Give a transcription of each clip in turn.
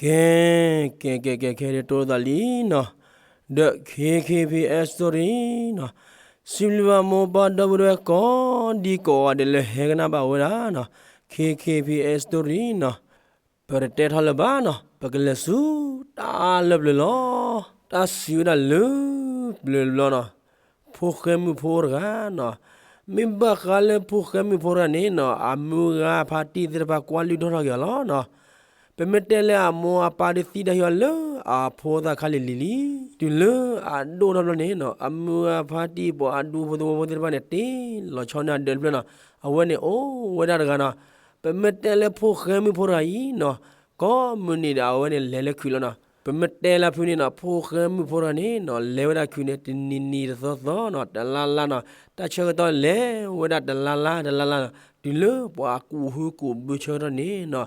ကဲ ကဲ ကဲ ကဲ ခဲဒၣ်တိၢ်သးလံနီၤ, ဒီး ခ့ခ့ဖံအဲစတိၣ်ရံနီၤ, စံးဘျုးဘၣ်မိၢ်ပၢ်ဒီပုၢ်ဝဲၢ်ကိးဒံကိးဂၤဒဲး လၢဟဲကနၣ်ဘၣ်ဝဲဒၣ်နီၤ, ခ့ခ့ဖံအဲစတိၣ်ရံနီၤ, ပတတဲထီၣ်လၢၤဘၣ်နီၤ, ပကလဲၤဆူတၢ်လၢပျၢၤလီၤ. တၢ်စံးဝဲဒၣ်လၢ ပျၢၤတဘျီနီၤ, ဖိၣ်ဃဲမုၣ်ဖိတဂၤနီၤ, မ့ၢ်ဘၣ်ဃးလၢဖိၣ်ဃဲမုၣ်ဖိတဂၤန့ၣ်နီၤ, အမုၢ်ဂၤဖါတံၢ်သ့ၣ်တဖၣ်ကွၢ်လုၢ်ထီၣ်ထီၣ်က့ၤအီၤလီၤနီၤ. ပမ့ၢ်တဲလၢအမိၢ်အပၢ်ဒီးသံတၢ်ဟံးအီၤလၢအဖိသၣ်ခါလံၤလံၤလံ, တုၤလၢအဒိၣ်ထီၣ်ဘျီန့ၣ်နီၤ, အမုၢ်ဂၤဖါတံၢ်ပှၤအဒူဖိသဝီဖိသ့ၣ်တဖၣ်န့ၣ် တ့ၢ်လီၤဆီန့ၢ်အဒၢးတဖျၢၣ်နီၤ, အဝဲန့ၣ်အိၣ်ဝဲဒၣ်တဂၤနီၤ. ပမ့ၢ်တဲလၢဖိၣ်ဃဲမုၣ်ဖိတဂၤအံၤနီၤ, ကိးမုၢ်နံၤဒီးအဝဲန့ၣ်လဲၤလၢခုးလီၤနီၤ. ပမ့ၢ်တဲလၢဖုန့ၣ်နီၤ, ဖိၣ်ဃဲမုၣ်ဖိတဂၤန့ၣ်နီၤ, လဲၤဝဲဒၣ်ခုးန့ၣ် တနံၤနံၤတသီသီနီၤ, တလါလါနီၤ, တၢ်ဆၢကတီၢ်လဲၤဝဲဒၣ်တလါလါတလါလါနီၤ, တုၤလၢပှၤကူးဟုကူးဘုဆၢကတီၢ်န့ၣ်နီၤ,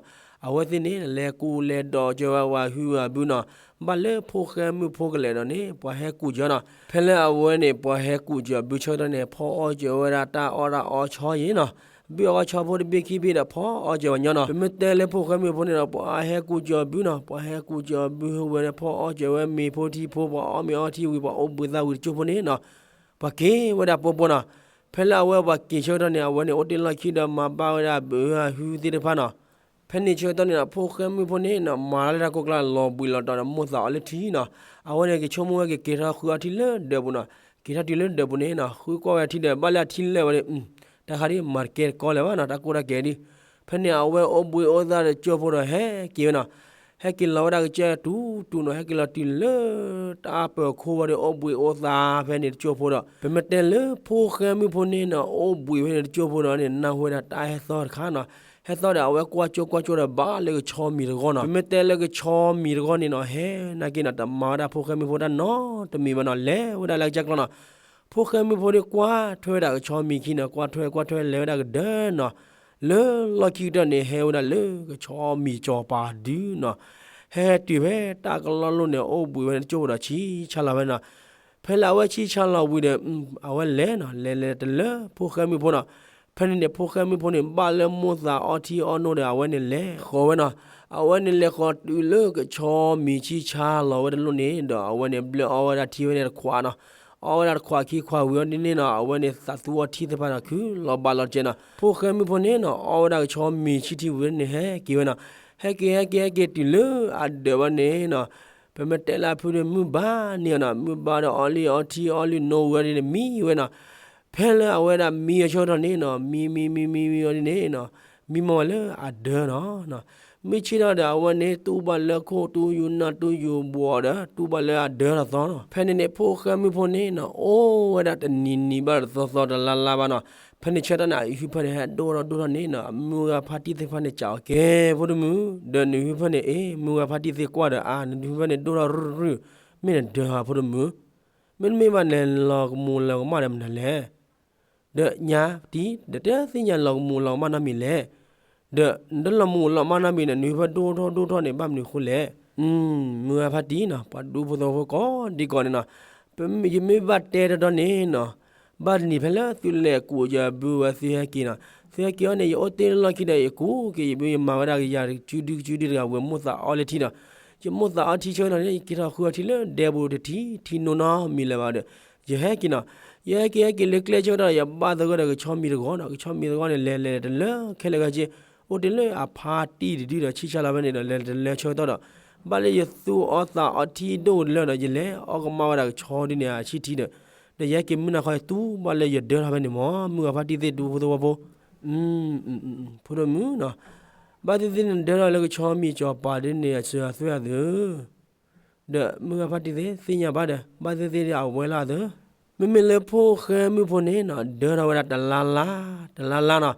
အဝဲသ့ၣ်န့ၣ် လဲၤကူးလဲၤဒီးကၢၤဝဲဝဲဟုဝဲဘုနီၤ, ဘၣ်လၢဖိၣ်ဃဲမုၣ်ဖိကလဲၤဒီးန့ၣ် ပှၤဟဲကူးကၢၤနီၤ. ဖဲလၢအဝဲန့ၣ် ပှၤဟဲကူးကၢၤဘုဆၢကတီၢ်န့ၣ် ဖီအီၣ်ကၢၤဝဲဒၣ်တၢ်အီၣ်တၢ်အီဆီယံၤနီၤ, ဘုအီၣ်ဆီဖိတဘ့ၣ်ခံဘ့ၣ်ဒီး ဖီအီၣ်ကၢၤဝဲညီနီၤ. ပမ့ၢ်တဲလၢဖိၣ်ဃဲမုၣ်ဖိန့ၣ်ဒီး ပှၤဟဲကူးကၢၤဘုနီၤ, ပှၤဟဲကူးကၢၤဘုဝဲဒီး ဖီအီၣ်ကၢၤဝဲမ့ၤဖိထံဖိ, ပှၤအီၣ်မ့ၤအီထံဝံၤ ပှၤအိၣ်ဘှံးသးဝံၤတကၠိၢ်ဖိန့ၣ်နီၤ, ပှၤက့ၤဝဲဒၣ်ပိာ်ပိာ်နီၤ. ဖဲလၢအဝဲပှၤက့ၤဆၢကတီၢ်န့ၣ် အဝဲန့ၣ်အိၣ်တ့ၢ်လီၢ်ခံဒီးမၤဘၣ်ဝဲဒၣ်ဘုဟုသ့ၣ်တဖၣ်နီၤ. ဖဲန့ၣ်ဆၢကတီၢ်န့ၣ်ဒီး ဖိၣ်ဃဲမုၣ်ဖိန့ၣ်နီၤ မၤလၢတၢ်ကိၢ်ကျါလီၤဘှံးလီၤတီၤဒီး မိၢ်သးအီၤလၢထံနီၤ. အဝဲန့ၣ်ကဆိကမိၣ်ဝဲကက့ၤထီၣ်ဃုအီထံလၢဒၢးပူၤနီၤ. က့ၤထီၣ်တုၤလၢဒၢးပူၤန့ၣ်နီၤ ဃုကွၢ်ဝဲထံဒီး ဘၣ်လၢအထံလၢာ်ဝဲဒီး တၢ်ခါဒ်မၤတကဲတကီလၢၤဘၣ်နီၤ, တၢ်ကိၢ်တၢ်ကဲဒ်. ဖဲန့ၣ်အဝဲအိၣ်ဘှံးအိၣ်သးဒီးကၠိဖိဒီးဟဲက့ၤဝဲနီၤ. ဟဲက့ၤလီၤဝဲဒၣ်ကစၢၢ်တူၤတူၤနီၤ, ဟဲက့ၤလီၤတုၤလၢ တၢ်ပၢၤခိၣ်ဝဲဒီးအိၣ်ဘှံးအိၣ်သးဖဲန့ၣ်တကၠိၢ်ဖိဒီး ပမ့ၢ်တဲလၢဖိၣ်ဃဲမုၣ်ဖိန့ၣ်နီၤ အိၣ်ဘှံးဖဲန့ၣ်တကၠိၢ်ဖိဒီးန့ၣ် နၢ်ဟူဝဲဒၣ်တၢ်ဟဲသီၣ်တခါနီၤ. ဟဲသီၣ်ဒီးအဝဲကွၢ်ကၠိကွၢ်ကၠိဒီးဘၣ်လၢကဆီမံၤတဂီၢ်နီၤ. ပမ့ၢ်တဲလၢကဆီမံၤတဂီၢ်န့ၣ်နီၤ ဟဲနာ်က့နီၤ တမၤဝဲဒၣ်ဖိၣ်ဃဲမုၣ်ဖိတၢ်နီတမံၤဘၣ်နီၤ, လဲၤဝဲဒၣ်လၢကစၢၢ်ကျီနီၤ. ဖိၣ်ဃဲမုၣ်ဖိဒ်ကွၢ်ထွဲဝဲဒၣ်ကဆီမံၤခံနီၤ, ကွၢ်ထွဲကွၢ်ထွဲလဲၤဝဲဒၣ်ကဒၢနီၤ. လၢလီၢ်ခံကတၢၢ်န့ၣ် ဟဲဝဲဒၣ်လၢကဆီမံၤစီၤပၤဒုနီၤ. ဟဲတုၤဖဲတၢ်ကလီၢ်လိၣ်န့ၣ် အိၣ်ဘှံးဝဲန့ၣ်တကၠိၢ်ဖိဒီးဆံၣ်ဆါလီၤဝဲနီၤ. ဖဲလၢအဝဲဆံၣ်ဆါလီၤဝံၤဒီး အဝဲလဲၤနီၤ, လဲၤလဲၤတလၢဖိၣ်ဃဲမုၣ်ဖိနီၤ. ဖဲန့ၣ်န့ၣ် ဖိၣ်ဃဲမုၣ်ဖိန့ၣ် ဘၣ်လၢမိၢ်သးအီထံအီနိဒီး အဝဲန့ၣ်လဲၤဃီၤဝဲနီၤ. အဝဲန့ၣ်လဲၤဃီၤတုၤလၢကဆီမံၤဆံၣ်ဆါလီၤဝဲတလိၣ်န့ၣ်ဒီး အဝဲန့ၣ်ဘျၢအီၣ်ဝဲဒၣ်ထံဝဲန့ၣ်တခွးနီၤ. အီၣ်ဝဲဒၣ်တခွးခံခွးဝံၤအီၤဒ်န့ၣ်နီၤ, အဝဲန့ၣ်သးသူအီထံသ့ၣ်တဖၣ်ဒီးခုလီၤဘၣ်လီၤစဲးနီၤ. ဖိၣ်ဃဲမုၣ်ဖိန့ၣ်နီၤ အီၣ်ဝဲဒၣ်ကဆီမံၤဆံၣ်ထံဝံၤန့ၣ် ဟဲက့ၤဝဲနီၤ. ဟဲက့ၤ ဟဲက့ၤ ဟဲက့ၤတုၤလၢအဒၢးဝဲန့ၣ်နီၤ, ပမ့ၢ်တဲလၢအဖုဒီး မုၢ်ဘါန့ၢ်အီၤနီၤ, မုၢ်ဘါဒီးအီလုၢ်အီထံအီလုၢ်နိဝံၤအီၤဒ်န့ၣ် မံဝဲနီၤ. ဖဲလၢအဝဲဒၣ်မံအဆၢကတီၢ်န့ၣ်နီၤ, မံမံမံမံမံအီၤဒ်န့ၣ်နီၤ, မံမီၢ်ဝဲလၢအဒၢးနီၤ. မုၢ်ဆ့ၣ်ထီၣ်ဒီး အဝဲန့ၣ် တူၢ်ဘၣ်လၢခိၣ် တူၢ်ယူၤနၢ် တူၢ်ယူၤဘှီးဒီး တူၢ်ဘၣ်လၢအဒၢးထီၣ်သီနီၤ. ဖဲန့ၣ်န့ၣ် ဖိၣ်ဃဲမုၣ်ဖိန့ၣ်နီၤ အိၣ်ဝဲဒၣ်တနံၤနံၤဘၣ်တသီသီ တလါလါဘၣ်နီၤ. ဖဲန့ၣ်ဆၢကတီၢ်န့ၣ် အဟံၣ်ဖၢန့ၣ် ဟဲဒိၣ်ထီၣ်ဒိၣ်ထီၣ်န့ၣ်နီၤ, အမုၢ်ဂၤဖါတံၢ်သ့ၣ်တဖၣ်န့ၣ် စံးအီၤ ကဲ ဖိဒိၣ်မုၣ်, ဒီးနဟံၣ်ဖၢန့ၣ် အ့ မုၢ်ဂၤဖါတံၢ်သ့ၣ်ကွၢ်ဒီး အါ နဟံၣ်ဖၢန့ၣ် ဒိၣ်ထီၣ်ရုၢ်ရုၢ်, မ့ၢ်နဒၢးဧါ ဖိဒိၣ်မုၣ်. မ့တမ့ၢ်ဘၣ် နလီၤကမူးလီၤကမၣ်ဒီးမနုၤလဲၣ်. ဒီးညါတံၢ် ဒီးတသ့ၣ်ညါလီၤကမူးလီၤကမၣ်နီတမံၤလဲၣ်. ဒီးနတလီၤမူးလီၤကမၣ်နီတမံၤန့ၣ် နဟံၣ်ဖၢဒိၣ်ထီၣ်ဒိၣ်ထီၣ်န့ၣ် ဘၣ်မနုၤအဃိလဲၣ်. မုၢ်ဂၤဖါတံၢ်နီၤ ပှၤဒူဖိသဝီဖိကိးဒံကိးန့ၣ်နီၤ, ယမ့ၢ်ဘၣ်တဲတတီန့ၣ်နီၤ, ဘၣ်တနံၤဖဲလၢသုလဲၤကူးကၢၤဘုဝဲ သုဟဲက့ၤနီၤ, သုဟဲက့ၤအီၤန့ၣ် ယအိၣ်တ့ၢ်လၢလီၢ်ခံဒီး ယကူးက့ၤယဘု ယမၤဝဲဒၣ်ကယၤတကၠူဒုကၠူဒုတဂၤဝဲ မိၢ်သးအီလၢထံနီၤ. ယမိၢ်သးအီထံဆၢကတီၢ်န့ၣ် ယက့ၤထီၣ်ဃုအီထံလၢဒဲပူၤတထံၣ် ထံနိနီတမံၤလၢၤဘၣ်ဒီး ယဟဲက့ၤနီၤ. ယဟဲက့ၤဟဲက့ၤလၢကျဲဆၢကတီၢ် ယဘၣ်သဂၢၢ်ဒီးကဆီမံၤတဂီၤနီၤ, ကဆီမံၤတဂီၤန့ၣ် လဲၤလဲၤတလၢခဲလၢာ်ခဲဆ့, အိၣ်တ့ၢ်လၢအဖါတံၢ်တဒုဒီး ဆံၣ်ဆါလီၤဖဲန့ၣ်ဒီး လဲၤတလၢဆၢကတီၢ်ဒီး ဘၣ်လၢယသူအီသးအီထံဒိၣ်တလၢဒီး ယလဲၤအီကမၣ်ဝဲဒၣ်ကဆီဒုန့ၣ်အဆံၣ်ထံဒီး, ဒီးယဟဲက့ၤမုၢ်နၤခီ ယတူၢ်ဘၣ်လၢယဒၢထီၣ်ဖဲန့ၣ်မ့ၢ် မုၢ်ဂၤဖါတံၢ်သ့ၣ်ဒူဖိသဝီဖိ ဖိဒိၣ်မုၣ်နီၤ, ဘၣ်သ့ၣ်သ့ၣ်န့ၣ် ဒၢထီၣ်လၢကဆီမံၤစီၤပၤဒ်န့ၣ် အစၢၤအသွဲၣ်အသိး, ဒီးမုၢ်ဂၤဖါတံၢ်သ့ၣ်သ့ၣ်ညါဘၣ်ဒီး ဘၣ်သ့ၣ်သ့ၣ်အဝဲလၢအသိး, မ့မ့ၢ်လၢဖိၣ်ဃဲမုၣ်ဖိန့ၣ်နီၤ ဒၢထီၣ်ဝဲဒၣ်တလါလါ, တလါလါနီၤ,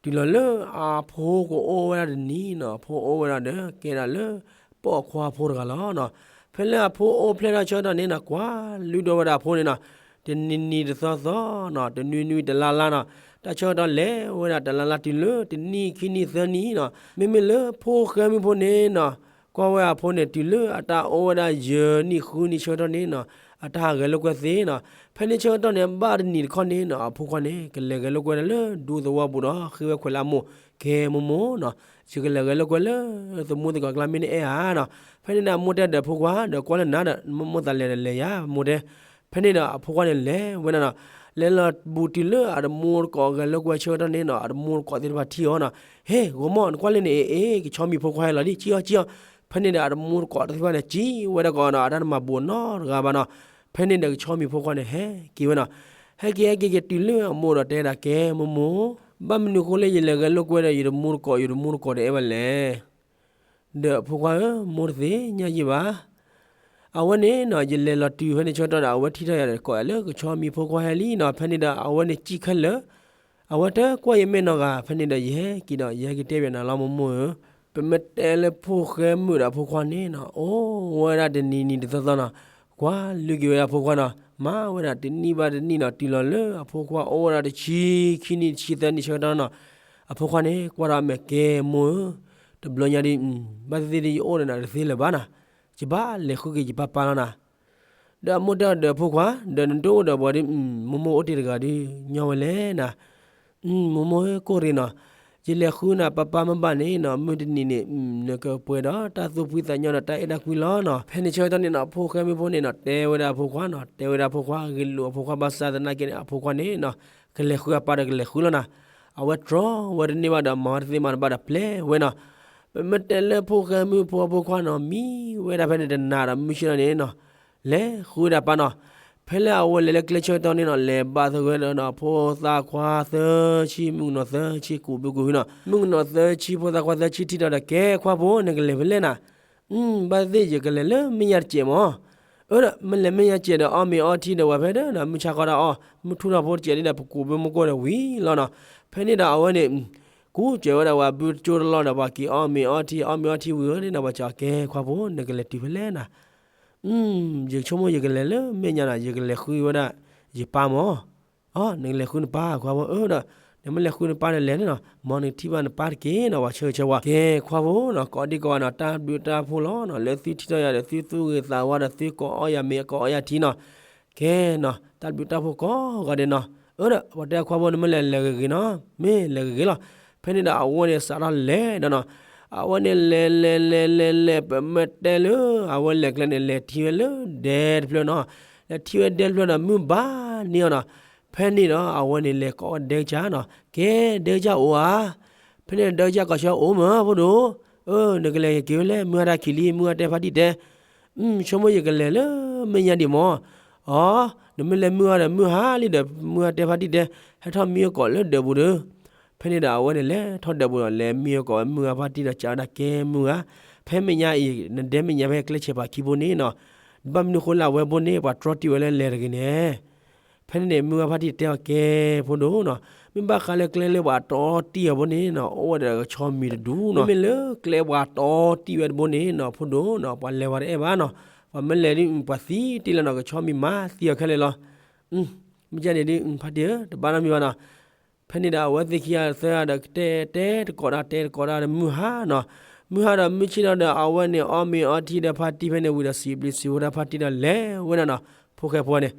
တုၤလီၤလၢအဖိကအိၣ်ဝဲဒၣ်တနံၤနီၤ, အဖိအိၣ်ဝဲဒၣ်ဒီး ကဲဒၣ်လၢ ပိာ်ခွါဖိတဂၤလီၤနီၤ. ဖဲလၢအဖိအိၣ်ဖျဲၣ်ထီၣ်ဆၢကတီၢ်န့ၣ်နီၤ ကွၢ်လုၢ်ဒီးဝဲဒၣ်အဖိန့ၣ်နီၤ, တနံၤနံၤတသီသီနီၤ, တနွံနွံတလါလါနီၤ, တၢ်ဆၢကတီၢ်လဲၤဝဲဒၣ်တလါလါတုၤလၢတနံၣ်ခံနံၣ်သၢနံၣ်နီၤ, မ့မ့ၢ်လၢဖိၣ်ဃဲမုၣ်ဖိန့ၣ်နီၤ ကွၢ်ဝဲအဖိန့ၣ် တုၤလၢအတၢ်အိၣ်ဝဲဒၣ်ယဲၢ်နံၣ်ဃုနံၣ်ဆၢကတီၢ်န့ၣ်နီၤ, အတၢ်ဟးဂဲၤလိာ်ကွဲသ့နီၤ. ဖဲန့ၣ်ဆၢကတီၢ်န့ၣ် ဘၣ်တနံၤတခီန့ၣ်နီၤ အဖိခွါန့ၣ် ကလဲၤဂဲၤလိာ်ကွဲဒၣ်လၢဒူသဝီပူၤဒီး ဃ့ဝဲခွဲးလၢအမိၢ် ကဲမိၢ်မိၢ်နီၤ, ယကလဲၤဂဲၤလိာ်ကွဲလၢ သမူသကိးကျါ မ့ၢ်နအဲၣ်ဧါနီၤ. ဖဲန့ၣ်ဒီး မိၢ်တဲဒီးဖိခွါ, ဒီးကွၢ်လၢနၤဒီး မိၢ်မိၢ်သးလဲၤဒီးလဲၤယၤ မိၢ်တဲ. ဖဲန့ၣ်ဒီးအဖိခွါန့ၣ်လဲၤဝဲဒၣ်နီၤ, လဲၤလီၤဘူးတုၤလၢအတမူတကိးဂဲၤလိာ်ကွဲဆၢကတီၢ်န့ၣ်နီၤ, အတမူတကိးသ့ၣ်တဖၣ်ထံၣ်အီၤနီၤ, ဟ့ၣ် ဂီၤမီၢ် နကွၢ်လၢန့ၣ် အ့ၣ် အ့ၣ် ကဆီမံၤဖိခွါဟဲလီၤဒံး ကံအီၤ ကံအီၤ. ဖဲန့ၣ်ဒီးအတမူတကိးသ့ၣ်တဖၣ်န့ၣ် ကံဝဲဒၣ်ကီးနီၤ, အတၢ်တမၤဘူးနီတဂၤဘၣ်နီၤ. ဖဲန့ၣ်ဒီးကဆီမံၤဖိခွါန့ၣ် ဟဲက့ၤဝဲနီၤ, ဟဲက့ၤ ဟဲက့ၤ က့ၤတုၤလၢအမိၢ်ဒီးတဲဒၣ် ကဲမိၢ်မိၢ်, ဘၣ်မနုၤဃိလၢ ယလဲၤဂဲၤလိာ်ကွဲဒီး ယတမူတကိး ယတမူတကိးတအဲၣ်ဘၣ်လဲၣ်. ဒီးအဖိခွါဧၢ, မိၢ်တသ့ၣ်ညါယံၢ်ဘၣ်. အဝဲန့ၣ်နီၤ, ယလဲၤလီၤတုၤဖဲန့ၣ်ဆၢကတီၢ်ဒီး အဝဲထံၣ်ထီၣ်ယၤဒီး ကိးယၤလၢကဆီမံၤဖိခွါဟဲလံနီၤ. ဖဲန့ၣ်ဒီးအဝဲန့ၣ်စံၣ်ခဲလၢာ်, အဝဲတကွၢ်ယမဲာ်နီတဂၤ. ဖဲန့ၣ်ဒီးယဟဲက့ၤဒီး ယဟဲက့ၤတဲဘၣ်နၤလီၤ မိၢ်မိၢ်ဧၢ, ပမ့ၢ်တဲလၢဖိၣ်ဃဲမုၣ်ဒီးအဖိခွါန့ၣ်နီၤ, အိၣ်ဝဲဒၣ်တနံၤနံၤတသီသီနီၤ, ကွၢ်လုၢ်က့ၤဝဲဒၣ်အဖိခွါနီၤ, မၤဝဲဒၣ်တနံၣ်ဘၣ်တနံၣ်နီၤ, တုၤလီၤလၢအဖိခွါအိၣ်ဝဲဒၣ်တဆံခံနံၣ် တဆံသၢနံၣ်ဆၢကတီၢ်နီၤ, အဖိခွါန့ၣ် ကွၢ်ထီၣ်အမဲာ် ကဲမိၢ်ဧၢ, တဘျီညါဒ် ဘၣ်သ့ၣ်သ့ၣ်ဒ်ယအိၣ်ဒီးနၤတသ့လၢၤဘၣ်နီၤ, ယဘၣ်လဲၤဃုက့ၤယပၢ်ပၢ်လီၤနီၤ. ဒီးအမိၢ်တဲအီၤဒီးအဖိခွါ, ဒီးနဒိၣ်ဒီးပှၤဒ် မိၢ်မိၢ်အိၣ်တ့ၢ်တဂၤဒ်ညီဝဲလဲၣ်နီၤ. မိၢ်မိၢ်ဧၢ ကိၢ်ရ့ၣ်နီၤ, ယလဲၤဃုနၤပၢ်ပၢ်မ့ၢ်ဘၣ်န့ၣ်နီၤ, မုၢ်တနံၤန့ၣ် နကပှဲၤဒီးတၢ်သူၣ်ဖှံသးညီဒီးတၢ်အဲၣ်တၢ်ကွံလီၤနီၤ. ဖဲန့ၣ်ဆၢကတီၢ်န့ၣ်နီၤ, ဖိၣ်ဃဲမုၣ်ဖိန့ၣ်နီၤ, တဲဝဲဒၣ်အဖိခွါနီၤ, တဲဝဲဒၣ်အဖိခွါ, ဂ့ၤလိာ်အဖိခွါ ဘၣ်ဆၣ်သနာ်က့န့ၣ် အဖိခွါန့ၣ်နီၤ, ကလဲၤဃုအပၢ်ဒီးကလဲၤဃုလီၤနီၤ. အဝဲတြီဝဲတန့ၢ်ဘၣ်ဒီး မၤဝဲတသ့မၤတဘၣ်ဒီးပျဲဝဲနီၤ. ပမ့ၢ်တဲလၢဖိၣ်ဃဲမုၣ်ဖိအဖိခွါနီၤ, မံဝဲဒၣ်ဖဲန့ၣ်တနၤဒီးမုၢ်ဆ့ၣ်ထီၣ်န့ၣ်နီၤ, လဲၤဃုဝဲဒၣ်ပၢ်နီၤ. ဖဲလၢအဝဲလဲၤလၢကျဲဆၢကတီၢ်န့ၣ်နီၤ, လဲၤဘၣ်သဂၢၢ်ဒီးနီၤ, ဖိသၣ်ခွါသၢဆံ, မုၣ်ကနီၤသၢဆံ, ကူးဘုကူးဟုနီၤ, မုၣ်ကနီၤသၢဆံ ဖိသၣ်ခွါသၢဆံ ထံၣ်ထီၣ်ဒီး ကဲခွါဖိ နကလဲၤဖဲလဲၣ်နီၤ. ဘၣ်သ့ၣ်သ့ၣ် ယကလဲၤလၢမဲာ်ညါတစဲးမၢ်. အၢ ဒီးမ့ၢ်လဲၤမဲာ်ညါတစဲးဒီး အီၣ်မ့ၤအီထံဒီးဝဲဖဲဒီး မုၢ်ဆါခီတၢ်အီၣ်, မုၢ်ထူၣ်ထီၣ်ဖိတစဲးဒ်ဒီး ပကူးဘုမုၢ်ကိၢ်ဒီးဝံၤလီၤနီၤ. ဖဲန့ၣ်ဒီးအဝဲန့ၣ် ကူးစၢၤဝဲဒၣ်ပှၤဘုကၠိတလီၢ်ဒီး ပှၤက့ၤအီၣ်မ့ၤအီထံ, အီၣ်မ့ၤအီထံဝံၤဧၢန့ၣ်ဒီး ပှၤစံး ကဲခွါဖိ နကလဲၤတုၤဖဲလဲၣ်နီၤ. ယဆိကမိၣ်ယကလဲၤလၢမဲာ်ညါနီၤ, ယကလဲၤဃုဝဲဒၣ် ယပၢ်မၢ်. အၢ နကလဲၤဃုနပၢ်ခွါဖိဧၢဒီး, နမ့ၢ်လဲၤဃုနပၢ်ဒီးလဲၤန့ၣ်နီၤ, မ်နကထံၣ်ဘၣ်နပၢ်တက့ၢ်နီၤ, ပှၤဆၢဂ့ၤဆၢဝါ. ကဲခွါဖိနီၤ, ကိးဒံကိးဂၤနီၤ, တၢ်ဘျုးတၢ်ဖှိၣ်လီၤနီၤ, လၢသုထံၣ်ထီၣ်ယၤဒီး သုသူၣ်ဂ့ၤသးဝါဒီး သုကိးအီၣ်ယၤမ့ၤ ကိးအီၣ်ယၤထံနီၤ. ကဲနီၤ, တၢ်ဘျုးတၢ်ဖှိၣ်ကိးဂၤဒဲးနီၤ. အၢ ဒီးပှၤတဲခွါဖိ နမ့ၢ်လဲၤလဲၤဂ့ၤဂ့ၤနီၤ, မ့ၢ်လဲၤဂ့ၤဂ့ၤလီၤ. ဖဲန့ၣ်ဒီးအဝဲန့ၣ်စးထီၣ်လဲၤဒီးနီၤ, အဝဲန့ၣ်လဲၤလဲၤလဲၤလဲၤလဲၤ ပမ့ၢ်တဲလၢ အဝဲလဲၤကျဲန့ၣ် လဲၤထံၣ်ဝဲလၢဒဲတဖျၢၣ်နီၤ. လဲၤထံၣ်ဝဲဒဲတဖျၢၣ်ဒီး မုၢ်ဘၣ်န့ၢ်အီၤနီၤ. ဖဲန့ၣ်ဒီးအဝဲန့ၣ်လဲၤကိးဝဲဒဲကစၢ်နီၤ, ကဲဒဲကစၢ်အိၣ်ဧါ. ဖဲန့ၣ်ဒဲကစၢ်ကိးဆၢအိၣ်မၢ် ဖိဒိၣ်. အၢ နကလဲၤက့ၤဝဲလဲၣ်, မုၢ်ဟါတၢ်ခံးလံ, မုၢ်ဟါတဲဖါတံၢ်တဲ ဆိကမိၣ်ယကလဲၤလၢမဲာ်ညါဒံးမၢ်. အၢ နမ့ၢ်လဲၤမုၢ်ဟါဒီး မုၢ်ဟါလံဒီး မုၢ်ဟါတဲဖါတံၢ်တဲ, ဟဲထီၣ်မံအကိာ်လၢဒၢးပူၤဒီး. ဖဲန့ၣ်ဒီးအဝဲန့ၣ်လဲၤထီၣ်ဒၢးပူၤဒီး လဲၤမံအကိာ်ဝဲမုၢ်ဟါဖါတံၢ်ဒီး စံးဝဲဒၣ် ကဲမုၢ်ဟါ, ဖဲမဲာ်ညါအံၤ နဒဲမဲာ်ညါဖဲကျဲဆဲးပၤခံဘိန့ၣ်နီၤ, ဘၣ်မနုၤဃိလၢအဝဲဘိန့ၣ် ပှၤတြီတံၢ်ဝဲလၢလဲၤတဂ့ၤန့ၣ်. ဖဲန့ၣ်န့ၣ် မုၢ်ဟါဖါတံၢ်တဲအီၤ ကဲဖိဒိၣ်နီၤ, မ့ၢ်ဘၣ်ဃးလၢကျဲလၢပှၤတြီတံၢ်အီၤဘိန့ၣ်နီၤ, အိၣ်ဝဲဒီးကဆီမံၤတဒူနီၤ. မ့မ့ၢ်လၢကျဲပှၤတြီတံၢ်ဝဲတဘိန့ၣ်နီၤ ဖိဒိၣ်နီၤ, ပှၤလဲၤဝဲတအဲၣ်ဘၣ်နီၤ, ပှၤမ့ၢ်လဲၤဒ် ပှၤသံတ့ၢ်လီၤနီၤ, ကဆီမံၤမၤသံအီၤခဲလၢာ်လီၤ. မ့ၢ်ကန့ၣ်ဒ် ဖါတံၢ်ဧၢ, တဘၣ်နီတမံၤဘၣ်နီၤ. ဖဲန့ၣ်ဒီးအဝဲသ့ၣ်ခံဂၤသၢဂၤဒီး ကတဲတဲတကိးတၢ် တဲတကိးတၢ်ဒီးမုၢ်ဟါနီၤ. မုၢ်ဟါဒီးမုၢ်ဆ့ၣ်ထီၣ်ဒီး အဝဲန့ၣ်အီၣ်မ့ၤအီထံဒီးဖါတံၢ်ဖဲန့ၣ်ဝံၤဒီး စံးဘျုးစံးဖှိၣ်တၢ်ဖါတံၢ်ဒီးလဲၤဝဲဒၣ်နီၤ. ဖိၣ်ဃဲဖိန့ၣ်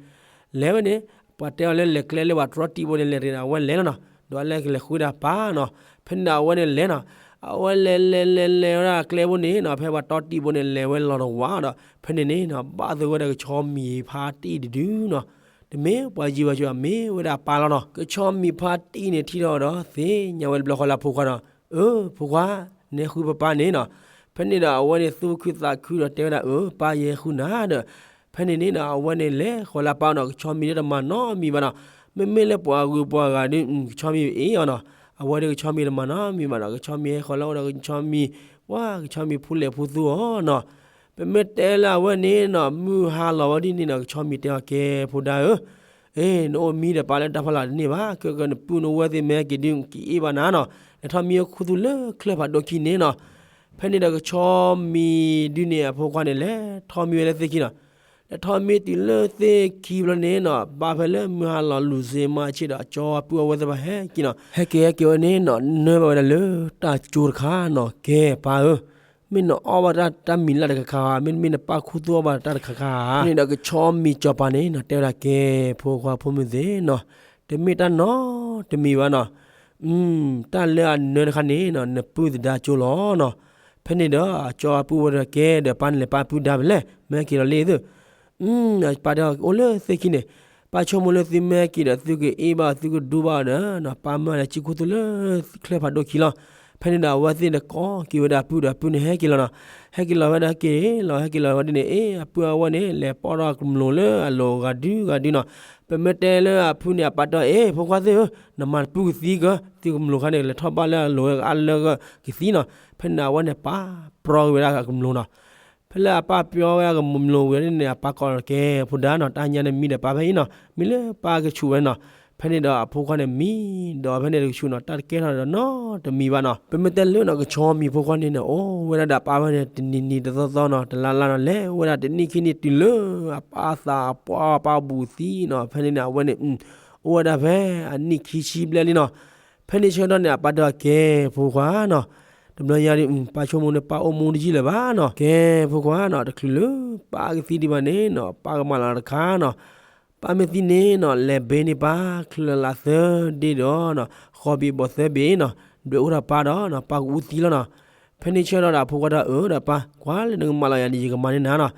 လဲၤဝဲန့ၣ် ပှၤတဲအီၤလၢလဲၤကျဲလၢပှၤတြီတံၢ်ဘိန့ၣ် လဲၤတဂ့ၤဒီး အဝဲလဲၤလီၤနီၤ. ဒီးအလဲၤကလဲၤဃုဒၣ်ပၢ်နီၤ.ဖဲန့ၣ်ဒီးအဝဲန့ၣ်လဲၤနီၤ. အဝဲလဲၤလဲၤလဲၤလဲၤဝဲဒၣ်ကျဲဘိန့ၣ်နီၤ, ဖဲပှၤတြီတံၢ်ဘိန့ၣ် လဲၤဝဲလီၤတဝးဒီး ဖဲန့ၣ်န့ၣ်နီၤ ဘၣ်သဂၢၢ်ဝဲဒၣ်ကဆီမံၤဖါတံၢ်တဒုနီၤ. တမ့ၢ်ပှၤယံၤဘၣ်ကၠိ မ့ၢ်ဝဲဒၣ်အပၢ်လီၤနီၤ. ကဆီမံၤဖါတံၢ်န့ၣ်ထံၣ်ထီၣ်ဒီး သ့ၣ်ညါဝဲတဘျီဃီလၢအဖိခွါနီၤ, အၢ ဖိခွါ, နဟဲဃုပၢ်ပၢ်န့ၣ်နီၤ. ဖဲန့ၣ်ဒီးအဝဲန့ၣ်သူၣ်ခုသးခုဒီးတဲဝဲဒၣ် အၢ ပၢ်ယဟဲဃုနၤဒီး ဖဲန့ၣ်န့ၣ်နီၤ အဝဲန့ၣ်လဲၤဃီၤလၢအပၢ်နီၤ, ကဆီမံၤဒ်တမၤနီတမံၤဘၣ်နီၤ. မ့မ့ၢ်လၢပှၤဂုၤပှၤဂၤဒ် ကဆီမံၤအ့ၣ်အီၤနီၤ. အဝဲဒ်ကဆီမံၤတမၤနီတမံၤဘၣ်နီၤ, ကဆီမံၤဟဲဃီၤလၢအအိၣ်ဒီးကဆီမံၤ, ဝဲကဆီမံၤဖူလဲၤဖူသူအီၤနီၤ. ပမ့ၢ်တဲလၢအဝဲန့ၣ်နီၤ မုၢ်ဟါလီၤဝဲဒ်န့ၣ်နီၤ, ကဆီမံၤတဲအီၤ ကဲဖိဒါဧၢ, အ့ နအိၣ်မံဒီးပၢ်လၢတၢ်ဖီလာ်တန့ၢ်ဘၣ်, ကဲကဲနပုၢ်နဝဲၢ်သ့ၣ်မ့ၢ်ဟဲက့ၤဒ် ကအ့ၣ်ဘၣ်နၤနီၤ, လဲၤထီၣ်မံခူသူၣ်လၢချၢၣ်ဖးဒိၣ်ခံန့ၣ်နီၤ. ဖဲန့ၣ်ဒီးကဆီမံၤဒုန့ၣ် အဖိခွါန့ၣ် လဲၤထီၣ်မံဝဲလၢသ့ၣ်ခံနီၤ. လဲၤထီၣ်မံတုၤလၢသ့ၣ်ခံဘျီန့ၣ်နီၤ, ဘၣ်ဖဲလၢမုၢ်ဟါလီၤလူၤစ့မးဆ့ၣ်ဒီး အကၠီပှၢ်ဝဲသ့ၣ်တဖၣ်ဟဲက့ၤနီၤ. ဟဲက့ၤဟဲက့ၤဝဲန့ၣ်နီၤ, နၢဘၣ်ဝဲဒၣ်လၢတၢ်ကၠိတခါနီၤ, ကဲပၢ်ဧၢ, မ့ၢ်နအီၣ်ဘၣ်တၢ်တၢ်မံၤလၢ်တခါခါဧါ, မ့တမ့ၢ်နပၢ်ခူသူၣ်အီၣ်ဘၣ်တၢ်တခါခါဧါ. ဖဲန့ၣ်ဒီးကဆီမံၤစီၤပၤန့ၣ်နီၤ တဲဝဲဒၣ် ကဲဖိခွါဖိမုၣ်သ့ၣ်နီၤ, တမ့ၢ်တၢ်နီတမံၤဘၣ်နီၤ. တၢ်လၢအနၢတခါန့ၣ်နီၤ နပုၢ်သဒါကၠိလီၤနီၤ. ဖဲန့ၣ်ဒီး အကၠီအပုၢ်ဝဲဒီးကဲဒီး ပၢ်နလဲၤပာ်ပုၢ်ဒါဖဲလဲၣ်, မ့ၢ်ဟဲက့ၤလီၤလံသု. ပၢ်တဲအီၤ အိၣ်လၢသ့ၣ်ခံန့ၣ်, ပၢ်ဆိကမိၣ်လၢသုမ့ၢ်ဟဲက့ၤဒီး သုကအ့ၣ်ဘၣ်အီၤ သုကဒူဘၣ်အီၤဒီး ပၢ်မၢလၢကံၢ်ခူသူၣ်လၢချၢဖးဒိၣ်ခံလီၤ. ဖဲန့ၣ်ဒီး အဝဲသ့ၣ်န့ၣ်ကိးက့ၤဝဲဒၣ်အပုၢ်ဒီး အပုၢ်န့ၣ်ဟဲက့ၤလီၤနီၤ. ဟဲက့ၤလီၤဝဲဒၣ်က့ၤလီၤ ဟဲက့ၤလီၤဝဲဒ်န့ၣ် အ့ၣ် အပုၢ်အဝဲန့ၣ် လဲၤပိာ်ထီၣ်ကမျူၤလၢအလိၤဂၤဒုဂၤဒုနီၤ. ပမ့ၢ်တဲလၢအဖုန့ၣ် အပၢ်တဲအီၤ အ့ၣ် ဖိခွါသ့ၣ်ဧၢ, နမၤနပုၢ်ကသံကၢ, သုကမျူၤခါန့ၣ် လဲၤထီၣ်ဘၣ်လၢအလိၤဝဲအါလၢကသံနီၤ. ဖဲန့ၣ်အဝဲန့ၣ် ပာ်ပြီဝဲဒၣ်ကမျူၤနီၤ. ဖဲလၢအပၢ်ပျီဝဲအကမျူၤဝံၤန့ၣ် အပၢ်ကိးလီၤကဲ ဖိဒါနီၤ, တၢ်ညါန့ၣ်မံဒီးပၢ်ဖဲအံၤနီၤ, မံလၢပၢ်ကဆူၣ်ဝဲနီၤ. ဖဲန့ၣ်ဒီးအဖိခွါန့ၣ်မံဒီး ဖဲန့ၣ်တကဆူၣ်နီၤ, တၢ်တကဲထီၣ်ဒီးနီတမံၤဘၣ်နီၤ. ပမ့ၢ်တဲလၢနီၤ ကဆီမံၤဖိခွါန့ၣ်န့ၣ် အိၣ်ဝဲဒၣ်ဒီးအပၢ်ဝဲန့ၣ် တနံၤနံၤတသီသီနီၤ, တလါလါနီၤ, လဲၤဝဲဒၣ်တနံၣ်ခံနံၣ်တုၤလၢအပၢ်သးပှၢ်ပၢ်ဘူၣ်သံနီၤ. ဖဲန့ၣ်န့ၣ် အဝဲန့ၣ် အိၣ်ဝဲဒၣ်ဖဲအနံၣ်ခံဆံဘျဲၣ်လံနီၤ. ဖဲန့ၣ်ဆၢကတီၢ်န့ၣ် အပၢ်တဲအီၤ ကဲဖိခွါနီၤ, တဘျီညါဒ် ပၢ်ဆိကမိၣ်န့ၣ် ပၢ်အိၣ်မူတယံာ်လၢၤဘၣ်နီၤ. ကဲဖိခွါနီၤ, တချုးလၢပၢ်ကသံဒံးဘၣ်န့ၣ်နီၤ ပၢ်ကမၤလီၤတခါနီၤ. ပၢ်မ့ၢ်သံန့ၣ်နီၤ လဲၤဘ့န့ၢ်ပၢ် ချၢလၢ်လၢ်သၢဒ့ဒီး ဃီဘ့ဘီၣ်သၢဘ့နီၤ, ဒွဲၣ်အူထီၣ်ပၢ်ဒီး ပၢ်ကအူသံလီၤနီၤ. ဖဲန့ၣ်ဆၢကတီၢ်ဒီးအဖိခွါတဲအီၤဒီးပၢ်, ကွၢ်လၢနကမၤလီၤယၤန့ၣ် ယကမၤန့ၢ်နၤနီၤ.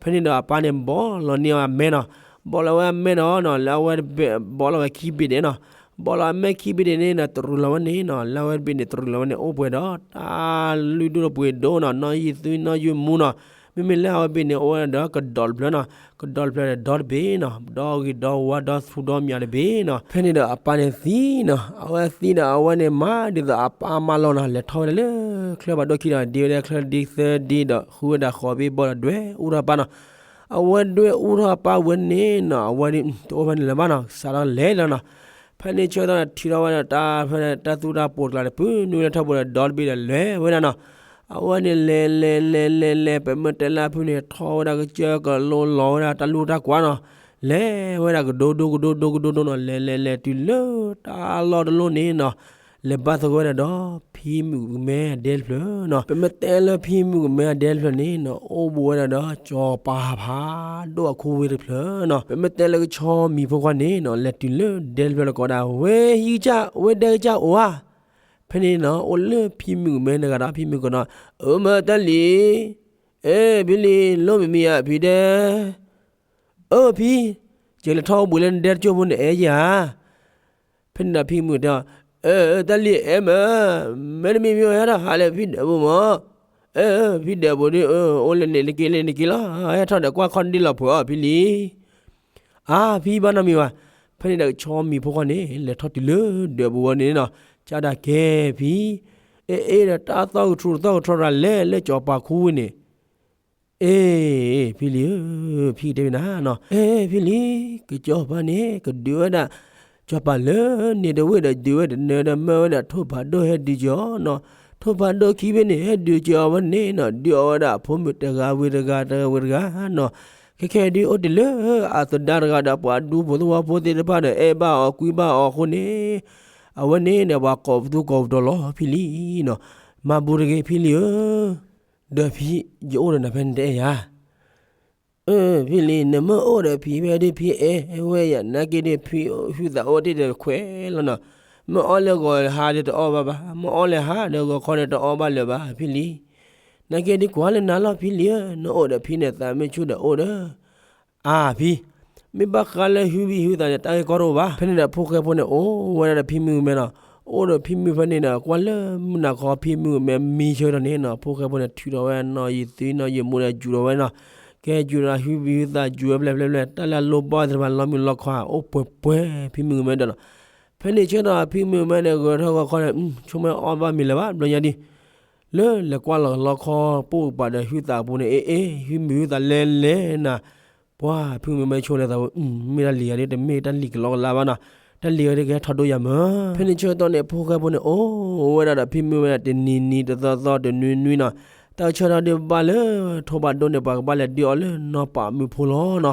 ဖဲန့ၣ်ဒီးအပၢ်န့ၣ် ဘီၣ်လီၤန့ၢ်အီၤအမဲနီၤ, ဘီၣ်လီၤဝဲအမဲဒီးနီၤ လၢအဝဲတဘ့ၣ် ဘီၣ်လီၤဝဲခံဘ့ၣ်ဒဲးနီၤ. ဘီၣ်လီၤအမဲခံဘ့ၣ်ဒဲးန့ၣ်နီၤ တရူးလီၤဝဲန့ၣ်နီၤ, လၢအဝဲတဘ့ၣ်န့ၣ် တရူးလီၤဝဲန့ၣ် အိၣ်ပှဲၤဒီး တၢ်လုၢ်ဒိၣ်ပှ့ၤဒိၣ်နီၤ, နီၣ်ယံာ်သွံၣ်နီၣ်ယံာ်မူနီၤ. မ့မ့ၢ်လၢအဝဲတဘ့ၣ်န့ၣ် အိၣ်ဝဲဒၣ်ဒီးကဒီးတဖျၢၣ်နီၤ, ကဒီးတဖျၢၣ်ဒီးဒီတဘ့ၣ်နီၤ, ဒီဂ့ၤဒီဝါဒီဆူဒီမၠးတဘ့ၣ်နီၤ. ဖဲန့ၣ်ဒီးအပၢ်န့ၣ်သံနီၤ, အဝဲသံဒီးအဝဲန့ၣ်မၤဒ်သိးအပၢ်မၢလီၤနီၤ, လဲၤထီၣ်ဝဲဒၣ်လၢချၢဖးဒိၣ်ခံဒီး ဒ့ဝဲဒၣ်ချၢဒ့သၢဒ့ဒီး ဃုဝဲဒၣ်ဃီဘ့ဘီၣ်ဒီး ဒွဲၣ်အူထီၣ်ပၢ်နီၤ. အဝဲဒွဲၣ်အူထီၣ်ပၢ်ဝဲန့ၣ်နီၤ, အဝဲဒၣ်တအိၣ်ဖဲန့ၣ်လၢၤဘၣ်နီၤ, စးထီၣ်လဲၤလီၤနီၤ. ဖဲန့ၣ်ဆၢကတီၢ်န့ၣ် ထုးထီၣ်ဝဲဒၣ်တၢ်ဖဲန့ၣ် တၢ်သူတၢ်ပိာ်တကျါန့ၣ် ပုၢ်နုာ်လၢထီၣ်ပှဲၤဒီးဒီတဘ့ၣ်ဒီးလဲၤဝဲဒၣ်နီၤ. အဝဲန့ၣ်လဲၤလဲၤလဲၤလဲၤလဲၤ ပမ့ၢ်တဲလၢအဖုန့ၣ် ထီၣ်ဝဲဒၣ်ကစၢၢ်ကလိလီၤဝဲဒၣ်တၢ်လူၢ်တၢ်ကွၢ်နီၤ, လဲၤဝဲဒၣ်ကဒိဒိကဒိဒိကဒိဒိနီၤ, လဲၤလဲၤလဲၤတုၤလၢတၢ်လီၢ်တလီၢ်န့ၣ်နီၤ, လဲၤဘၣ်သဂၢၢ်ဝဲဒၣ်ဒီး ဖံမုၣ်ကမဲအဒဲတဖျၢၣ်နီၤ. ပမ့ၢ်တဲလၢဖံမုၣ်ကမဲအဒဲတဖျၢၣ်န့ၣ်နီၤ အိၣ်ဘူးဝဲဒၣ်ဒီး ကၠီၤပၤဖးဒိၣ်အခိဝ့ၢ်တဖျၢၣ်နီၤ. ပမ့ၢ်တဲလၢကဆီမံၤဖိခွါန့ၣ်နီၤ လဲၤတုၤလၢဒဲတဖျၢၣ်လၢကိးဒၣ် ဝဲဟံကစၢ် ဝဲဒဲကစၢ်အိၣ်ဧါ. ဖဲန့ၣ်နီၤ အိၣ်လၢဖံမုၣ်ကမဲတဂၤဒီး ဖံမုၣ်ကမဲနီၤ, အၢ မၢတၢ်လံၤ, အဲ ဖံလံၤ လိၣ်မမံၤဧါ ဖံတဲ, အၢ ဖံ, ယလဲၤထီၣ်အိၣ်ဘူးလၢနဒဲတကၠိၢ်ဖိန့ၣ် အဲၣ်ယၤဧါ. ဖဲန့ၣ်ဒီးဖံမုၣ်တဲအီၤ, အၢ တၢ်လံၤ အဲၣ်မး, မ့တမ့ၢ်မ့ၢ်ဟဲထီၣ်ဟးလၢဖံဒၢးပူၤမး, အဲ ဖံဒၢးပူၤဒ် အိၣ်လၢန့ၣ်တက့ၢ်လၢန့ၣ်တက့ၢ်လီၤ, ဟဲထီၣ်ဒီးကွၢ်ခီၣ်ဒ့လီၤဖှဲးအီၤ ဖံလံၤ. အါ ဖံဘၣ်နီတမံၤဘၣ်. ဖဲန့ၣ်ဒီးကဆီမံၤဖိခွါန့ၣ် လဲၤထီၣ်တုၤလၢဒၢးပူၤဝဲန့ၣ်နီၤ, ကဒီးကဲဖံ, အဲ အဲ ဒီးတၢ်သီၣ်ကထြူးတသီၣ်ကထြီတဂၤလဲၤလၢကၠီၤပၤခူဝ့ၢ်န့ၣ်, အဲ ဖံလံၤဧၢ, ဖံတဲဝဲနၤနီၤ, အဲ ဖံလံၤ, ကစၢ်ပၤန့ၣ် ကဒုးဝဲဒၣ် ကၠီၤပၤလၢန့ၣ်တဝ့ၢ်ဒီး ဒုးဝဲဒၣ်နၢၤဒီးမၢဝဲဒၣ်ထိၣ်ဖးဒိၣ်ဟဲဒုးက့ၤအီၤနီၤ, ထိၣ်ဖးဒိၣ်ခံဘ့ၣ်န့ၣ် ဟဲဒုးက့ၤအီၤဝဲန့ၣ်နီၤ, ဒုးအီၣ်ဝဲဒၣ်အဖိမုၣ်တဂၤဝံၤတဂၤ တဂၤဝံၤတဂၤနီၤ, ခဲခဲဒုးအိၣ်တ့ၢ်လၢအသဒါတဂၤဒီး ပှၤဒူဖိသဝီဖိသ့ၣ်တဖၣ်ဒီး အဲၣ်ဘၣ်အီၤကွံဘၣ်အီၤအဃိန့ၣ်, အဝဲန့ၣ်ဒီးပှၤကိးပသူကိးပတီၤလီၤဖံလံၤနီၤ, မၤဘူးတဂ့ၤဖံလံၤဧၢ, ဒီးဖံ ယအိၣ်ဒီးနၤဖဲနတအဲၣ်ယၤ အၢ ဖံလံၤ, နမ့ၢ်အိၣ်ဒီးဖံဖဲဒ်ဖံအဲၣ်ဝဲယၤ နာ်က့ဒ်ဖံဟုသးအိၣ်တ့ၢ်ဒီးခွဲးလီၤနီၤ, မ့ၢ်အီၣ်လၢဂီၤဟါဒီးတအီၣ်ဘၣ်ဘၣ်, မ့ၢ်အီၣ်လၢဟါဒီးဂီၤခီန့ၣ်တအီၣ်ဘၣ်လၢၤဘၣ် ဖံလံၤ, နာ်က့ဒ်ကွၢ်လၢနၤလီၤဖံလံၤဧၢ, နအိၣ်ဒီးဖံန့ၣ် သးမ့ၢ်ဆူၣ်ဒီးအိၣ်ဒီး အါဖံ, မ့ၢ်ဘၣ်ဃးလၢဟုဘံဟုသးန့ၣ် တၢ်ဂ့ၢ်ကီတအိၣ်ဘၣ်. ဖဲန့ၣ်ဒီးဖိၣ်ဃဲဖိန့ၣ် အိၣ်ဝဲဒၣ်ဒီးဖံမုၣ်မဲနီၤ, အိၣ်ဒီးဖံမုၣ်ဖဲန့ၣ်ဒီး ကွၢ်လၢမုၢ်နၤခီဖံမုၣ်မဲမံဆၢကတီၢ်န့ၣ်နီၤ, ဖိၣ်ဃဲဖိန့ၣ် ထုးထီၣ်ဝဲနီၣ်ယံာ်သွံၣ်နီၣ်ယံာ်မူဒီးယူၤထီၣ်ဝဲနီၤ, ကဲယူၤဒီးဟုဘံဟုသးယူၤဝဲဖျဲၣ်ဖျဲၣ်ဖျဲၣ် တၢ်လၢအလိၣ်ဘၣ်သ့ၣ်တဖၣ်လီၤမုၢ်လီၤခီ အိၣ်ပှဲၤပှဲၤဖံမုၣ်မဲဒီးနီၤ, ဖဲန့ၣ်ဆၢကတီၢ်ဖံမုၣ်မဲန့ၣ် ဂဲၤထီၣ်ဂီၤခီန့ၣ် ဆိကမိၣ်အီၣ်ဘၣ်မ့ၤလၢၤဘၣ် ဘျီညါဒ် လၢလဲၤကွၢ်လီၤလီခီပိာ်ကပၤဒီးဟုသးပူၤန့ၣ် အ့ အ့ ဟုမုၢ်ဟုသးလဲၤလဲၤနၤ, ပှၤဖံမုၣ်မဲဆိကမိၣ်လၢသးဝဲ မ့ၢ်တၢ်လံၤဂၤဒ် တမ့ၢ်တၢ်လံၤကလီကလီဘၣ်နီၤ, တၢ်လံၤဂၤဒ်ကဟဲထီၣ်ဒိယၤမး. ဖဲန့ၣ်ဆၢကတီၢ်န့ၣ် ဖိၣ်ဃဲဖိန့ၣ် အိၣ်ဝဲဒၣ်ဒီးဖံမုၣ်ဝဲဒၣ်တနံၤနံၤတသီသီတနွံနွံနီၤ, တၢ်ဆၢကတီၢ်ဒ်ဘၣ်လၢထိၣ်ဖးဒိၣ်န့ၣ် ပှၤကဘၣ်လဲၤဒုးအီၣ်လၢနီၢ်ပာ်မုၣ်ဖိလီၤနီၤ.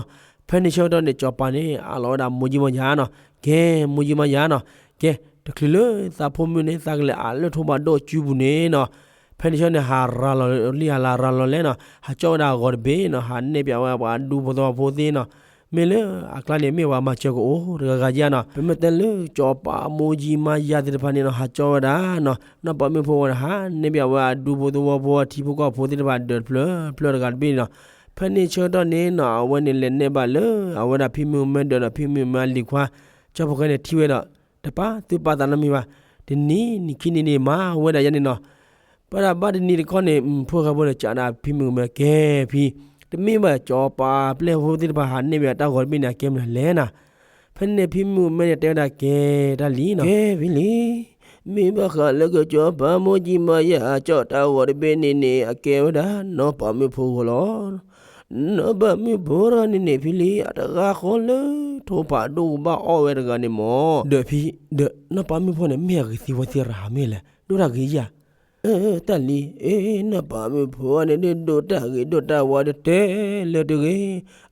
ဖဲန့ၣ်ဆၢကတီၢ်န့ၣ် ကၠီၤပၤန့ၣ် အးလီၤဝဲဒၣ်မိၢ်ကၠံမိၢ်ယၤနီၤ, ကဲ မိၢ်ကၠံမိၢ်ယၤနီၤ, ကဲ တချုးလၢသးဖိမုၣ်န့ၣ် သးကလဲၤအးလၢထိၣ်ဖးဒိၣ်စုပူၤန့ၣ်နီၤ, ဖဲန့ၣ်ဆၢန့ၣ် ဟးရၤလီၤလံ ဟးလၢရၤလီၤလဲၣ်နီၤ, ဟးကၠီၣ်ဝဲဒၣ်အဂီၤတဘ့ၣ်နီၤ, ဟးနဲၣ်ပၠးဝဲပှၤဒူဖိသဝီဖိသ့ၣ်နီၤ, မ့ၢ်လၢအကျါန့ၣ် မ့ၢ်ပှၤမၤစၢၤကအိၣ်တဂၤဂၤဧါနီၤ. ပမ့ၢ်တဲလၢစီၤပၤအမိၢ်ယံာ်မါယါသ့ၣ်တဖၣ်န့ၣ်နီၤ ဟးကၠီဝဲဒၣ်နီၤ နီၢ်ပၤမုၣ်ဖိဝဲဒၣ် ဟးနဲၣ်ဘၣ်ဝဲအဒူဖိသဝီဖိအထံဖိကီၢ်ဖိသ့ၣ်တဖၣ်ဒၢးတဖျၢၣ်တဖျၢၣ်တဂၤတဘ့ၣ်န့ၣ်နီၤ. ဖဲန့ၣ်ဆၢကတီၢ်န့ၣ်နီၤ အဝဲန့ၣ်လဲၤနဲၣ်ဘၣ်လၢ အဝဲဒၣ်ဖံမုၣ်မဲဒီးနီၤ ဖံမုၣ်မဲအလံၤခွါ ကၠီဖိဃဲန့ၣ်ထံၣ်ဝဲဒီး တပာ်သူၣ်ပာ်သးနီတမံၤဘၣ်. တနံၤနံၤခံနံၤန့ၣ် မၤဝဲဒၣ်ယါန့ၣ်နီၤ ပဝဲဒၣ်ဘၣ်တနံၤတခီန့ၣ် ဖိၣ်ဃဲဖိန့ၣ် ကးဒၣ်ဖံမုၣ်မဲကဲဖံ, တမ့ၢ်ဘၣ်စီၤပၤပျဲၢ်ဖိသ့ၣ်တဖၣ်ဟးနဲၣ်ဘၣ်တၢ်ဂီၤတဘ့ၣ်န့ၣ် အကဲမနုၤလဲၣ်နၤ. ဖဲန့ၣ်ဖံမုၣ်မဲန့ၣ်တဲဝဲဒၣ် ကဲတၢ်လံၤနီၤ ကဲဖံလံၤ, မ့ၢ်ဘၣ်ဃးလၢကစီၤပၤမိၢ်ယံာ်မါယါအကၠီတၢ်ဂီၤတဘ့ၣ်န့ၣ်န့ၣ် အကဲဝဲဒၣ် နီၢ်ပၤမုၣ်ဖိဂီၢ်လီၤ. နီၢ်ပၤမုၣ်ဖိတဂၤန့ၣ်န့ၣ် ဖံလံၤ အတဂၤဃီလၢ ထိၣ်ဖးဒိၣ်ကဘၣ်အီၣ်ဝဲတဂၤန့ၣ်မၢ်. ဒီးဖံ, ဒီးနီၢ်ပၤမုၣ်ဖိန့ၣ် မ့ၢ်အဂ့ၤသံဝဲသံရၤမ့ၢ်လဲၣ် ဒိၣ်တၢ်ဂ့ၤယါ တၢ်လံၤ, နီၢ်ပၤမုၣ်ဖိန့ၣ်ဒိၣ်တၢ်ဂ့ၤဒိၣ်တၢ်ဝါတတဲလၢတဂ့ၤ,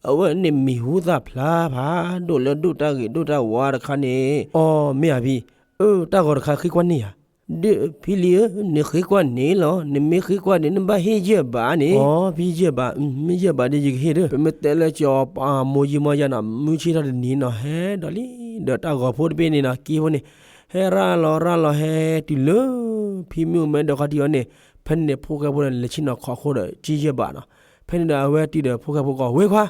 အဝဲန့ၣ်မံၤဟူသၣ်ဖျါဖးဒိၣ်လၢဒိၣ်တၢ်ဂ့ၤဒိၣ်တၢ်ဝါတခါန့ၣ်. အိ မ့ၢ်ဧါဖံ, အၢ တၢ်ဂီၤတခါဃ့ကွၢ်န့ၢ်ဧါ. ဒီးဖံလံၤဧၢ, နဃ့ကွၢ်န့ၢ်လီၤ, နမ့ၢ်ဃ့ကွၢ်န့ၢ် နဘၣ်ဟ့ၣ်ယဲၢ်ဘးန့ၣ်. အိ ဖံယဲၢ်ဘး, မ့ၢ်ယဲၢ်ဘးဒီးယကဟ့ၣ်ဒီး. ပမ့ၢ်တဲလၢစီၤပၤမိၢ်ယံာ်မါယါနီၤ မုၢ်ဆ့ၣ်ထီၣ်တနံၤနီၤ ဟဲဒီးလံ ဒီးတၢ်ဂီၤဖိတဘ့ၣ်န့ၣ်နီၤ က့ဖိန့ၣ် ဟဲရၤလီၤရၤလီၤဟဲတုၤလၢ ဖံမုၣ်မဲဒီးခီၣ်ထံးအီၤန့ၣ်, ဖဲန့ၣ်န့ၣ် ဖိၣ်ဃဲဖိန့ၣ် လဲၤဆ့ၣ်နီၤခီၣ်ခိၣ်ဒီး က့ယဲၢ်ဘးနီၤ. ဖဲန့ၣ်ဒီးအဝဲတုၤဒီးဖိၣ်ဃဲဖိကီး ဝဲခွါ,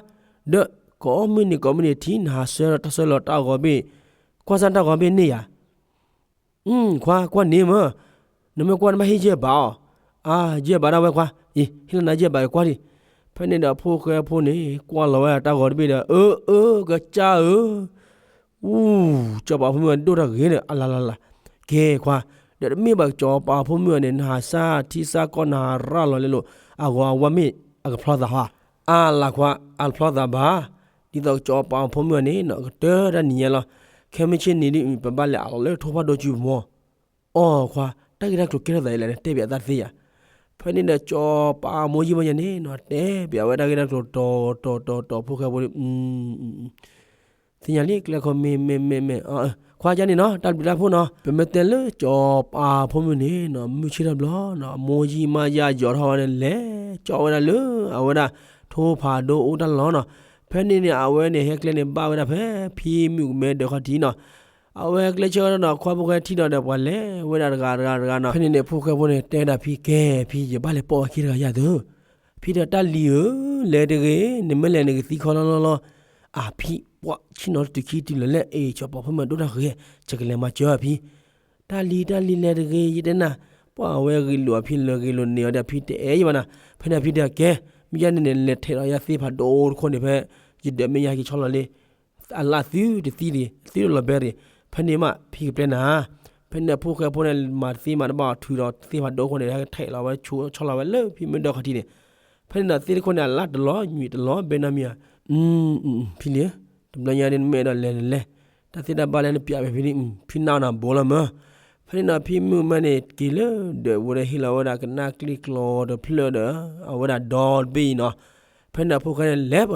ဒီးကိးမုၢ်နံၤကိးမုၢ်နံၤထံ နဟးဆှၢတၢ်ဆှၢလီၤတၢ်ဂီၤဘ့ၣ်, ကွၢ်စၢ်တၢ်ဂီၤဘ့ၣ်န့ၢ်ဧါ. ခွါ ကွၢ်န့ၢ်မၢ်, နမ့ၢ်ကွၢ်နဘၣ်ဟ့ၣ်ယဲၢ်ဘးအီၤ. အါ ယဲၢ်ဘးဒၣ်ဝဲခွါ, အံၤ ဟ့ၣ်လီၤနၤယဲၢ်ဘးကကွၢ်ဒံး. ဖဲန့ၣ်ဒီးဖိၣ်ဃဲဖိန့ၣ် ကွၢ်လီၤဝဲတၢ်ဂီၤတဘ့ၣ်ဒီး အၢ အၢ ကစၢ်ဧၢ အူ စီၤပၤဖိမုၣ်ဒိၣ်တၢ်ဂ့ၤဒီး အလၤလၤလၤ, ကဲခွါ, ဒီးတမ့ၢ်ဘၣ်စီၤပၤဖိမုၣ်အီၤန့ၣ် နဟးစၢ်ထံစၢ်ကီၢ် နဟးရၤလီၤလဲလိာ် အဂီၤအဝါမ့ၢ်အကဖျီသးဟါ, အါလၤခွါ အကဖျီသးဘၣ်, ဒ်သိးစီၤပၤဖိမုၣ်အီၤန့ၣ် ကတၢၢ်တၢ်နံၤညါလီၤ, ခဲမုၢ်ဆ့ၣ်နံၤဒ် ပဘၣ်လဲၤအးလီၤလၢထိၣ်ဖးဒိၣ်စုပူၤမၢ်. အိ ခွါ, တၢ်ဂ့ၢ်တၢ်ကျိၤကဲထီၣ်သးဒ်လဲၣ် တဲဘၣ်အသးတသ့ဧါ. ဖဲန့ၣ်ဒီးစီၤပၤမိၢ်ယံာ်မါယါန့ၣ်နီၤ တဲဘၣ်ဝဲတၢ်ဂ့ၢ်တၢ်ကျိၤတီၤတီၤတီၤတီၤ ဖိၣ်ဃဲဖိန့ၣ် သ့ၣ်ညါလံ ကျဲခီမ့ၢ်မ့ၢ်မ့ၢ်မ့ၢ်, ခွါကန့ၣ်နီၤ တၢ်ဘျုးတၢ်ဖှိၣ်နီၤ ပမ့ၢ်တဲလၢစီၤပၤဖိမုၣ်န့ၣ်နီၤ မုၢ်ဆ့ၣ်ထီၣ်ဘျီနီၤ မိၢ်ယံာ်မါယါယီၤထီၣ်ဝဲန့ၣ် လဲၤကၠီဝဲဒၣ်လၢ အဝဲဒၣ် ထိၣ်ဖးဒိၣ်အိၣ်တၢ်လီၢ်နီၤ. ဖဲန့ၣ်န့ၣ် အဝဲန့ၣ် ဟဲကျဲန့ၣ် ဘၣ်ဝဲဒၣ်ဖဲ ဖံမုၣ်ကမဲဒီးခီၣ်ထံးနီၤ အဝဲကျဲဆၢကတီၢ်ဒီး ခွါဖိၣ်ဃဲထံၣ်ဒီး ပှၤလဲၤဝဲဒၣ်တဂၤတဂၤတဂၤနီၤ. ဖဲန့ၣ်န့ၣ် ဖိၣ်ဃဲဖိန့ၣ် တဲဒၣ်ဖံ ကဲ ဖံ ယဘၣ်လဲၤပိာ်အခံတဂၤယၤသု. ဖံဒီး တၢ်လံၤဧၢ, လဲၤတဂ့ၤ, နမ့ၢ်လဲၤန့ၣ် ကသံခီလီၤလီၤလီၤ. အါဖံ ပှၤဆ့ၣ်နီၤတတုၤခံတုၤလီၤလဲၣ်, အ့ စီၤပၤဖိမုၣ်ဒိၣ်တၢ်ဂ့ၤ, ယကလဲၤမၤစၢၤအီၤဖံ. တၢ်လံၤ တၢ်လံၤ လဲၤတဂ့ၤ, ယတဲနၤ, ပှၤအဝဲဂ့ၤလိာ်အဖံလၢဂ့ၤလိာ်န့ၢ်အီၤဒီး ဖံတအဲၣ်ယဘၣ်နၤ. ဖဲန့ၣ်ဖံတဲ ကဲ, မ့ၢ်ယါန့ၣ်န့ၣ် လဲၤထဲးလီၤယၤသ့ၣ်ဖးဒိၣ်တခိၣ်န့ၣ် ဖဲ ယဒၢးမဲာ်ညါက့ၤဆီလီၤလံ အလၢအသုတသံတဂ့ၤ, အသုတလီၤဘဲတဂ့ၤ, ဖဲန့ၣ်မး ဖံကပျဲနၤ. ဖဲန့ၣ်ဖိၣ်ဃဲဖိန့ၣ် မၤတသ့မၤတဘၣ် ထုးဒီးသ့ၣ်ဖးဒိၣ်ခိၣ်န့ၣ် ဟဲထဲးလီၤဝဲဆီလီၤဝဲလၢဖံမုၣ်ဒီးခီၣ်ထံးန့ၣ်. ဖဲန့ၣ်ဒီးသ့ၣ်တခိၣ်န့ၣ် အလၢတလီၤ ညွံးတလီၤ ဘဲနီတမံၤဧါ. ဖံလံၤဧၢ, တဘျီညါဒ်နမ့ၢ်အဲၣ်ဒိးလဲၤန့ၣ်လဲၤ, တၢ်သ့ၣ်တၢ်ဘၣ်လၢနပျးဝဲဖဲန့ၣ် ဖံနၢ်နၤဘိလီၤမၢ်. ဖဲန့ၣ်ဒီးဖံမုၣ်မးန့ၣ် က့ၤလၢဒၢးဝဲဒီးဟ့ၣ်လီၤဝဲဒၣ်ကနၣ်ကျ့ၣ်ကျီတဖျၢၣ်ဒီး အဝဲဒၣ်ဒီတဘ့ၣ်အံၤနီၤ. ဖဲန့ၣ်ဒီးဖိၣ်ဃဲန့ၣ် လဲၤပ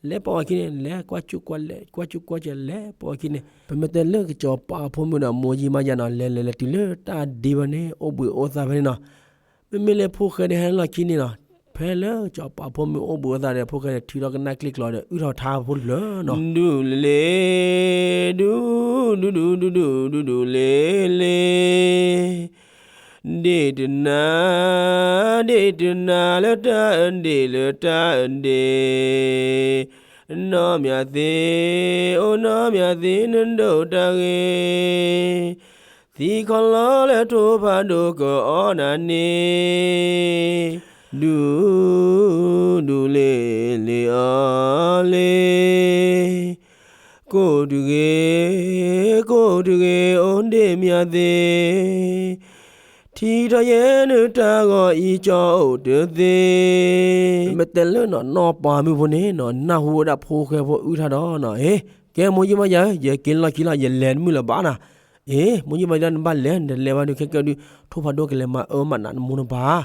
လဲၤပိာ်အခံန့ၣ် လဲၤကွၢ်ကၠူၣ်ကွၢ်လဲၣ် ကွၢ်ကၠူၣ်ကွၢ်ကၠဲး လဲၤပိာ်အခံန့ၣ် ပမ့ၢ်တဲလၢကစီၤပၤဖိမုၣ်ဒီးမိၢ်ယံာ်မါယါနီၤ လဲၤလဲၤလဲၤတုၤလၢတၢ်ဒ့ဝဲန့ၣ် အိၣ်ဘှံးအိၣ်သါဖဲန့ၣ်နီၤ. မ့မ့ၢ်လၢဖိၣ်ဃဲဒၣ်ဟဲလီၢ်ခံန့ၣ်နီၤ ဖဲလၢကစီၤပၤဖိမုၣ်အိၣ်ဘှံးအိၣ်သါဒီး ဖိၣ်ဃဲန့ၣ် ထုးထီၣ်ကနၣ်ကျ့ၣ်ကျီဒီး အုၣ်ထီၣ်ထါဖိတဖျၢၣ်နီၤ ဒူၣ်လ့ၤလ့ၤ ဒူၣ် ဒူၣ်ဒူၣ်ဒူၣ်ဒူၣ်ဒူၣ်ဒူၣ် ဒူၣ်လ့ၤလ့ၤ ဒ့ၣ်တနၤ ဒ့ၣ်တနၤလၢတၢ်အဒ့ၣ်လၢတၢ်အဒ့ၣ် နီၢ်မၠၣ်သ့ အိၣ်နီၢ်မၠၣ်သ့ နဒိၣ်တၢ်ဂ့ၤ သံခီလီၤလၢထိၣ်ဖးဒိၣ်ကအီၣ်နၤန့ၣ် ဒူၣ် ဒူၣ်လ့ၤလ့ၤအီၤလ့ၤ ကိၣ်တဂ့ၤ ကိၣ်တဂ့ၤ အိၣ်ဒ့ၣ်မၠၣ်သ့ ထံထီၣ်ယဲနတၢ်ဂီၤအံၤကၠီအိၣ်တသ့ မ့ၢ်တဲလၢနီၢ်ပၤမုၣ်ဖိန့ၣ်နီၤ နၢ်ဟူဝဲဒၣ်ဖိၣ်ဃဲဖိအုၣ်ထါဒီးနီၤ အ့ ကဲမိၢ်ယံာ်မါယါဧၢ ယက့ၤလီၢ်ခံလီၤ ယလဲၤတမုာ်လၢၤဘၣ်နၤ အ့ မိၢ်ယံာ်မါယါ နဘၣ်လဲၤ နတလဲၤဘၣ်ဒုး ခဲကဲဒုး ထိၣ်ဖးဒိၣ်ကလဲၤမၤအၢမၤနးနမိၢ်နပၢ်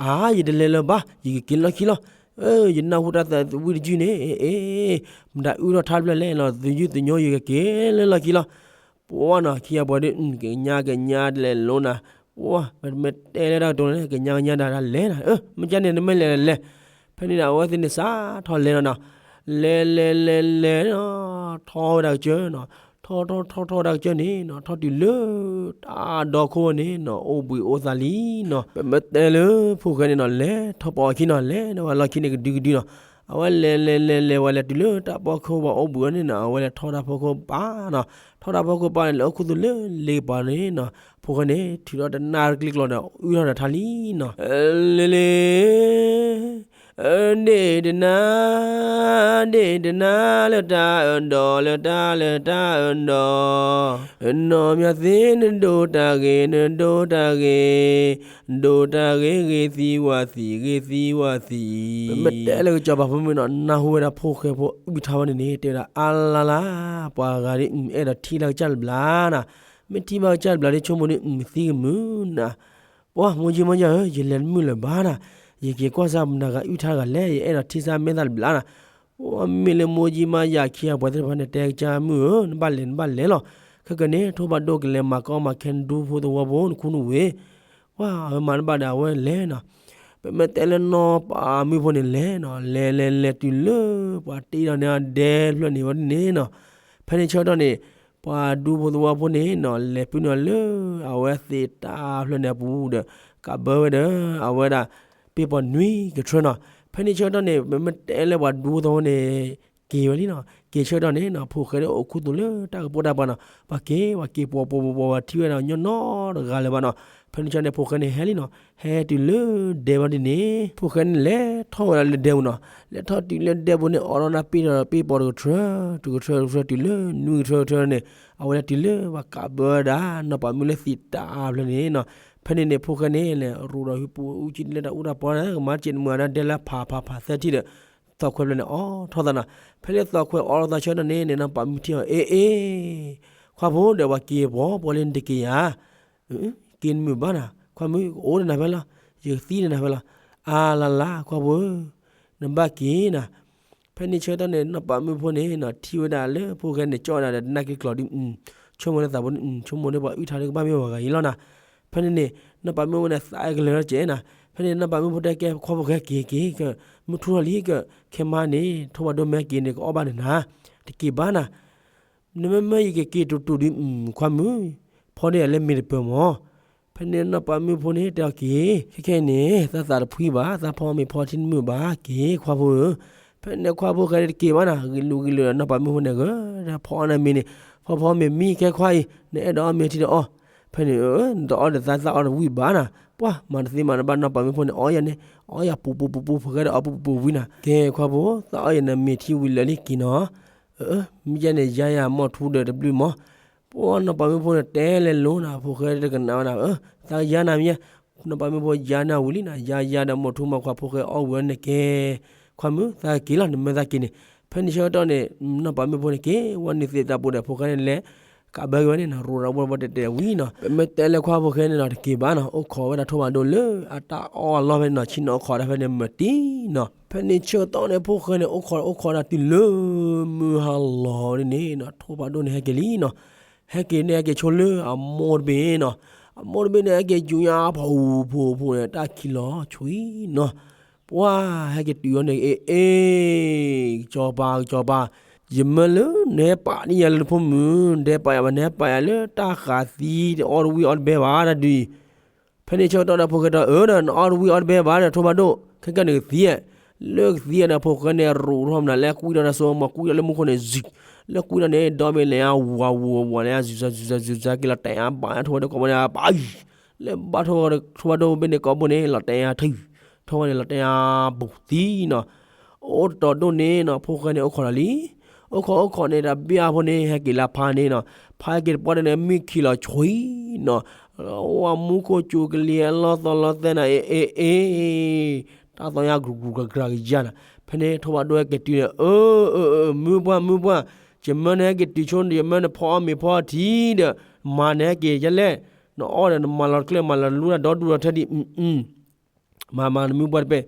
အါ ယတလဲၤလၢၤဘၣ် ယကက့ၤလီၢ်ခံလီၤ ယနၢ်ဟူတၢ်သးဝံၣ်တယုၢ်န့ၣ် အ့ မတၤအုၣ်ထီၣ်ထါတဖျၢၣ်လဲၣ်လီၤ သယုၢ်သညိယကက့ၤလၢလီၢ်ခံလီၤ ပှၤနီၤ ခံဂၤပှၤဒုး ကညါကညါတလဲၤလိနၤ ပှၤ မ့ၢ်တဲလၢတၢ်ကတိၤန့ၣ် ကညါကညါဒၣ်တၢ်လဲၤနၤ အၢ မ့ၢ်ကန့ၣ် နမ့ၢ်လဲၤလဲၤ ဖဲန့ၣ်ဒီး အဝဲသ့ၣ်န့ၣ်စးထီၣ်လဲၤလီၤနီၤ လဲၤလဲၤလဲၤလဲၤနီၤ, ထီၣ်ဝဲဒၣ်ကစၢၢ်နီၤ, ထီၣ်ထီၣ်ထီၣ်ထီၣ်ဝဲဒၣ်ကစၢၢ်န့ၣ်နီၤ, ထီၣ်တုၤလၢတၢ်ဒီခိၣ်န့ၣ်နီၤ, အိၣ်ဘှံးအိၣ်သါလံနီၤ. ပမ့ၢ်တဲလၢဖိၣ်ဃဲန့ၣ်နီၤ, လဲၤထီၣ်ပိာ်အခံနီၤ, လဲၤဒီးဝဲလီၢ်ခံန့ၣ်ကဒုကဒုနီၤ. အဝဲလဲၤလဲၤလဲၤလဲၤဝဲလဲၤတုၤလၢတၢ်ဖီခိၣ်ဘၣ်အိၣ်ဘှံးအီၤန့ၣ်နီၤ, အဝဲလဲၤထီၣ်တၢ်ဖီခိၣ်ပၢ်နီၤ. ထီၣ်တၢ်ဖီခိၣ်ပၢ်န့ၣ် လၢအိၣ်ခူသူၣ်လၢလ့ကပၤန့ၣ်နီၤ, ဖိၣ်ဃဲန့ၣ် ထုးထီၣ်တနၣ်ကျံကျီဒီး အုၣ်ထီၣ်ဒီးထါလံနီၤ. လ့လ့ ဒ့ၣ်တနါ, ဒ့ၣ်တနါလၢတၢ်အၢၣ်ဒီး, လၢတၢ်လၢတၢ်အၢၣ်ဒီး, နီၢ်မၠၢ်သ့ နဒိးတၢ်ဂ့ၤ, နဒိးတၢ်ဂ့ၤ, ဒိးတၢ်ဂ့ၤ ဂ့ၤသံဝၣ်သံ, ဂ့ၤသံဝၣ်သံ. ပမ့ၢ်တဲလၢကစီၤပၤဖိမုၣ်နီၤ, နၢ်ဟူဝဲဒၣ်ဖိၣ်ဃဲဖိအုၣ်ထါဝဲန့ၣ်န့ၣ် တဲဝဲဒၣ်အါလါလါ, ပှၤဂၤဒ်အံၤ အဲၣ်ဒိးထံၣ်လၢကစၢ်တဘျီနီၤ, မ့ၢ်ထံၣ်ဘၣ်ကစၢ်တဘျီဒ်ဆိကမိၣ်ဒ်အံၤ သံကမုာ်နၤ. ပှၤမိၢ်ကၠံမီၢ်ယါဧၢ, ယလဲၤတမုာ်လၢၤဘၣ်နၤ, ယက့ၤကွၢ်စၢ်မနၤဂၤအုၣ်ထါတဂၤလဲၣ်, ယအဲၣ်ဒိးထံၣ်စၢ်မဲာ်သၣ်တဘျီနၤ. ပှၤမ့ၢ်လၢမိၢ်ကၠံမီၢ်ယါခံဂၤပှၤသ့ၣ်တဖၣ်န့ၣ် တဲကစၢ်မုၣ်ဧၢ, နဘၣ်လဲၤနဘၣ်လဲၤလီၤ. ခဲကနံၣ်န့ၣ် ထိၣ်ဖးဒိၣ်ကလဲၤမၤကီမၤခဲနဒူဖိသဝီဖိ နခူနဝ့ၢ် ပှၤအဝဲမၤတဘၣ်ဒီး အဝဲလဲၤနီၤ. ပမ့ၢ်တဲလၢနီၢ်ပၤမုၣ်ဖိန့ၣ်လဲၤနီၤ, လဲၤလဲၤလဲၤတုၤလၢ ပှၤတ့ဒီးန့ၢ်အီၤဒဲဖျၢၣ်န့ၣ်ဝဲဒ်န့ၣ်နီၤ. ဖဲန့ၣ်ဆၢကတီၢ်န့ၣ် ပှၤဒူဖိသဝီဖိန့ၣ်နီၤ လဲၤပုၢ်န့ၢ်အီၤလၢ အဝဲသ့ၣ်တၢ်ဖျၢၣ်န့ၣ်အပူၤဒီး ကးဘၢဝဲဒီး အဝဲဒၣ် ပ့ၢ်ပီၢ်နွံကထြၢနီၤ. ဖဲန့ၣ်ဆၢကတီၢ်န့ၣ် ပမ့ၢ်တဲလၢပှၤဒူဖိသဝီဖိန့ၣ် က့ၤဝဲလံနီၤ. က့ၤဆၢကတီၢ်န့ၣ်နီၤ ဖိၣ်ဃဲဒၣ်အိၣ်ခူသူၣ်လၢတၢ်ကပိာ်တၢ်ပၤနီၤ, ပှၤက့ၤ ပှၤက့ၤပိာ်ပိာ်ပိာ်ပိာ် ပှၤထံၣ်ဝဲဒၣ်ညီနီတဂၤလၢၤဘၣ်နီၤ. ဖဲန့ၣ်ဆၢန့ၣ် ဖိၣ်ဃဲန့ၣ်ဟဲလံနီၤ, ဟဲတုၤလၢဒဲဝဲဒ်န့ၣ် ဖိၣ်ဃဲန့ၣ်လဲၤထီၣ်ဝဲဒၣ်လၢဒဲပူၤနီၤ. လဲၤထီၣ်တုၤလၢဒဲပူၤန့ၣ် အိးထီၣ်နၢ်ပ့ၢ်ဒီးပ့ၢ်ပီၢ်တကထြၢ, တကထြၢတကထြၢတုၤလၢနွံကထြၢကထြၢန့ၣ် အဝဲဒၣ်တုၤလၢပှၤကးဘၢဝဲဒၣ် နီၢ်ပၤမုၣ်လၢသံးတၢ်ဖျၢၣ်န့ၣ်နီၤ. ဖဲန့ၣ်န့ၣ် ဖိၣ်ဃဲန့ၣ်လဲၤရူးဒီးဟံၣ်ပူၤအူကံလၢတၢ်အူတၢ်ပီန့ၣ် ကမၤစ့ၣ်နမုၢ်အဒၣ်ဒဲလၢဖးဖးဖးသၢထံၣ်ဒီး သီၣ်ခွဲးဖျၢၣ်န့ၣ် အိးထီၣ်သးနီၤ. ဖဲလၢသီၣ်ခွဲးအိးထီၣ်သးဆၢကတီၢ်န့ၣ်န့ၣ် နီၢ်ပၤမုၣ်ထံၣ်အီၤ အ့ အ့ ခွါဖိဒီး ပှၤက့ၤပိာ်ပိာ်လၢနတက့ၤဧါ. က့ၤနမုာ်ဘၣ်နၤ, ခွါမုၣ် အိၣ်ဒီးနၤဖဲလီၤ, ယကသံဒီးနၤဖဲလီၤ. အါလါလါ ခွါဖိဧၢ, နဘၣ်က့ၤနၤ. ဖဲန့ၣ်ဆၢကတီၢ်န့ၣ် နီၢ်ပၤမုၣ်ဖိန့ၣ်နီၤ ထံၣ်ဝဲဒၣ်လၢဖိၣ်ဃဲန့ၣ် ကၠီၣ်ဝဲဒၣ်ဒီးတနၢ်က့ၤကျီၤဒ် ဆိကမိၣ်လၢသးဘိန့ၣ် ဆိကမိၣ်လၢပှၤအုၣ်ထါလၢကဘၣ်မ့ၢ်ပှၤဂၤအံၤလီၤနၤ. ဖဲန့ၣ်န့ၣ် နီၢ်ပၤမုၣ်ဖိန့ၣ် သးအဲၣ်ကလၢာ်လီၤကဲနၤ. ဖဲန့ၣ် နီၢ်ပၤမုၣ်ဖိတဲကဲ ခွါဖိၣ်ဃဲက့ၤက့ၤ ကမုၢ်ထူၣ်ထီၣ်လံ ကခဲမါန့ၣ် ထိၣ်ဖးဒိၣ်မ့ၢ်က့ၤန့ၣ် ကအီၣ်ဘၣ်နၤနၤ, တက့ၤဘၣ်နၤ. နမ့မ့ၢ်ယကက့ၤတိၤတိၤဒ် ခွါမုၣ်, ဖီဒ့ၣ်လၢမ့ၢ်တပၢၢ်မၢ်. ဖဲန့ၣ်နီၢ်ပၤမုၣ်ဖိန့ၣ် တဲအီၤက့ၤ ခဲခဲအံၤန့ၣ် သးသးတဖှံဘၣ်, သးဖီမ့ၤဖီထံတမုာ်ဘၣ်, က့ၤခွါဖိဧၢ. ဖဲန့ၣ်ခွါဖိၣ်ဃဲတက့ၤဘၣ်နၤ, ဂ့ၤလိာ်ဂ့ၤလိာ်ဒီး နီၢ်ပၤမုၣ်ဖိန့ၣ်ဂဲၤဒီးဖီအီၣ်နၤမ့ၤန့ၣ်, ဖီဖီမ့ၤမံခဲခွါအံၤ နအဲၣ်ဒိးအီၣ်မ့ၤထံဒီးအီၣ်. ဖဲန့ၣ် နတအီၣ်ဒီးသး သးအီၣ်တဝံၣ်ဘၣ်နၤ. ပှၤမၤတသ့မၤတဘၣ် နီၢ်ပၤမုၣ်ဖိန့ၣ် အီၣ်ယၤန့ၣ်, အီၣ်ယၤပူၤပူၤပူၤပူၤ ဖိၣ်ဃဲဒီးအီၣ်ပူၤပူၤပူၤဝံၤနၤ. ကဲခွါဖိ, သးအီၣ်ယၤနမ့ၤထံဝံၤလၢာ်လံက့ၤနီၤ. မ့ၢ်ယဲန့ၣ် ယါယၤမီၢ်ထူဒီးတဘျုးမၢ်. ပှၤနီၢ်ပၤမုၣ်ဖိန့ၣ် တဲလဲၤလိၤနၤ, ဖိၣ်ဃဲတကနၣ်ဝဲဒၣ်, သးယါနၤမ့ၢ်ယဲ. နီၢ်ပၤမုၣ်ဖိယါနၤဝံၤလံနၤ, ယါယါဒီးမီၢ်ထူမီၢ်ခွါ ဖိၣ်ဃဲအီၣ်ဝံၤအီၤန့ၣ်ကဲ ခွါမုၣ် သးက့ၤလီၤ, နမ့ၢ်သးက့ၤန့ၣ်. ဖဲန့ၣ်ဆၢကတီၢ်န့ၣ် နီၢ်ပၤမုၣ်ဖိန့ၣ်က့ၤ ဝဲနုာ်သ့ၣ်တၢ်ပူၤဒီး ဖိၣ်ဃဲန့ၣ်လဲၤ ကးဘၢက့ၤဝဲန့ၣ်နီၤ, ရူးဒီးဝဲဝဲတဲာ်တဲာ်ဝံၤနီၤ. ပမ့ၢ်တဲလၢခွါဖိၣ်ဃဲန့ၣ်နီၤ တက့ၤဘၣ်နီၤ, အိၣ်ခိးဝဲဒၣ်ထိၣ်ဖးဒိၣ်လၢအတၢ်အီၣ်အလီၢ်ဖဲန့ၣ်နီၤ, ဆ့ၣ်နီၤအိၣ်ခိးဒၣ်ဖဲန့ၣ်မတံၤနီၤ. ဖဲန့ၣ်ဆၢကတီၢ်န့ၣ် ဖိၣ်ဃဲန့ၣ် အိၣ်ခိးအိၣ်ခိးဒၣ်တုၤလၢ မုၢ်ဟါလီၤဒ်န့ၣ်နီၤ, ထိၣ်ဖးဒိၣ်န့ၣ်ဟဲက့ၤလံနီၤ. ဟဲက့ၤန့ၣ် ဟဲက့ၤဆိလၢအမိၢ်တဘ့ၣ်နီၤ. အမိၢ်တဘ့ၣ်န့ၣ် ဟဲက့ၤယူၤညါဖီၣ်ဖီၣ်န့ၣ် တၢ်ခံးလီၤဆွံနီၤ. ပှၤဟဲက့ၤတုၤအီၤန့ၣ် အ့ အ့ ကစီၤပၤ ကစီၤပၤ, ယမၢလၢနဟဲပာ်န့ၢ်ယၤလၢနဖိမုၣ်, နတဟဲပာ်ယၤဘၣ်, နဟဲပာ်ယၤလၢတၢ်ဃးသံ တအီၣ်တဝံၣ်အီၣ်တဘဲဘၣ်တၢ်ဒုး. ဖဲန့ၣ်ဆၢကတီၢ်ဒီး ဖိၣ်ဃဲတဲအီၤ ဒီးနအီၣ်တဝံၣ်အီၣ်တဘဲဘၣ်ဒီး ထိၣ်ဖးဒိၣ် ခဲကနံၣ်ကသံ, လၢကသံဒီး ဖိၣ်ဃဲန့ၣ် ရူးထီၣ်မနုၤလဲၣ်, ကွံာ်ထီၣ်ဒီးစိမိၤ, ကွံာ်ထီၣ်လၢမူခိၣ်န့ၣ် စူး, လၢကွံာ်ထီၣ်န့ၣ် ဒီဘ့ၣ်လဲၤဝးဝးဝးဝးလဲၤ စူးစူးစူးစူးက့ၤလီၤတဲာ်အါဘၣ်ထိၣ်ဖးဒိၣ်ကိးဘိန့ၣ် ပၢ်, လၢဘၣ်ထိၣ်ဖးဒိၣ် ထိၣ်ဖးဒိၣ်ဘ့ၣ်န့ၣ်ကိးဘိန့ၣ် လီၤတဲာ်အါထံ, ထိၣ်ဖးဒိၣ်န့ၣ် လီၤတဲာ်အါဘူးသံနီၤ. အိၣ်တတီၤဒိၣ်န့ၣ်နီၤ ဖိၣ်ဃဲန့ၣ် အိၣ်ခိးလီၤလံ. အိၣ်ခိးအိၣ်ခိးန့ၣ် တၢ်ဘံၣ်အါဖိန့ၣ် ဟဲက့ၤလၢဖါန့ၣ်နီၤ. ဖါဟဲက့ၤတပှၢ်ဒၣ်န့ၣ် မုၢ်ခံးလီၤဆွံနီၤ. ဝဲမူခိၣ်စူၤကလံၤအလီၢ်သီလီၤသဲနၤ အ့ အ့ အ့ တၢ်သီညါ ကြူးကြူးကြၤကြၤကယၤနၤ. ဖဲန့ၣ် ထိၣ်ဖးဒိၣ်ဟဲက့ၤတုၤန့ၣ် အၢ အၢ အၢ မုၢ်ပှၢ် မုၢ်ပှၢ်, ယမၢနဟဲက့ၤတုၤဆိ ယမၢနဖီအီၣ်မ့ၤဖီအီၣ်ထံဒီး မၤနဟဲက့ၤယဲလဲၣ်, နအီၣ်ဒီးနမၤလီၤတကျဲ မၤလီၤလူတၢ်ဒီဒူၣ်ဒီထၢဒံး မၤမၤနမုၢ်ပှၢ်တပဲၢ်.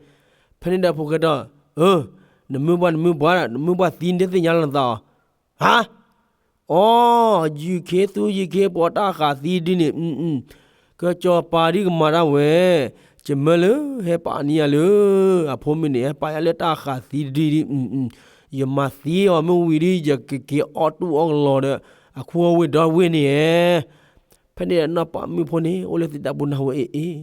ဖဲန့ၣ်ဒီးဖိၣ်ဃဲတဲအီၤ, အၢ, နမုၢ်ပှၢ် နမုၢ်ပှၢ်ဒၣ် နမုၢ်ပှၢ်သံနတသ့ၣ်ညါလီၤနသးအီၤ, ဟါ, အီ, ယူၤခ့သူယူၤခ့ ပှၤတၢ်ဃးသံဒ်န့ၣ်, ကစီၤပၤဒ်ကမၤတၢ်ဝဲ, ယမၢလၢဟဲပာ်န့ၢ်ယၤလၢ အဖိမုၣ်န့ၣ် ဟဲပာ်ယၤလၢတၢ်ဃးသံဒ်ဒ်, ယမၤသံအီၤမ့ၢ်ဝံၤဒီး ယကက့ၤအီၣ်တူၢ်အီၣ်ကလီၤဒီး အခူအဝ့ၢ်ဒီဝ့ၢ်န့ၣ်ဧါ. ဖဲန့ၣ်နီၢ်ပၤမုၣ်ဖိန့ၣ် အိၣ်လၢသ့ၣ်တၢ်ပူၤနၢ်ဟူဝဲအ့ၣ်အ့ၣ်,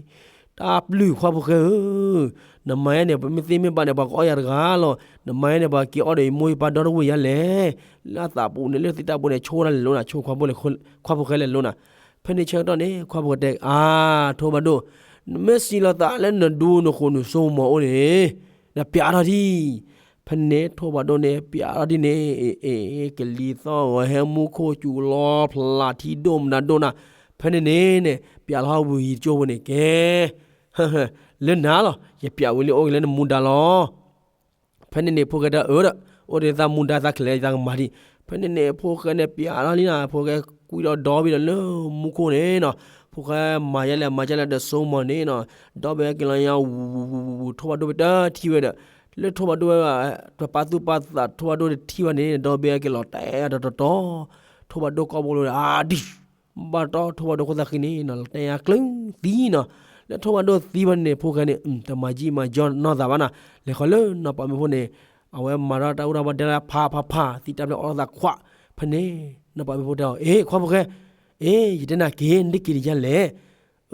တၢ်ပျုၢ်ခွါဖိၣ်ဃဲဧၢ, နမၤယဲန့ၣ် ပမ့ၢ်သ့မ့ၢ်ဘၣ်န့ၣ် ပှၤကအီၣ်ယၤတဂၤလီၤ, နမၤယဲန့ၣ် ပှၤက့ၤအီၣ်ဒီးယမိၢ်ယပၢ်ဒီတဝ့ၢ်ယၤလဲၣ်. လၢအသးပူၤန့ၣ် လၢသ့ၣ်တၢ်ပူၤန့ၣ် ဆိၣ်ဝဲဒၣ်လဲၤလိၤနၤ, ဆိၣ်ခွါဖိလဲၣ်, ခွါဖိၣ်ဃဲလဲၤလိၤနၤ. ဖဲန့ၣ်ဆၢကတီၢ်န့ၣ် ခွါဖိၣ်ဃဲတဲ အါ, ထိၣ်ဘၣ်ဒိၣ်, နမ့ၢ်စံးလီၤသးလၢနဒူနဃိးနစိကမီၤအိၣ်န့ၣ် ဒီးပျးထီၣ်ဒံး. ဖဲန့ၣ် ထိၣ်ဘၣ်ဒိၣ်န့ၣ် ပျးထီၣ်ဒ်န့ၣ် အ့ၣ်အ့ၣ် ကလံၤသီၣ်ဂီၤ ဟဲမူခိၣ်စူၤလီၤဖျးထံဒိၣ်မနုၤဒိၣ်နၤ. ဖဲန့ၣ်န့ၣ်န့ၣ် ပျးလီၤဝံၤယကၠိဖိန့ၣ်ကဲ လၢနၤလီၤ, ယပျးဝံၤလံအိၣ်က့ၤလၢနမူဒါလီၤ. ဖဲန့ၣ်န့ၣ် ဖိၣ်ဃဲတဲအၢဒီး အိၣ်ဒီးသးမူဒါသးချဲးလၢယသးကမၤဒံး. ဖဲန့ၣ်န့ၣ် ဖိၣ်ဃဲန့ၣ်ပျးထီၣ်လံနၤ, ဖိၣ်ဃဲကွံဒီးဒီဘ့ၣ်ဒီးလၢမူခိၣ်န့ၣ်နီၤ, ဖိၣ်ဃဲမၤယဲလဲၣ်မၤယဲလဲၣ်ဒီးစိကမီၤန့ၣ်နီၤ, ဒီဘ့ၣ်ဟဲက့ၤလီၤညါ ဝူၤဝူၤဝူၤဝူၤ ထိၣ်ဘၣ်ဒိၣ်ဘ့ၣ်တထံၣ်ဝဲဒီး လၢထိၣ်ဘၣ်ဒိၣ်ဝဲ ပာ်သူၣ်ပာ်သးထိၣ်ဘၣ်ဒိၣ်တထံၣ်ဘၣ်န့ၣ် ဒီဘ့ၣ်ဟဲက့ၤလီၤတဲာ်အတီၤတီၤတီၤ, ထိၣ်ဘၣ်ဒိၣ်ကိးဘိလီၤဒီး အါဒံး ဘၣ်တီထိၣ်ဘၣ်ဒိၣ်ခိၣ်သးဃံန့ၣ်နီၤ လီၤတဲာ်အကျၢၤသံနီၤ. လၢထိၣ်ဘၣ်ဒိၣ်သံဘၣ်န့ၣ် ဖိၣ်ဃဲန့ၣ် တမၤယံာ်မၤယီနီၢ်သးဘၣ်နီၤ, လဲၤဃီၤလၢနီၢ်ပၤမုၣ်ဖိန့ၣ် အဝဲမၤထီၣ်တၢ်အူတၢ်ဘၣ်ဒဲလၢဖးဖးဖး သံတၢ်ဘျဲၣ်အီၣ်သးခွး. ဖဲန့ၣ် နီၢ်ပၤမုၣ်ဖိတဲအီၤ အ့ၣ် ခွါဖိၣ်ဃဲ, အ့ၣ် ယတဲနၤက့ၤ နတက့ၤတယါလဲၣ်.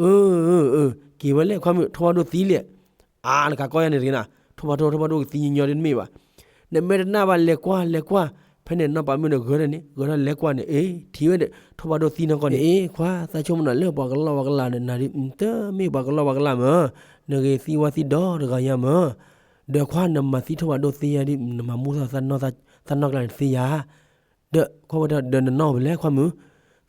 အၢ အၢ အၢ က့ၤဝဲလဲၣ် ခွါမုၣ် ထိၣ်ဘၣ်ဒိၣ်သံလဲၣ်. အါ နကးကီၢ်ယါန့ၣ်တဂ့ၤနၤ, ထိၣ်ဘၣ်ဒိၣ် ထိၣ်ဘၣ်ဒိၣ်ကသံညီညီဒ်တမ့ၢ်ဘၣ်. နမ့ၢ်တနာ်ဘၣ်လဲၤကွၢ်လဲၤကွၢ်. ဖဲန့ၣ်နီၢ်ပၤမုၣ်န့ၣ်ဂဲၤထီၣ်န့ၣ် ဂဲၤထီၣ်လဲၤကွၢ်န့ၣ် အ့ၣ် ထံၣ်ဝဲဒီး ထိၣ်ဘၣ်ဒိၣ်သံနီၢ်ကီၢ်န့ၣ် အ့ၣ် ခွါ သးဆိကမိၣ်နၤလၢပှၤကလီၢ်ပှၤကလၢ်န့ၣ် နၤဒ် တမ့ၢ်ပှၤကလီၢ်ပှၤကလၢ်မၢ်, နဂ့ၤသံဝါသံဒီတဂၤညါမၢ်. ဒီးခွါ နမၤသံထိၣ်ဘၣ်ဒိၣ်သံယါဒ် နမၤမူထီၣ်သးနီၢ်ကျါန့ၣ်သံယါ. ဒီးခွါဖိၣ်ဃဲတဲ ဒီးနနီၢ်အိၣ်ဖဲလဲၣ် ခွါမုၣ်,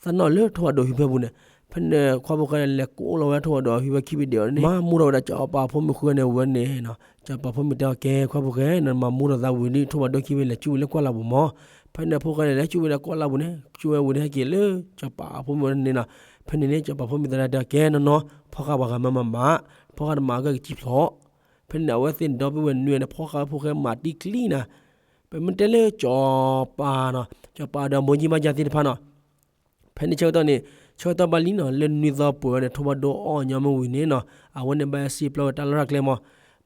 သးနီၢ်လၢထိၣ်ဘၣ်ဒိၣ်ဟံၣ်ဖၢပူၤန့ၣ်. ဖဲန့ၣ်ခွါဖိၣ်ဃဲန့ၣ် လဲၤကိးလီၤဝဲထိၣ်ဘၣ်ဒိၣ်ဟံၣ်ဖၢခံဘ့ၣ်ဒဲးအီၤန့ၣ် မၤမူထီၣ်ဝဲဒၣ်စီၤပၤဖိမုၣ်ဃုဂၤန့ၣ်ဝဲန့ၣ်နီၤ. စီၤပၤဖိမုၣ်တဲအီၤ ကဲ ခွါဖိၣ်ဃဲ နမၤမူထီၣ်သးဝံၤဒီးထိၣ်ဘၣ်ဒိၣ်ခံဘ့ၣ်လဲၤစူၢ်ဝဲလၢကွၢ်လၢ်ပူၤမၢ်. ဖဲန့ၣ်ဖိၣ်ဃဲန့ၣ် လဲၤစူၢ်ဝဲလၢကွၢ်လၢ်ပူၤန့ၣ် စူၢ်ဝဲဝံၤဒီးဟဲက့ၤလၢစီၤပၤဖိမုၣ်န့ၣ်နီၤ. ဖဲန့ၣ်န့ၣ် စီၤပၤဖိမုၣ်သဒါတဲအီၤ ကဲနီၢ်နီၢ် ဖီၣ်ဃာ်ပှၤဂၤမၤမၤမး, ဖီၣ်ဃာ်တမၤကဲကစံၣ်ဖျိး. ဖဲန့ၣ်အဝဲသ့ၣ်န့ၣ်ဒီပုၢ်ဝဲၢ်နွံဂၤန့ၣ် ဖီၣ်ဃာ်ဖိၣ်ဃဲမၤတံၢ်ကျံနၤ. ပမ့ၢ်တဲလၢစီၤပၤနီၤ, စီၤပၤဒီးမိၢ်ယံမါယၤသ့ၣ်တဖၣ်နီၤ. ဖဲန့ၣ်ဆၢကတီၢ်န့ၣ် ဆၢကတီၢ်ဘၣ်လံနီၤ လၢနွံသီပှဲၤဝဲန့ၣ် ထိၣ်ဘၣ်ဒိၣ်အီၣ်ညီမ့ၢ်ဝံၤန့ၣ်နီၤ အဝဲန့ၣ်ဘၣ်စံၣ်ပျီဝဲတၢ်လီၢ်တၢ်ကျဲမး.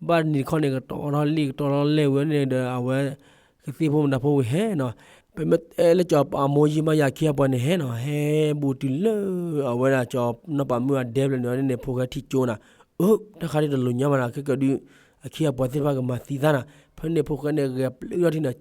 ဘၣ်တနံၤတခီန့ၣ် ကတီၤထီၣ်လံၣ်ကတီၤထီၣ်လဲၢ်ဝဲန့ၣ်ဒီး အဝဲကသ့ၣ်ဖိမတၤဖိဝံၤဟဲနီၤ. ပမ့ၢ်တဲလၢစီၤပၤမိၢ်ယံမါယၤခံဂၤပှၤန့ၣ်ဟဲနီၤ ဟဲဘူးတုၤလၢအဝဲဒၣ်စီၤနီၢ်ပၤမုၣ်အဒဲဖျၢၣ်န့ၣ်န့ၣ် ဖိၣ်ဃဲထံၣ်ကၠိနၤ. အၢ တၢ်ခါဒ်တလိၤညီဘၣ်နီၤ ခဲကဒုး အခံဂၤပှၤသ့ၣ်တဖၣ်ကမၤသံသးနီၤ. ဖဲန့ၣ်ဖိၣ်ဃဲန့ၣ်ဂဲၤပျုၢ်ထီၣ်ထံနီၤ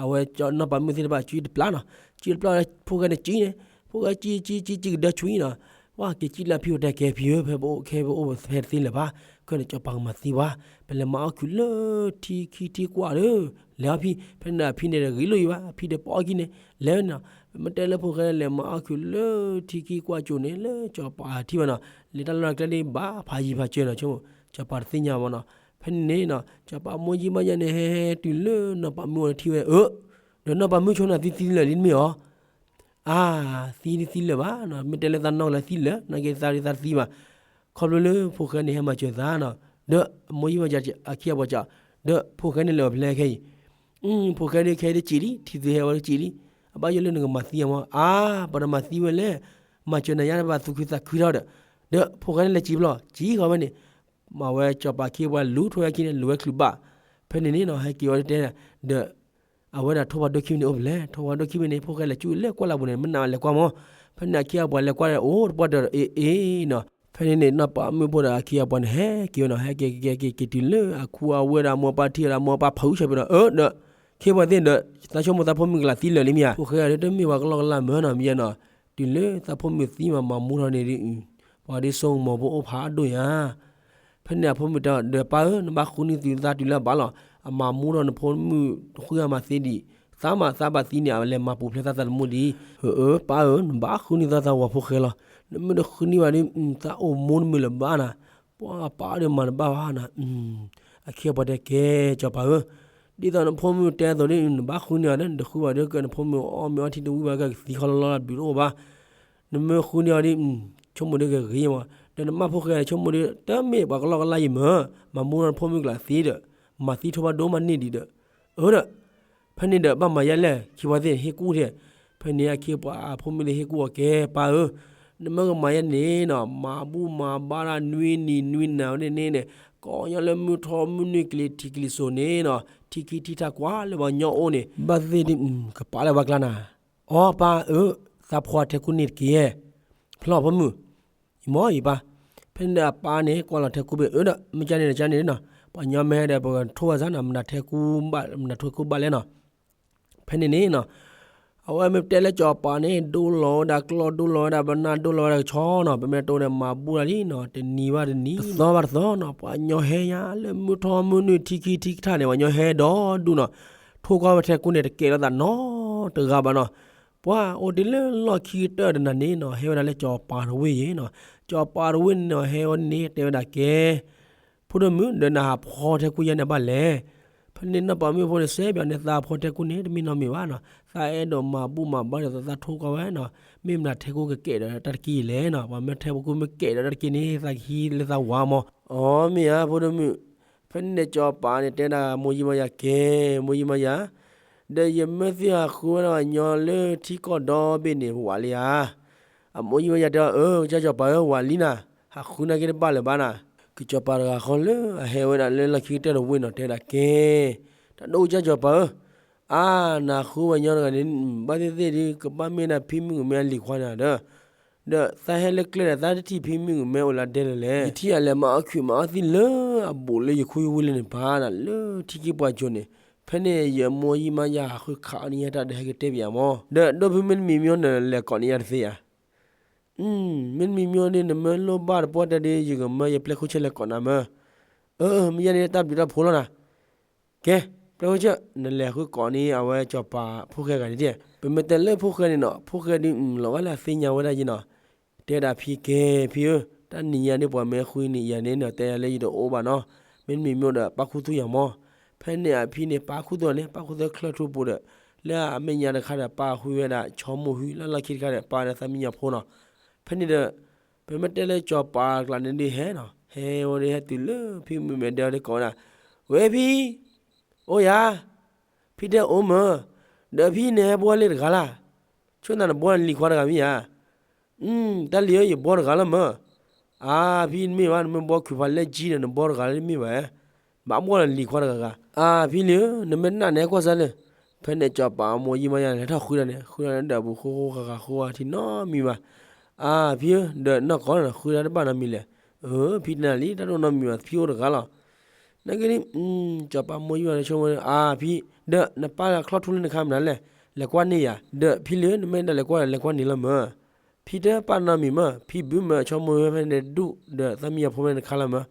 အဝဲနီၢ်ပၤမုၣ်သ့ၣ်တဖၣ်စုတပျၢ်နီၤ, စုတပျၢ်လၢဖိၣ်ဃဲန့ၣ်စုန့ၣ်, ဖိၣ်ဃဲစုစုစုစုကဒၢဆွံနီၤ. ဝဲက့ၤစုလၢအဖံအိၣ်တဲကဲဖံဧၢ ဖဲပအိၣ်ခဲပအိၣ်ဖဲတသ့လၢၤဘၣ်, ခဲန့ၣ်စီၤပၤကမၤသံပှၤ, ပလဲၤမၤအီၣ်ခုးလၢထံခံထံကွၢ်ဒီး လဲၤအီၣ်ဖံ, ဖဲန့ၣ်အဖံန့ၣ်တဂ့ၤလိာ်ယံၤဘၣ်, အဖံဒီးပအီၣ်ခံန့ၣ် လဲၤဝဲနီၤ. ပမ့ၢ်တဲလၢဖိၣ်ဃဲလဲၤမၤအီၣ်ခုးလၢထံခံကွၢ်ကၠိန့ၣ် လၢစီၤပၤထံၣ်ဘၣ်နီၤ, လဲၤတၢ်လီၢ်တၢ်ကျဲဒ်ဘၣ်ဖးယံၤဖးစၢၤနီၤ, ဆိကမိၣ် စီၤပၤတသ့ၣ်ညါဘၣ်နီၤ. ဖဲန့ၣ်န့ၣ်နီၤ စီၤပၤမိၢ်ယံမါယၤန့ၣ် ဟဲတုၤလၢနီၢ်ပၤမုၣ်အအိၣ်န့ၣ်ထံၣ်ဝဲ အၢ ဒီးနီၢ်ပၤမုၣ်ဆိကမိၣ်နၤသံသံလၢာ်လံတမ့ၢ်ဧါ. အါ သံတသံလၢာ်ဘၣ်နီၤ, မ့ၢ်တဲလၢသးနီၢ်ကလၢသံလၢာ်, နာ်က့သးဒ်သးတသံဘၣ်. ခီဖျိလၢဖိၣ်ဃဲန့ၣ်ဟဲမၤစၢၤသးနီၤ, ဒီးမိၢ်ယံမါယၤအခံဂၤပှၤစံး, ဒီးဖိၣ်ဃဲန့ၣ်လဲၤအီၤဖဲလဲၣ်ခဲအံၤ. ဖိၣ်ဃဲန့ၣ်ခဲအံၤတစံးလံ, ထံၣ်သုဟဲဝဲတစံးလံ, အဘၣ်ယိၣ်လၢနကမၤသံအီၤမး, အါ ပှၤတမၤသံဝဲလဲၣ်, မၤစၢၤနၤယါဘၣ်သူၣ်ခုသးခုထီၣ်ဒီး, ဒီးဖိၣ်ဃဲန့ၣ်လဲၤစံးဖဲလဲၣ်, စံးဃီဝဲန့ၣ် မၤဝဲစီၤပၤခံဂၤပှၤလူၤထိၣ်ဝဲခံန့ၣ် လူၤဝဲချုးဘၣ်. ဖဲန့ၣ်န့ၣ်နီၤ ဟဲက့ၤဝဲတဲ, ဒီး အဝဲဒၣ်ထိၣ်ဘၣ်ဒိၣ်ခံဘ့ၣ်န့ၣ်အိၣ်ဖဲလဲၣ်, ထိၣ်ဘၣ်ဒိၣ်ခံဘ့ၣ်န့ၣ် ဖိၣ်ဃဲလဲၤစူၢ်လၢကွၢ်လၢ်ပူၤန့ၣ် မ့ၢ်နာ်လဲၤကွၢ်မး. ဖဲန့ၣ်အခံဂၤပှၤလဲၤကွၢ်ဒီး အိၣ်တပှၢ်တၢၢ်ဒီး အ့ၣ်အ့ၣ်နီၤ. ဖဲန့ၣ်န့ၣ် နီၢ်ပၤမုၣ်ဖိဒီးအခံဂၤပှၤန့ၣ် ဟဲက့ၤဝဲနီၤ, ဟဲက့ၤက့ၤက့ၤက့ၤတုၤလၢအခူအဝဲဒၣ်မိၢ်ပၢ်ထံၣ်ဝဲဒၣ် မိၢ်ပၢ်ဖုးဆၢဖဲဒီး အၢ ဒီး ခ့ပှၤသ့ၣ်ဒီး သးဆိကမိၣ်သးဖိမုၣ်ကလၢ်သံလၢာ်လံမ့ၢ်ဧါ, ဖိၣ်ဃဲအံၤတမ့ၢ်ပှၤကလီကလီမၢ်နီၤ မ့ၢ်ဧါနီၤ. တုၤလၢသးဖိမုၣ်သံမး မၤမူထီၣ်န့ၣ်ဒီး ပှၤဒ်စိကမီၤဖိအိၣ်ဖးဒိၣ်ညါ. ဖဲန့ၣ်အဖိမုၣ်တဲအီၤ ဒီးပၢ်ဧၢ နဘၣ်ဃုန့ၢ်သုသးတုၤလၢအဘၣ်လီၤ. အမၤမူထီၣ်နဖိမုၣ်ဃုဂၤမးသ့ဒံး, သးမးသးဘၣ်သံန့ၣ် အလဲၤမၤပူၤဖျဲးသးသးသမူဒံး. အၢ အၢ ပၢ်ဧၢ နဘၣ်ဃုန့ၢ်သးသးဝဲဖိၣ်ဃဲလီၤ. နမ့ၢ်တဃုန့ၢ်ဘၣ်ဒီး သးအိၣ်မူတမုာ်လၢၤဘၣ်နၤ. ပှၤပၢ်ဒီးမၤတဘၣ်ဘၣ်နၤ. အခံဂၤပှၤတဲကဲ စီၤပၤဧၢ, ဒ်သိးနဖိမုၣ်တဲအသိးဒီး နဘၣ်ဃုန့ၢ်အီၤဒီး နတဃုဘၣ်ဒီး ကနဖိမုၣ်အီၣ်မ့ၤအီထံတဝံၣ်ဘၣ် ကကသံခီလီလီလၢဘျုးတအိၣ်ဘၣ်. နမ့ၢ်ဃုန့ၢ်အီၤဒီး ဆိကမိၣ်ဒီးကဂ့ၤမး, ဒီးနမၢ်ဖိၣ်ဃဲဆိကမိၣ်ဒီး တမ့ၢ်ပှၤကလီကလီယံၤမၢ်, မၤမူထီၣ်နဖိမုၣ်ကလၢ်သ့ဒီး မၤသံထိၣ်ဘၣ်ဒိၣ်မးန့ၢ်ဒံးဒီး, အၢ ဒီး ဖဲန့ၣ်ဒီးဘၣ်မၤယဲလဲၣ်, ခံပှၤသ့ၣ်ဟ့ၣ်ကူၣ်ထဲ, ဖဲန့ၣ်အခံပှၤအဖိမုၣ်သ့ၣ်ဟ့ၣ်ကူၣ်အီၤကဲ ပၢ်ဧၢ, နမ့ၢ်ကမၤယဲန့ၣ်နီၤ မၤဘူၣ်မၤဘါတၢ်နွံနံၤနွံနၤဝဲန့ၣ်န့ၣ်, ကိးညီလၢမုၢ်ထီမုၢ်နုာ်ကျ့ၤထံးကျ့ၤစိၤန့ၣ်နီၤ, ထံခံထံထးကွၢ်လၢပှၤကညီအိၣ်န့ၣ် ဘၣ်သ့ၣ်ဒ် ကပာ်လၢပှၤကျါနၤ, အီ ပၢ်ဧၢ, သးဖှီထဲကူန့ၣ်တက့ၢ်, ဖျီၣ်ဖိမုၣ်, ယမီၢ်ယပၢ်, ဖဲန့ၣ်ဒီးအပၢ်န့ၣ် ကွၢ်လီၤထဲကူဘ့ၣ်အၢဒီး မ့ၢ်ကန့ၣ်ဒီးကန့ၣ်နီၤ, ပှၤကညီမ့ၢ်ဟဲဒီး ပကထိၣ်ဘၣ်စၢ်နီၤ, မနုၤထဲကူဘၣ် မနုၤထဲကူဘၣ်လဲၣ်နီၤ, ဖဲန့ၣ်န့ၣ်နီၤ အဝဲမ့ၢ်တဲလၢစီၤပၤန့ၣ် ဒိလီၤဝဲဒၣ်ကျီၢ် ဒိလီၤဝဲဒၣ်ပနၢ် ဒိလီၤဝဲဒၣ်ကဆီနီၤ, ပမ့ၢ်တိၢ်ဒီးမၤဘူၣ်တၢ်လံနီၤ, တနံၤဘၣ်တနံၤ တသီဘၣ်တသီနီၤ, ပှၤကညီဟဲညါလၢမုၢ်ထီၣ်မုၢ်နုာ်ထံခံထံကထါန့ၣ် ပှၤကညီဟဲဒီဒူၣ်နီၤ, ထိၣ်ကွၢ်ဝဲထဲကူန့ၣ် တကဲထီၣ်သးနီတဂၤဘၣ်နီၤ, ပှၤအိၣ်ဒ်လၢလီၢ်ခံကတၢၢ်တနၤန့ၣ်နီၤ, ဟဲဝဲဒၣ်လၢစီၤပၤတဝ့ၢ်အံၤနီၤ, စီၤပၤတဝ့ၢ်န့ၣ်နီၤ ဟဲဝဲန့ၣ်တဲဝဲဒၣ်ကဲ ဖိဒိၣ်မုၣ် ဒီးနဟးဖှီထဲကူယဲန့ၣ်ဘၣ်လဲၣ်. ဖဲန့ၣ်နီၢ်ပၤမုၣ်ဖိန့ၣ် စဲပၠးန့ၣ် သးဖှီထဲကူန့ၣ် တမ့ၢ်နီတမံၤဘၣ်နီၤ, သးအဲၣ်ဒိးမၤဘူၣ်မၤဘါဒီးသးထိၣ်ကွၢ်ဝဲနီၤ, မ့ၢ်မတၤထဲကူကကဲဒီးတၢ်တက့ၢ်လဲၣ်နီၤ, ပှၤမ့ၢ်ထဲကူမ့ၢ်ကဲဒီးတၢ်တက့ၢ်န့ၣ် သးကဟံးလၢသးဝၤမး. အီ မ့ၢ်ဧါ ဖိဒိၣ်မုၣ်. ဖဲန့ၣ်န့ၣ် စီၤပၤန့ၣ်တဲဒၣ်မိၢ်ယံမါယၤကဲ, မိၢ်ယံမါယၤ, ဒီးယမၢသ့ၣ်ဟးဃုဝဲဒၣ်ပှၤကညီလၢထံကီၢ်ဒီဘ့ၣ်န့ၣ် ဝးလံဧါ. အမိၢ်ယံမါယၤတဲအီၤ အၢ ကစၢ်စီၤပၤဧၢ ဝးလံနၤ, ဟးဃုနာ်က့တဘၣ်လၢၤဘၣ်နၤ. ကစီၤပၤတဂၤဃီလၢအဟဲဝဲဒၣ်လၢလီၢ်ခံကတၢၢ်တဝ့ၢ်နီၤ တဲဒၣ်ကဲ, တၢ်ဒိၣ်ကစၢ်စီၤပၤဧၢ, အါ နဟးဃုပှၤကညီတဂၤန့ၣ် ဘၣ်သ့ၣ်သ့ၣ်ဒ် ကဘၣ်မ့ၢ်ဒၣ်ဖံမုၣ်ကမဲအလံၤခွါန့ၣ်ဒီး ဒီးသးဟဲလၢကျဲဒီး သးတထံၣ်ဖံမုၣ်ကမဲအိၣ်လၢဒဲလဲၣ်လဲၣ်, ယထံၣ်အလဲၤမၤအီၣ်ခုးမၤအီၣ်သံလၢအဘူးလၢယခိၣ်ယဝ့ၢ်လၢန့ၣ်ပၢ်ဒီး လၢထံက့ၢ်ပှၢ်ကၠိန့ၣ်, ဖဲန့ၣ်ယမိၢ်ယံမါယၤဟးဃုခးအီၤန့ၢ်ယဲတၢ်ဒီး ဟဲက့ၤတဲပၠးမး, ဒီးဒိၣ်ဖု မ့တမံၤမ့ၢ်နလဲၤကိးန့ၢ်ယၤတသ့ဧါ. မ့တမံၤမ့ၢ်ဒ် နမၢလိၣ်ဘၣ်တပှၢ်တဲဒ် ယကမၢယပျဲၢ်ခိၣ်ဆၢလဲၤကိးနၤမၢ. အၢ မ့ၢ်ယဲန့ၣ် တၢ်ဘျုးတၢ်ဖှိၣ်လီၤနၤ. ကဲ ပျဲၢ်ခိၣ်ဆၢ, နလဲၤဃုကိးန့ၢ်အဝဲစီၤပၤဖိၣ်ဃဲဂၤန့ၣ်တက့ၢ်. ပမ့ၢ်တဲလၢဖိၣ်ဃဲန့ၣ်နီၤ ဖိၣ်ဃဲဒ်လီၤဘၣ်လၢအသ့ၣ်ညါဝဲဒၣ်ယဲနီၤ, တဲဒၣ်ဖံကဲ ဖံဧၢ, တၢ်နံၤညါဒ်ပှၤမ့ၢ်ဃုန့ၢ်ယၤန့ၣ်နီၤ တဲယၤလၢယတအိၣ်ဘၣ်နီၤ, မ့တမံၤမ့ၢ်ဒီးပၣ်ခူသူၣ်ယၤမး. ဖဲန့ၣ်အဖံန့ၣ် ပၣ်ခူသူၣ်န့ၣ် ပၣ်ခူသူၣ်ချၢထူပူၤဒီး လၢအမဲာ်ညါတခါဒီး ပၣ်ဃုဝဲဒၣ် ဆိကမိၣ်ဟု လၢလီၢ်ခံတခါဒီး ပၣ်ဝဲဒၣ်သးမံယီၤဖိနီၤ. ဖဲန့ၣ်ဒီး ပမ့ၢ်တဲလၢစီၤပၤအကျါန့ၣ်ဒ်ဟဲနီၤ, ဟဲဝဲဒ်ဟဲတုၤလၢဖံမုၣ်မဲာ်ဒဲအီၤဒ်ကိးဝဲဒၣ်, ဝဲဖံ, အိၣ်ယၤ, ဖံတဲအိၣ်မၢ, ဒီးဖံန့ၣ်ဟဲဘှီလၢတဂၤလၢ်, ဆိနၤနဘှီလံၤခွါတဂၤမ့ၢ်ဧါ. တၢ်လံၤဧၢ ယဘှီတဂၤလၢမၢ. အါ ဖံတမ့ၢ်ဘၣ် နမ့ၢ်ဘှီခုးဖးလဲၢ်ကၠံဒီး နဘှီတဂၤလၢတမ့ၢ်ဘၣ်, ဘၣ်ဘှီလၢလံၤခွါတဂၤဂၤ. အါ ဖံလံၤဧၢ နမ့ၢ်နာ်န့ၣ်ဟဲကွၢ်စၢ်လၢ. ဖဲန့ၣ်စီၤပၤအမိၢ်ယံမါယၤန့ၣ် ဟဲထီၣ်ဃုတၢ်န့ၣ် ဃုတၢ်လၢဒီးပူၤဃိဃိဃာ်ဃာ်ဃိဃာ်ထံနီတမံၤဘၣ်. အါ ဖံဧၢ ဒီးနီၢ်ကီၢ်န့ၣ် ဃုတၢ်တဘၣ်နီတမံၤလဲၣ်. အၢ ဖံတနာ်လံ တၢ်တအိၣ်နီတမံၤဘၣ် ဖံအိၣ်တဂၤလီၤ. နာ်က့ဒ် စီၤပၤမိၢ်ယံမါန့ၣ်ဆိကမိၣ် အါ ဖံ, ဒီးနပၢ်ချီၣ်ထူလၢနခါမနုၤလဲၣ်, လဲၤကွၢ်န့ၢ်ယၤ. ဒီးဖံလံၤဧၢ နမ့ၢ်ဒၣ်လဲၤကွၢ်ဒီး လဲၤကွၢ်န့ၢ်လီၤမၢ. ဖံတပာ်နီတမံၤမၢ, ဖံဘုမၢ ဆိကမိၣ်ဝဲဖဲန့ၣ်ဒူၣ် ဒီးသးမံယီၤဖိဖဲန့ၣ်တခါလီၤမၢ.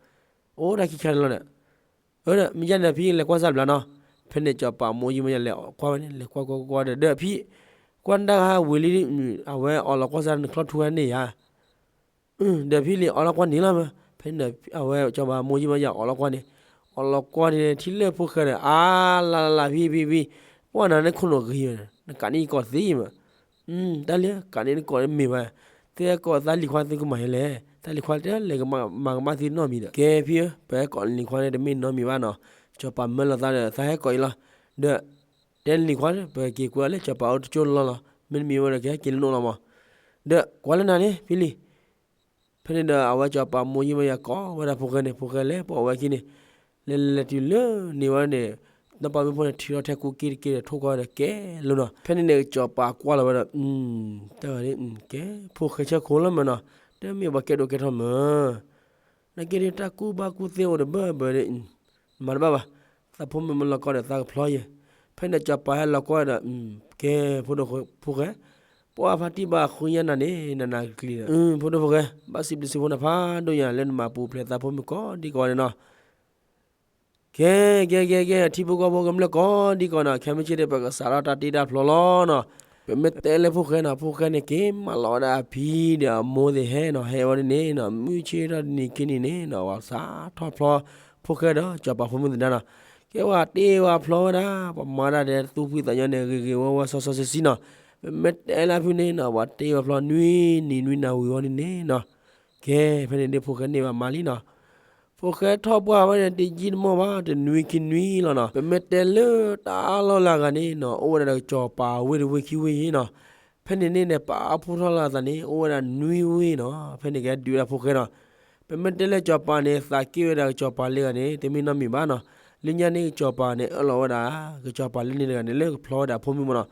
အိၣ်တၢ်ခံခါန့ၣ်လီၤဒီး အၢ ဒီးမ့ၢ်ယဲန့ၣ် ဖံလဲၤကွၢ်စၢ်ဘျီနီၤ. ဖဲန့ၣ်စီၤပၤမိၢ်ယံမါယၤလဲၤကွၢ်ဝဲန့ၣ် လဲၤကွၢ်ကွၢ်ကွၢ်ဒီး ဒီးဖံ ကွၢ်တၢ်ဟးဝံၤလံ အဝဲအိးလီၤကွၢ်စၢ်နချီၣ်ထူဝဲန့ၢ်ယၤ. ဒီးဖံလံၤအိးလီၤကွၢ်န့ၢ်လီၤမၢ. ဖဲန့ၣ်အဝဲစီၤပၤမိၢ်ယံမါယၤအိးလီၤကွၢ်န့ၣ်, အိးလီၤကွၢ်န့ၣ် ထံၣ်လၢဖိၣ်ဃဲဒီး အါ လၢ်လၢ်လၢ် ဖံ ဖံ ဖံ, ပှၢ်နၤန့ၣ်ခိၣ်နူာ်ဂ့ၤ, နကးန့ၢ်ယကိးသ့မၢ. တၢ်လံၤဧၢ ကးန့ၢ်နကိးမ့ၢ်ဘၣ်, သုဟဲကိးသးလံၤခွါသုကမၤယဲလဲၣ်, တၢ်လံၤခွါတလဲၤမၤကမၣ်သုနီတမံၤဒီး. ကဲဖံဧၢ ပဟဲကိးလံၤခွါန့ၣ် တမ့ၢ်နီတမံၤဘၣ်နီၤ. စီၤပၤမၢလီၤသးဒီး သးဟဲကိးအံၤလီၤ. ဒီး တဲလံၤခွါ ပက့ၤကွၢ်လၢစီၤပၤအိၣ်တကၠိလီၤလီၤ, မ့တမ့ၢ်ဝဲဒီးကဟဲက့ၤလၢနအိၣ်လီၤမး. ဒီးကွၢ်လၢနၤန့ၣ် ဖံလံၤ. ဖဲန့ၣ်ဒီးအဝဲစီၤပၤမိၢ်ယံမါယၤကိးဝဲဒၣ်ဖိၣ်ဃဲန့ၣ်, ဖိၣ်ဃဲလဲၤပိာ်ဝဲခံန့ၣ်, လဲၤလဲၤတုၤလၢန့ၢ်ဝဲန့ၣ်, နီၢ်ပၤမုၣ်ဖိန့ၣ် ထုးထီၣ်ထဲကူက့တက့ဒီး ထိၣ်ကွၢ်ဒီးကဲလီၤနီၤ. ဖဲန့ၣ်န့ၣ် စီၤပၤကွၢ်လီၤဝဲဒီး တၢ်ဂၤဒ် ကဲ ဖိၣ်ဃဲဆၢခိၣ်လီၤမၢနီၤ, တမ့ၢ်ပှၤကဲဒိၣ်ကဲထီၣ်မၢ. နာ်က့ဒ်တၢ်ကူၣ်ဘၣ်ကူၣ်သ့အိၣ်ဒီးဘၢဘၢဒီး မၤတဘၣ်ဘၣ်, သးဖိမုၣ်မ့ၢ်လီၤကီဒီး သးကဖျီယဲ. ဖဲန့ၣ်စီၤပၤဟဲလီၤကွၢ်ဒီး ကဲ ဖိဒိၣ်ဖိၣ်ဃဲ, ပှၤဖါတံၢ်ဘၣ်ဃုညါနၤန့ၣ် နနၤကကျံၤဒီး ဖိဒိၣ်ဖိၣ်ဃဲ, ဘၣ်စံးဘျုးစံးဖှိၣ်နၤဖးဒိၣ်ညါလၢနမၤပူၤဖျဲးသးဖိမုၣ်ကိးဒံကိးဂၤန့ၣ်နီၤ. ကဲ ကဲ ကဲ ကဲ ထံဖိကီၢ်ဖိကမျၢၢ်ကိးဒံကိးဂၤနီၤ, ခဲမုၢ်ဆ့ၣ်ဒီး ပကစးထီၣ်တၢ်တ့တၢ်ဖျီလီၤနီၤ. ပမ့ၢ်တဲလၢဖိၣ်ဃဲနီၤ, ဖိၣ်ဃဲန့ၣ် က့ၤမၢလီၤဝဲဒၣ်အဖံဒီးအမိၢ်သ့ၣ်ဟဲနီၤ, ဟဲဝဲဒ်န့ၣ်နီၤ, မုၢ်ဆ့ၣ်ထီၣ်တနံၤခံနံၤန့ၣ်နီၤ, ပှၤစးထီၣ်ဖျီဖိၣ်ဃဲဒီးစီၤပၤဖိမုၣ်သဒါနီၤ. ကဲပှၤတ့ပှၤဖျီဝဲဒၣ်, ပှၤမၤဒၣ်ဒဲးသူၣ်ဖှံသးညီန့ၣ် ဂ့ၤဂ့ၤဝါဝါစီစီဆှံဆှံနီၤ. ပမ့ၢ်တဲလၢဖုန့ၣ်နီၤ, ပှၤတ့ပှၤဖျီနွံနံၤနွံနၣ်ဝံၤဝဲဒ်န့ၣ်နီၤ. ကဲ ဖဲန့ၣ်ဒ်ဖိၣ်ဃဲန့ၢ်ဘၣ်မါလံနီၤ. ဖိၣ်ဃဲထီၣ်ပှၢ်ဝဲန့ၣ် တယံာ်တမီၢ်ဘၣ် တနွံခံနွံလီၤနီၤ. ပမ့ၢ်တဲလၢတၢ်အါလီၢ်လၢအဂၤန့ၣ်နီၤ, အိၣ်ဝဲဒၣ်ဒီးစီၤပၤဝ့ၢ်တဝ့ၢ်ခံဝ့ၢ်အံၤနီၤ. ဖဲန့ၣ်န့ၣ်န့ၣ် ပာ်ဖှိၣ်ထီၣ်လီၤအသးန့ၣ် အိၣ်ဝဲဒၣ်နွံဝ့ၢ်နီၤ. ဖဲန့ၣ်ကဲဒုးဝဲဒၣ်ဖိၣ်ဃဲနီၤ. ပမ့ၢ်တဲလၢစီၤပၤန့ၣ် သးက့ၣ်ဝဲဒၣ်စီၤပၤလၢအဂၤန့ၣ် တမ့ၢ်နီတမံၤဘၣ်နီၤ. လၢညါန့ၣ် ကစီၤပၤန့ၣ် အၢၣ်လီၤဝဲဒၣ် ကစီၤပၤလၢန့ၣ်တဂၤန့ၣ် လၢကဖျီဝဲဒၣ်ဖိမုၣ်မၢ်နီၤ.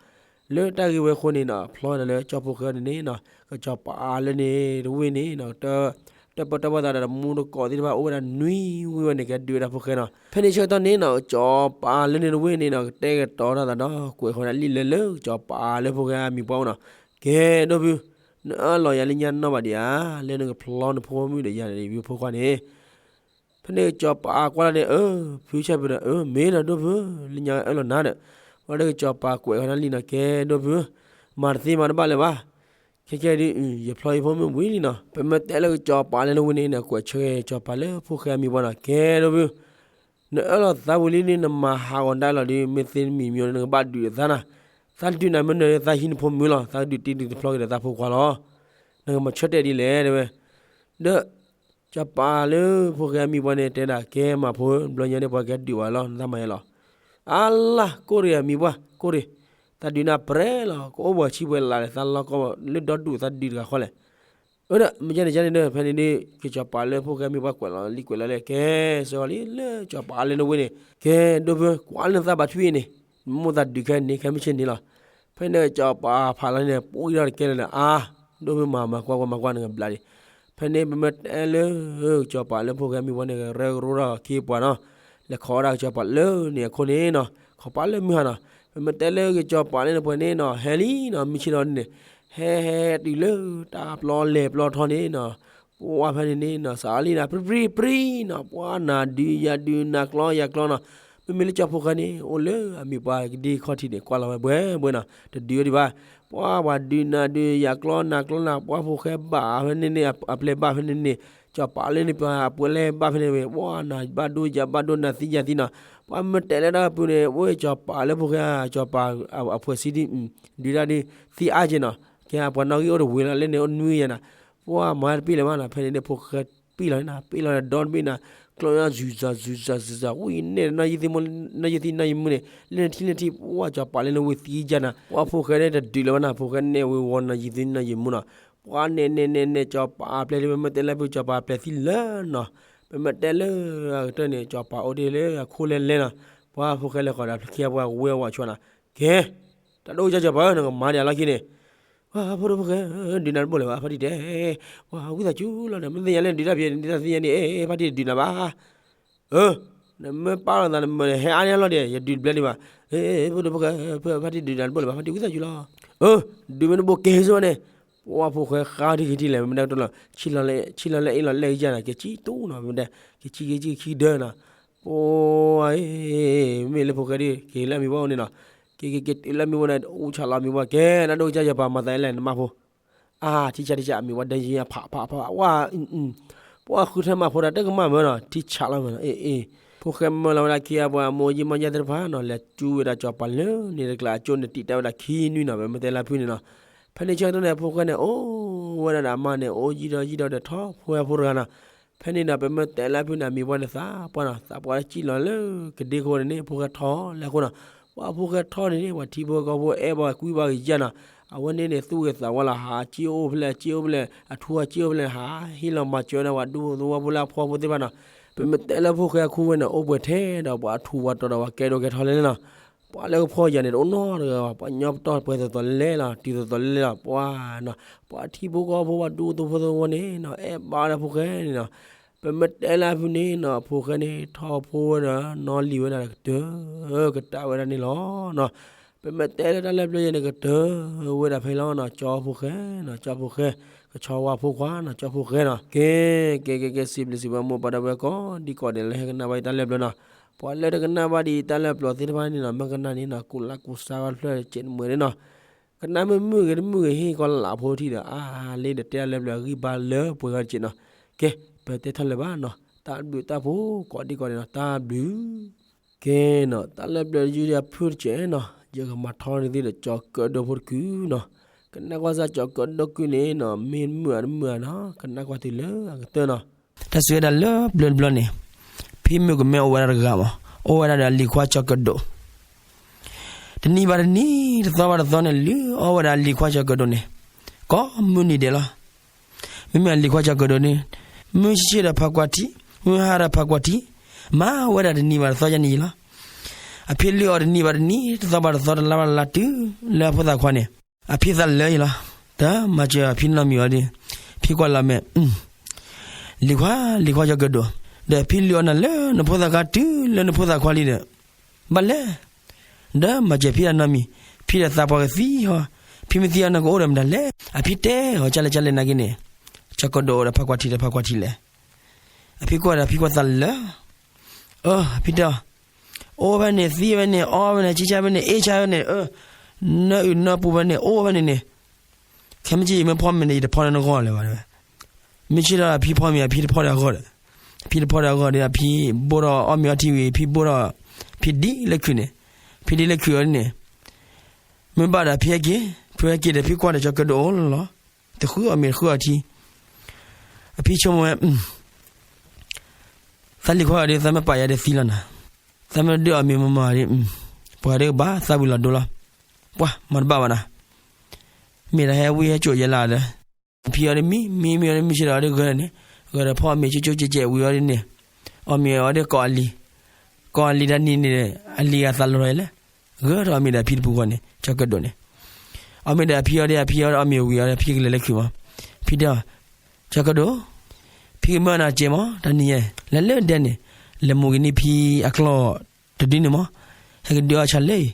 လၢတၢ်ဂ့ၢ်ဝဲအဃိန့ၣ်နီၤ ဖျီဝဲဒၣ်လၢကၠီဖိဃဲန့ၣ်န့ၣ်နီၤ ကစီၤပၤလၢန့ၣ်တဝ့ၢ်န့ၣ်နီၤ တၢ်ပၢတၢ်ပှၢ်သးဒီးတမူတကိးသ့ၣ်တဖၣ် အိၣ်ဝဲဒၣ်နွံဝ့ၢ်ဝဲန့ၣ် ကဒုးဝဲဒၣ်ဖိဃဲနီၤ. ဖဲန့ၣ်ဆၢကတီၢ်န့ၣ်နီၤ ကစီၤပၤလၢန့ၣ်တဝ့ၢ်န့ၣ်နီၤ ကတဲာ်ကတီၤတၢ်သးဒီး ကွဲးဃီၤဒၣ်လံလၢလၢကစီၤပၤလၢဖိဃဲအမံၤပှၢ်အိၣ်နီၤ. ကဲဒိၣ်ဖု, နအၢၣ်လီၤယၤလၢညါနီၢ်ဘၣ်ဒံးဧါ, လၢနကဖျီနဖိမုၣ်ဒီးယၤန့ၣ် ယဖိခွါန့ၣ် ဖဲန့ၣ်ကစီၤပၤကွၢ်လီၤန့ၣ် အၢ ဖုဆၢဖုဒီး အၢ မ့ၢ်ဒီးဒိၣ်ဖု, လၢညါအၢၣ်လီၤနၤဒီး ဝဲဒၣ်ကစီၤပၤကွဲးဃီၤဒၣ်လံနီၤ ကဲဒိၣ်ဖု, မၤတသ့မၤတဘၣ်လၢၤဘၣ်. ခဲကဲဒုး ယဖျီယဖိမုၣ်ဝံၤလံနီၤ. ပမ့ၢ်တဲလၢကစီၤပၤလၢနဝ့ၢ်န့ၣ်နီၤ ကွဲးဆၢကစီၤပၤလၢဖိဃဲအမံၤပှၢ်နီၤ ကဲဒိၣ်ဖု နအၢၣ်လီၤသးဝံၤလံန့ၣ် နမၤဟးဂီၤဒၣ်လီၤဒုး မ့ၢ်သ့မံၤမံၤ နကဘၣ်ဒုးနသးနီၤ. သးဒုးနၤမ့ၢ်နၢၤသးဟံးနဖိမုၣ်လီၤ, သးကဒုးတ့ဒုးတဖျီက့ၤဒီးသးဖိခွါလီၤ. နကမၤဆၢတဲာ်ဒ်လဲၣ်တဲဝဲ ဒီး ကစီၤပၤလၢဖိဃဲအမံၤပှၢ်န့ၣ် တဲဒၣ်ကဲမၤဖိ ဘျီညါန့ၣ် ပှၤကဒုးဝဲလီၤ နသးမၤယဲလီၤ. အါလါ ကိၢ်ရ့ၣ်အမံၤပှၢ် ကိၢ်ရ့ၣ်, သးဒုးနၤပြဲလီၤ ကအိၣ်ဘှီးဆံးပှဲၤလၢ်လၢသးလီၢ်ကီၢ်လၢဒီဒူၣ်သးဒုးတဂၤဃီလဲၣ်. အၢ ဒီးမ့ၢ်ကဲန့ၣ်ကဲန့ၣ်ဒီး ဖဲန့ၣ်ဒ် ကစီၤပၤလၢဖိဃဲအမံၤပှၢ်ကွဲးလီၤလံကွဲးလီၤလဲၣ် ကဲစၢၤလံလၢကစီၤပၤလၢနဝ့ၢ်န့ၣ် ကဲဒိၣ်ဖု ကွၢ်လၢနသးဘၣ်ထွံၣ်အံၤန့ၣ် နမိၢ်သးဒုးခဲန့ၣ် ခဲမုၢ်ဆ့ၣ်န့ၣ်လီၤ. ဖဲန့ၣ်ကစီၤပၤဖးလီၤန့ၣ် ပှံထီၣ်တကဲလၢာ်ဒီး အါ ဒိၣ်ဖုမၤမၤကွၢ်ကွၢ်မၤကွၢ်နကဘျးဒံး. ဖဲန့ၣ်ပမ့ၢ်တဲလၢ ကစီၤပၤလၢဖိဃဲအမံၤပှၢ်န့ၣ် ကရၢကရိထီၣ်ခံပှၤနီၤ လဲၤခိးဝဲဒၣ်ကစီၤပၤလၢန့ၣ်အခိၣ်န့ၣ်နီၤ ခိးပာ်လၢမုၢ်ဟါနီၤ. ပမ့ၢ်တဲလၢကစီၤပၤလၢန့ၣ်ပှဲၤန့ၣ်နီၤ ဟဲလံနီၤ မုၢ်ဆ့ၣ်လီၤန့ၣ် ဟဲဟဲတုၤလၢတၢ်ပျီလဲၤပျီထီန့ၣ်နီၤ ပှၤဖဲန့ၣ်န့ၣ်နီၤ စးလံနီၤ ပြံပြံပြံနီၤ ပှၤနၤဒုးယၤဒုးနၤကျီယၤကျီနီၤ. မ့မ့ၢ်လၢကၠီဖိဃဲန့ၣ် အိၣ်လၢအမံၤပှၢ်ကဒံခီၣ်ထံးန့ၣ် ကွၢ်လီၤဝဲဘှဲဘှဲနီၤ တဒုးဝဲဒံးဘၣ်. ပှၤပှၤဒုးနၤဒုးယၤကျီနၤကျီနၤ ပှၤဖိဃဲဘၣ်ဖဲန့ၣ်န့ၣ် အပျဲၢ်ဘၣ်ဖဲန့ၣ်န့ၣ် ကၠီပာ်လၢန့ၣ်ပှၤအပှဲၤလဲၣ်ဘၣ်ဖဲန့ၣ်ဝဲ ပှၤနၤဘၣ်ဒိယၤဘၣ်ဒိ နၤသံယၤသံနီၤ. ပှၤမ့ၢ်တဲလၢတၢ်ပူၤန့ၣ် အိၣ်ကၠီပာ်လၢဖိဃဲ ကၠီပာ်အဖှဲးစံဒုး ဒုးတၢ်ဒုး သံအါက့နီၤ. ကဲပှၤနီၣ်ဂံၢ်အိၣ်တဝံၤလီၤ လၢန့ၣ်အိၣ်နွံယၤနီၤ. ပှၤမၤတပ့ၢ်လၢၤဘၣ်နီၤ ဖဲန့ၣ်န့ၣ် ဖိဃဲပ့ၢ်လီၤန့ၣ်နီၤ ပ့ၢ်လီၤဒီတဘ့ၣ်နီၤ ကျီယါ ဇုၤစၢ် ဇုၤစၢ် ဇုၤစၢ် ဝံၤန့ၣ် နီၢ်ယံၤသံ နီၢ်ယံၤမုၢ်န့ၣ် လၢနထံၣ်လၢထံၣ် ပှၤကၠီပာ်လၢနဝ့ၢ်သံယါနီၤ ပှၤဖိဃဲန့ၣ်တဒုးလၢၤဘၣ်နီၤ ဖိဃဲန့ၢ်ဝ့ၤဝီၤနီၢ်ယံၤသံ နီၢ်ယံၤမုၢ်နီၤ. ပှၤန့ၣ်န့ၣ်န့ၣ်န့ၣ် ကၠီပာ်အပျဲၢ်လံ ပမ့ၢ်တဲလၢဖုကၠီပာ်အပျဲၢ်သံလၢနီၤ. ပမ့ၢ်တဲလၢအကတၢၢ်န့ၣ် ကၠီပာ်အိၣ်တ့ၢ်လၢအခိၣ်လဲၢ်လဲၢ်နီၤ. ပှၤဖိဃဲလဲၤဃီၤဒီးဖျၢၣ်ခံဂၤပှၤဝဲဝဲဆှၢနီၤ. ကဲ တၢ်ဒိၣ်ကစၢ်ကၠီပာ်ဧၢ နကမၤဒံးအလီၢ်ခံန့ၣ် ပှၤဖိဒိၣ်ဖိဃဲ ဒုးနၤတဘိၣ်လၢၤဘၣ် ဖါတံၢ်တဲ ပှၤဝံသးစူၤလီၤ နမ့ၢ်သ့ၣ်ညါလၢနဒုးတၢ်ဖဲန့ၣ် နတၢ်သ့ၣ်ညါန့ၣ် ဖါတံၢ်တဒုးနၤဘၣ်. အၢ နမ့ၢ်ပာ်လီၤသးနမ့ၢ်ဟဲအါန့ၢ်လီၤဒီး ယဒုးတဘျဲဒံးဘၣ်. ဖိဒိၣ်ဖိဃဲ ဖါတံၢ်ဒုးနၤတဘိၣ်လၢၤဘၣ် ဖါတံၢ်ဝံသးစူၤလီၤ. အၢ ဒုးမ့ၢ်တဘိၣ်ကဲဆိန့ၣ် ပှၤဖိဃဲဃါထံၣ်ခံထံၣ်လဲၣ် မ့ၢ်ဒၣ်ကတၢၢ်လီၤ ဆံလီၤလၢအ့ၣ်လီၤလဲၣ်ကယၤနီၤ ကဲဆံတူနီၤ မ့ၢ်ဒၣ် ကဆံက့ဆံခံဒၢနီၤ. ပှၤ မ့ၢ်လၢဖိဃဲဒ် က့ၤလၢအမံၤဝဲအိၣ်န့ၣ်နီၤ. က့ၤက့ၤက့ၤတုၤလၢအမံၤဝဲန့ၣ် အိၣ်ဆးလီၤအမံၤဝဲ ကဲ နဒိၣ်ကစၢ်ယပၤမၤသးအဲၣ်လဲၣ် နမါဖိ အါ ထံဆးထံဆး အမံၤဝဲဒၣ်ယံၤ ဖးဖးဖး ဝါ ပှၤဃုထၢမၤဖိဒီးတကမၣ်မၢနီၤ ထံဆးလီၤမၢနီၤ အ့ၣ်အ့ၣ်. ဖိဃဲမၢလီၤဝဲဒၣ်ခံဂၤပှၤအမိၢ်ယံမီၢ်ယါသ့ၣ်တဖၣ်နီၤ လဲၤကၠူဝဲဒၣ်ကၠီပၤလၢန့ၣ်တကျါအကၠိန့ၣ် တံာ်တၢ်ဝဲဒၣ်ခံနွံနီၤ ပမ့ၢ်တဲလၢဖုန့ၣ်နီၤ. ဖဲန့ၣ်ဆၢကတီၢ်န့ၣ် အဖိဃဲန့ၣ် အိၣ်ဝဲဒၣ်ဒီးအမါန့ၣ် အိၣ်ယံၤဒီးယံၤဒီးဒီးထီၣ်ဖိဝဲဖိတဂၤနီၤ. ဖဲန့ၣ်ဒီး ပမ့ၢ်တဲလၢဖုန့ၣ် အမံၤပှၢ်န့ၣ်သးပှၢ်နီၤ သးပှၢ်လၢကံၣ်လီၤလၢကဒ့ခိၣ်န့ၣ်န့ၣ် ဖိဃဲထီၣ်လၢအဃိနီၤ. ပှၤဖိဃဲထီၣ်န့ၣ်န့ၣ် ပှၤထံဖိကီၢ်ဖိအဲၣ်ဘၣ်ကွံဘၣ်ကယၤနီၤ. အဝဲန့ၣ်န့ၣ် သူၣ်ဂ့ၤသးဝါလီၤ ဟးက့အိၣ်ဖဲလဲၣ် က့အိၣ်ဖဲလဲၣ် အထူအက့အိၣ်ဖဲလဲၣ် ဟးဟ့ၣ်လီၤမၤစၢၤဝဲဒၣ်ပှၤဒူဖိသဝီဖိလၢအဖှီၣ်ဖိသ့ၣ်တဖၣ်နီၤ. ပမ့ၢ်တဲလၢဖိဃဲအခိၣ်ဝဲန့ၣ် အိၣ်ပှဲၤထဲဒီးပှၤထူးပှၤတီၤဒီးပှၤကဲဒိၣ်ကဲထီၣ်လဲၣ်လၢနီၤ. ပှၤလၢကဖှီၣ်ယာ်န့ၣ် တအိၣ်နီတဂၤဘၣ် ပှၤညီပတီၢ်ပှဲၤသိးသိးလဲၣ်လီၤ တုၤသိးသိးလဲၣ်လီၤ ပှၤနီၤ. ပှၤထံဖိကီၢ်ဖိပှၤဒူဖိသဝီန့ၣ်နီၤ အဲၣ်ဘၣ်ဝဲဒၣ်ဖိဃဲန့ၣ်နီၤ. ပမ့ၢ်တဲလၢဖုန့ၣ်နီၤ ဖိဃဲန့ၣ် ထီၣ်ဖိဝဲဒီး နီၣ်လံၤဝဲဒၣ်ဒီးကတၢၢ် ကတၢၢ်ဝဲဒၣ်န့ၣ်လီၤနီၤ. ပမ့ၢ်တဲလၢတၢ်လၢပျၢၤယဲန့ၣ် ကတၢၢ်ဝဲဒၣ်ဖဲလီၤနီၤ ကၠီဖိဃဲနီၤ ကၠီဖိဃဲ ကဆီဝါဖိခွါနီၤ ကၠီဖိဃဲနီၤ. ကဲ ကဲ ကဲ ကဲ စံးဘျုးစံးဖှိၣ်မိၢ်ပၢ်ဒီပုၢ်ဝဲၢ်ကိးဒံကိးဒဲးလၢဟဲကနၣ်ဘၣ်အံၤတၢ်လၢပျၢၤနီၤ. ပှၤလၢတကနၣ်ဘၣ်ဒံးတၢ်လၢပျၢၤသ့ၣ်တဖၣ်န့ၣ်နီၤ မ့ၢ်ကနၣ်န့ၣ်နီၤ ကူးlikeကူးshareဝဲဖျၢၣ်စဲးတမှဲၤန့ၣ်နီၤ. ကနၣ်မုာ်မုာ်ဂ့ၤတမုာ်ဂ့ၤ ဟ့ၣ်ကီးလၢ်ဖိထံၣ်ဒီး အါလ့ဒီးတဲတၢ်လၢပျၢၤအဂံၢ်ဘါလၢပှဲၤဂၤတက့ၢ်နီၤ. ကဲ ပတဲထီၣ်လၢၤဘၣ်နီၤ တၢ်ဘျုးတၢ်ဖှိၣ်ကိးဒံကိးဒဲးနီၤ တၢ်ဘျုး ကဲနီၤ တၢ်လၢပျၢၤတယုၢ်ဒံးအဖုၣ်တကဲးနီၤ ယကမၤထီန့ၢ်သုဒီးကၠီၤကၢၣ်ဒိၣ်ဖိတကုၢ်နီၤ. ကနၣ်ကွၢ်စၢ်ကၠီၤကၢၣ်ဒိၣ်ကုၢ်န့ၣ်နီၤ မ့ၢ်မုာ်ဧါတမုာ်ဧါနီၤ ကနၣ်ကွၢ်သုလၢအကတၢၢ်နီၤ. တၢ်စံးဝဲဒၣ်လၢပျၢၤတဘျီန့ၣ် ဖံမုၣ်ကမဲအိၣ်ဝဲဒၣ်တဂၤမး အိၣ်ဝဲဒၣ်ဒီးအလံၤခွါကၠီၤကၢၣ်ဒိၣ် တနံၤဘၣ်တနံၤ တသီဘၣ်တသီန့ၣ် လုၢ်အီၣ်ဝဲဒၣ်အလံၤခွါကၠီၤကၢၣ်ဒိၣ်န့ၣ် ကိးမုၢ်နံၤဒဲးလီၤ. မ့မ့ၢ်အလံၤခွါကၠီၤကၢၣ်ဒိၣ်န့ၣ် မုၢ်ဆ့ၣ်ဒီးဖးကွၢ်ထံး မုၢ်ဟါဒီးဖးကွၢ်ထံး မၤဝဲဒၣ်တနံၤဘၣ်တသီယဲန့ၣ်ယံၤလီၤ. အဖံလုၢ်အီၣ်တနံၤဘၣ်တနံၤ တသီဘၣ်တသီ တလါဘၣ်တလါတုၤလၢအဖိသၣ်ခွါန့ၣ်, အဖံသးလၢာ်ယံၤလီၤ. တၢ်မၤစၢၤအဖံနီတမံၤအီၤဒီး, ဖံကွၢ်လီၤမဲာ်, လံၤခွါ လံၤခွါကၠီၤကၢၣ်ဒိၣ်, ဒီးဖံလုၢ်အီၣ်နၤလၢနဖိသၣ်ခါတုၤလၢနဖိသၣ်ခွါလံဒီး, ဘၣ်လဲၣ် ဒီးမၤစၢၤဖံဒီးနီတမံၤ, ဖံဒီးသးပှၢ်ကသံဟီ, ဖံမ့ၢ်သံအီၤနကအိၣ်ဒီးမတၤလဲၣ်. အဖံတဲအီၤကၠၢ်လဲၣ်ကၠၢ်လဲၣ်နာ်က့န့ၣ်, ကၠီၤကၢၣ်ဒိၣ်ဒီးဖးကွၢ်ထံလဲၣ် ဖးကွၢ်ထံလဲၣ်. အဖံကွၢ်ဒီးဖံကွၢ်သးလၢာ်, အဖံတဲအီၤ, အိၣ်ဖဲန့ၣ် သံဖဲန့ၣ် အီဖဲန့ၣ် ဆံဆါဖဲန့ၣ် အ့ဆါဖဲန့ၣ်, နၢအုၣ်နၢပူၤဖဲန့ၣ် အိၣ်ဖဲန့ၣ်န့ၣ်, ခဲမုၢ်ဆ့ၣ်ယမ့ၢ်ဖီမ့ၤန့ၣ် ယတဖီဒီးနဂီၢ်လၢၤဘၣ်တဲဝဲ. မ့ၢ်ဆ့ၣ်ဒီးအဖံဖီမ့ၤ အဖံတဖီဒီးအဂီၢ်ဒီး, အဖံတဖီဒီးအဂီၢ်ဒီး အဖံဘိထီၣ်အီၣ်မ့ၤအီထံဝံၤ အဖံဘိထီၣ်, ဖံဒ်လၢခုးန့ၣ်, ဖံဒ်လၢခုးအီၤဒ်န့ၣ်, မ့ၢ်ဘၣ်ဒီးအဖံဟဲက့ၤ, ဖုဟဲက့ၤဒီးဖံကွၢ်ဒီးကၠီၤကၢၣ်ဒိၣ်အိၣ်လီၤ, တဃုအီၣ်မ့ၤတဃုအီထံ. အဖံဆိကမိၣ်ဝဲ, သးလံၤခွါအီၤဒီး သးမ့ၢ်ပာ်ယၤဒီးသံလီၤနၤ, သးမ့ၢ်ဒုးအီၣ်မ့ၤမၤမၤဒီး, ပှၤဒီးကဘၣ်သးဝံၤလီၤဒိလီၤ. ပှၤမၤတဘၣ်ဘၣ်နၤ, မ့ၢ်ဒၣ်ဟဲဝံဟဲစိာ်ယဲလၢဒီး, ဖံအီၤဒီးမံ မံမံအီၤဒီးမံဆ့ဒီးအီၤဒီးဂၢၢ်န့ၣ်, ဂၢၢ်ဒီးဖီအီၣ်မ့ၤကၠိကၠိကဲးကဲးဝံၤအီၤဒ်န့ၣ်, အီၣ်မ့ၤအီၤဒီးကိးအလံၤ, ကိးအလံၤတၢ်နံၤန့ၣ်, အလံၤဂၤသးလီၤထီၣ်အံၤလဲၣ်, ဂၢၢ်ထီၣ်အီၣ်မ့ၤဒီးအဖံတပူၤဃီန့ၣ် ကၠီၤကၢၣ်ဒိၣ်န့ၣ်, အီၣ်မ့ၤဒီးအဖံအီၤဒီး အဖံအီၤဒီးအီၣ်မ့ၤဝံၤအီၤဒီး ဖံကလဲၤလၢခုးမး, ဖံတဲအီၤ, ကၠီၤကၢၣ်ဒိၣ်, ဖံကမၢနၤစဲးမး တၢ်နံၤယဲ, လဲၤလၢဒဲန့ၣ်, လဲၤမူၤက့ၤန့ၢ်ဖံအကျီၢ်တဒုန့ၣ်မး, ဟဲက့ၤဒုးအီၣ်ဆၣ်လၢအံၤ,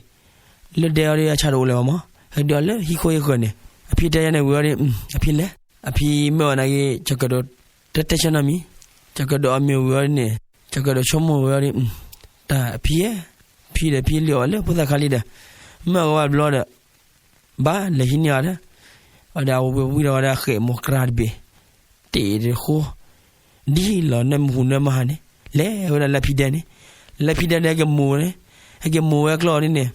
လၢဒဲအီၤဒီးအဆၣ်တအိၣ်လၢၤဘၣ်မး, ဟဲက့ၤဒုးအီၣ်လၢဟံၣ်ခိၣ်ဟံၣ်ဃၢၤန့ၣ်, အဖံတဲယဲန့ၣ်ဝံၤအီၤဒီး, အဖံလဲၤ, အဖံမၢအီၤနာ်က့ ကၠီၤကၢၣ်ဒိၣ်, တတဲဆၢနီတမံၤ, ကၠီၤကၢၣ်ဒိၣ်အီၣ်မ့ၤဝံၤအီၤဒ်န့ၣ်, ကၠီၤကၢၣ်ဒိၣ်ဆိကမိၣ်ဝံၤအီၤဒ်န့ၣ်, တၢ်အဖံဧၢ, ဖံဒီးဖံလုၢ်အီၣ်လၢဖိသၣ်ခါလံဒီး, မၢအီၤကဘၣ်ဘျီဒီး ဘၣ်လဲၤဟံးန့ၢ်အီၤဒီး, အဝဲဒၣ်အဝဲဝံၤဒီးဝဲဒၣ်ဃဲးမိၢ်ကြါတဘ့ၣ်, တ့ၢ်တဃိ, ဒ်လီၤနၢမူဟူနၢမဟါန့ၣ်, လဲၤဝဲဒၣ်လၢဖံဒဲန့ၣ်, လၢဖံဒဲန့ၣ် ဟဲက့ၤမူၤန့ၣ်, ဟဲက့ၤမူၤဝဲအကျီၢ်အီၤဒ်န့ၣ်,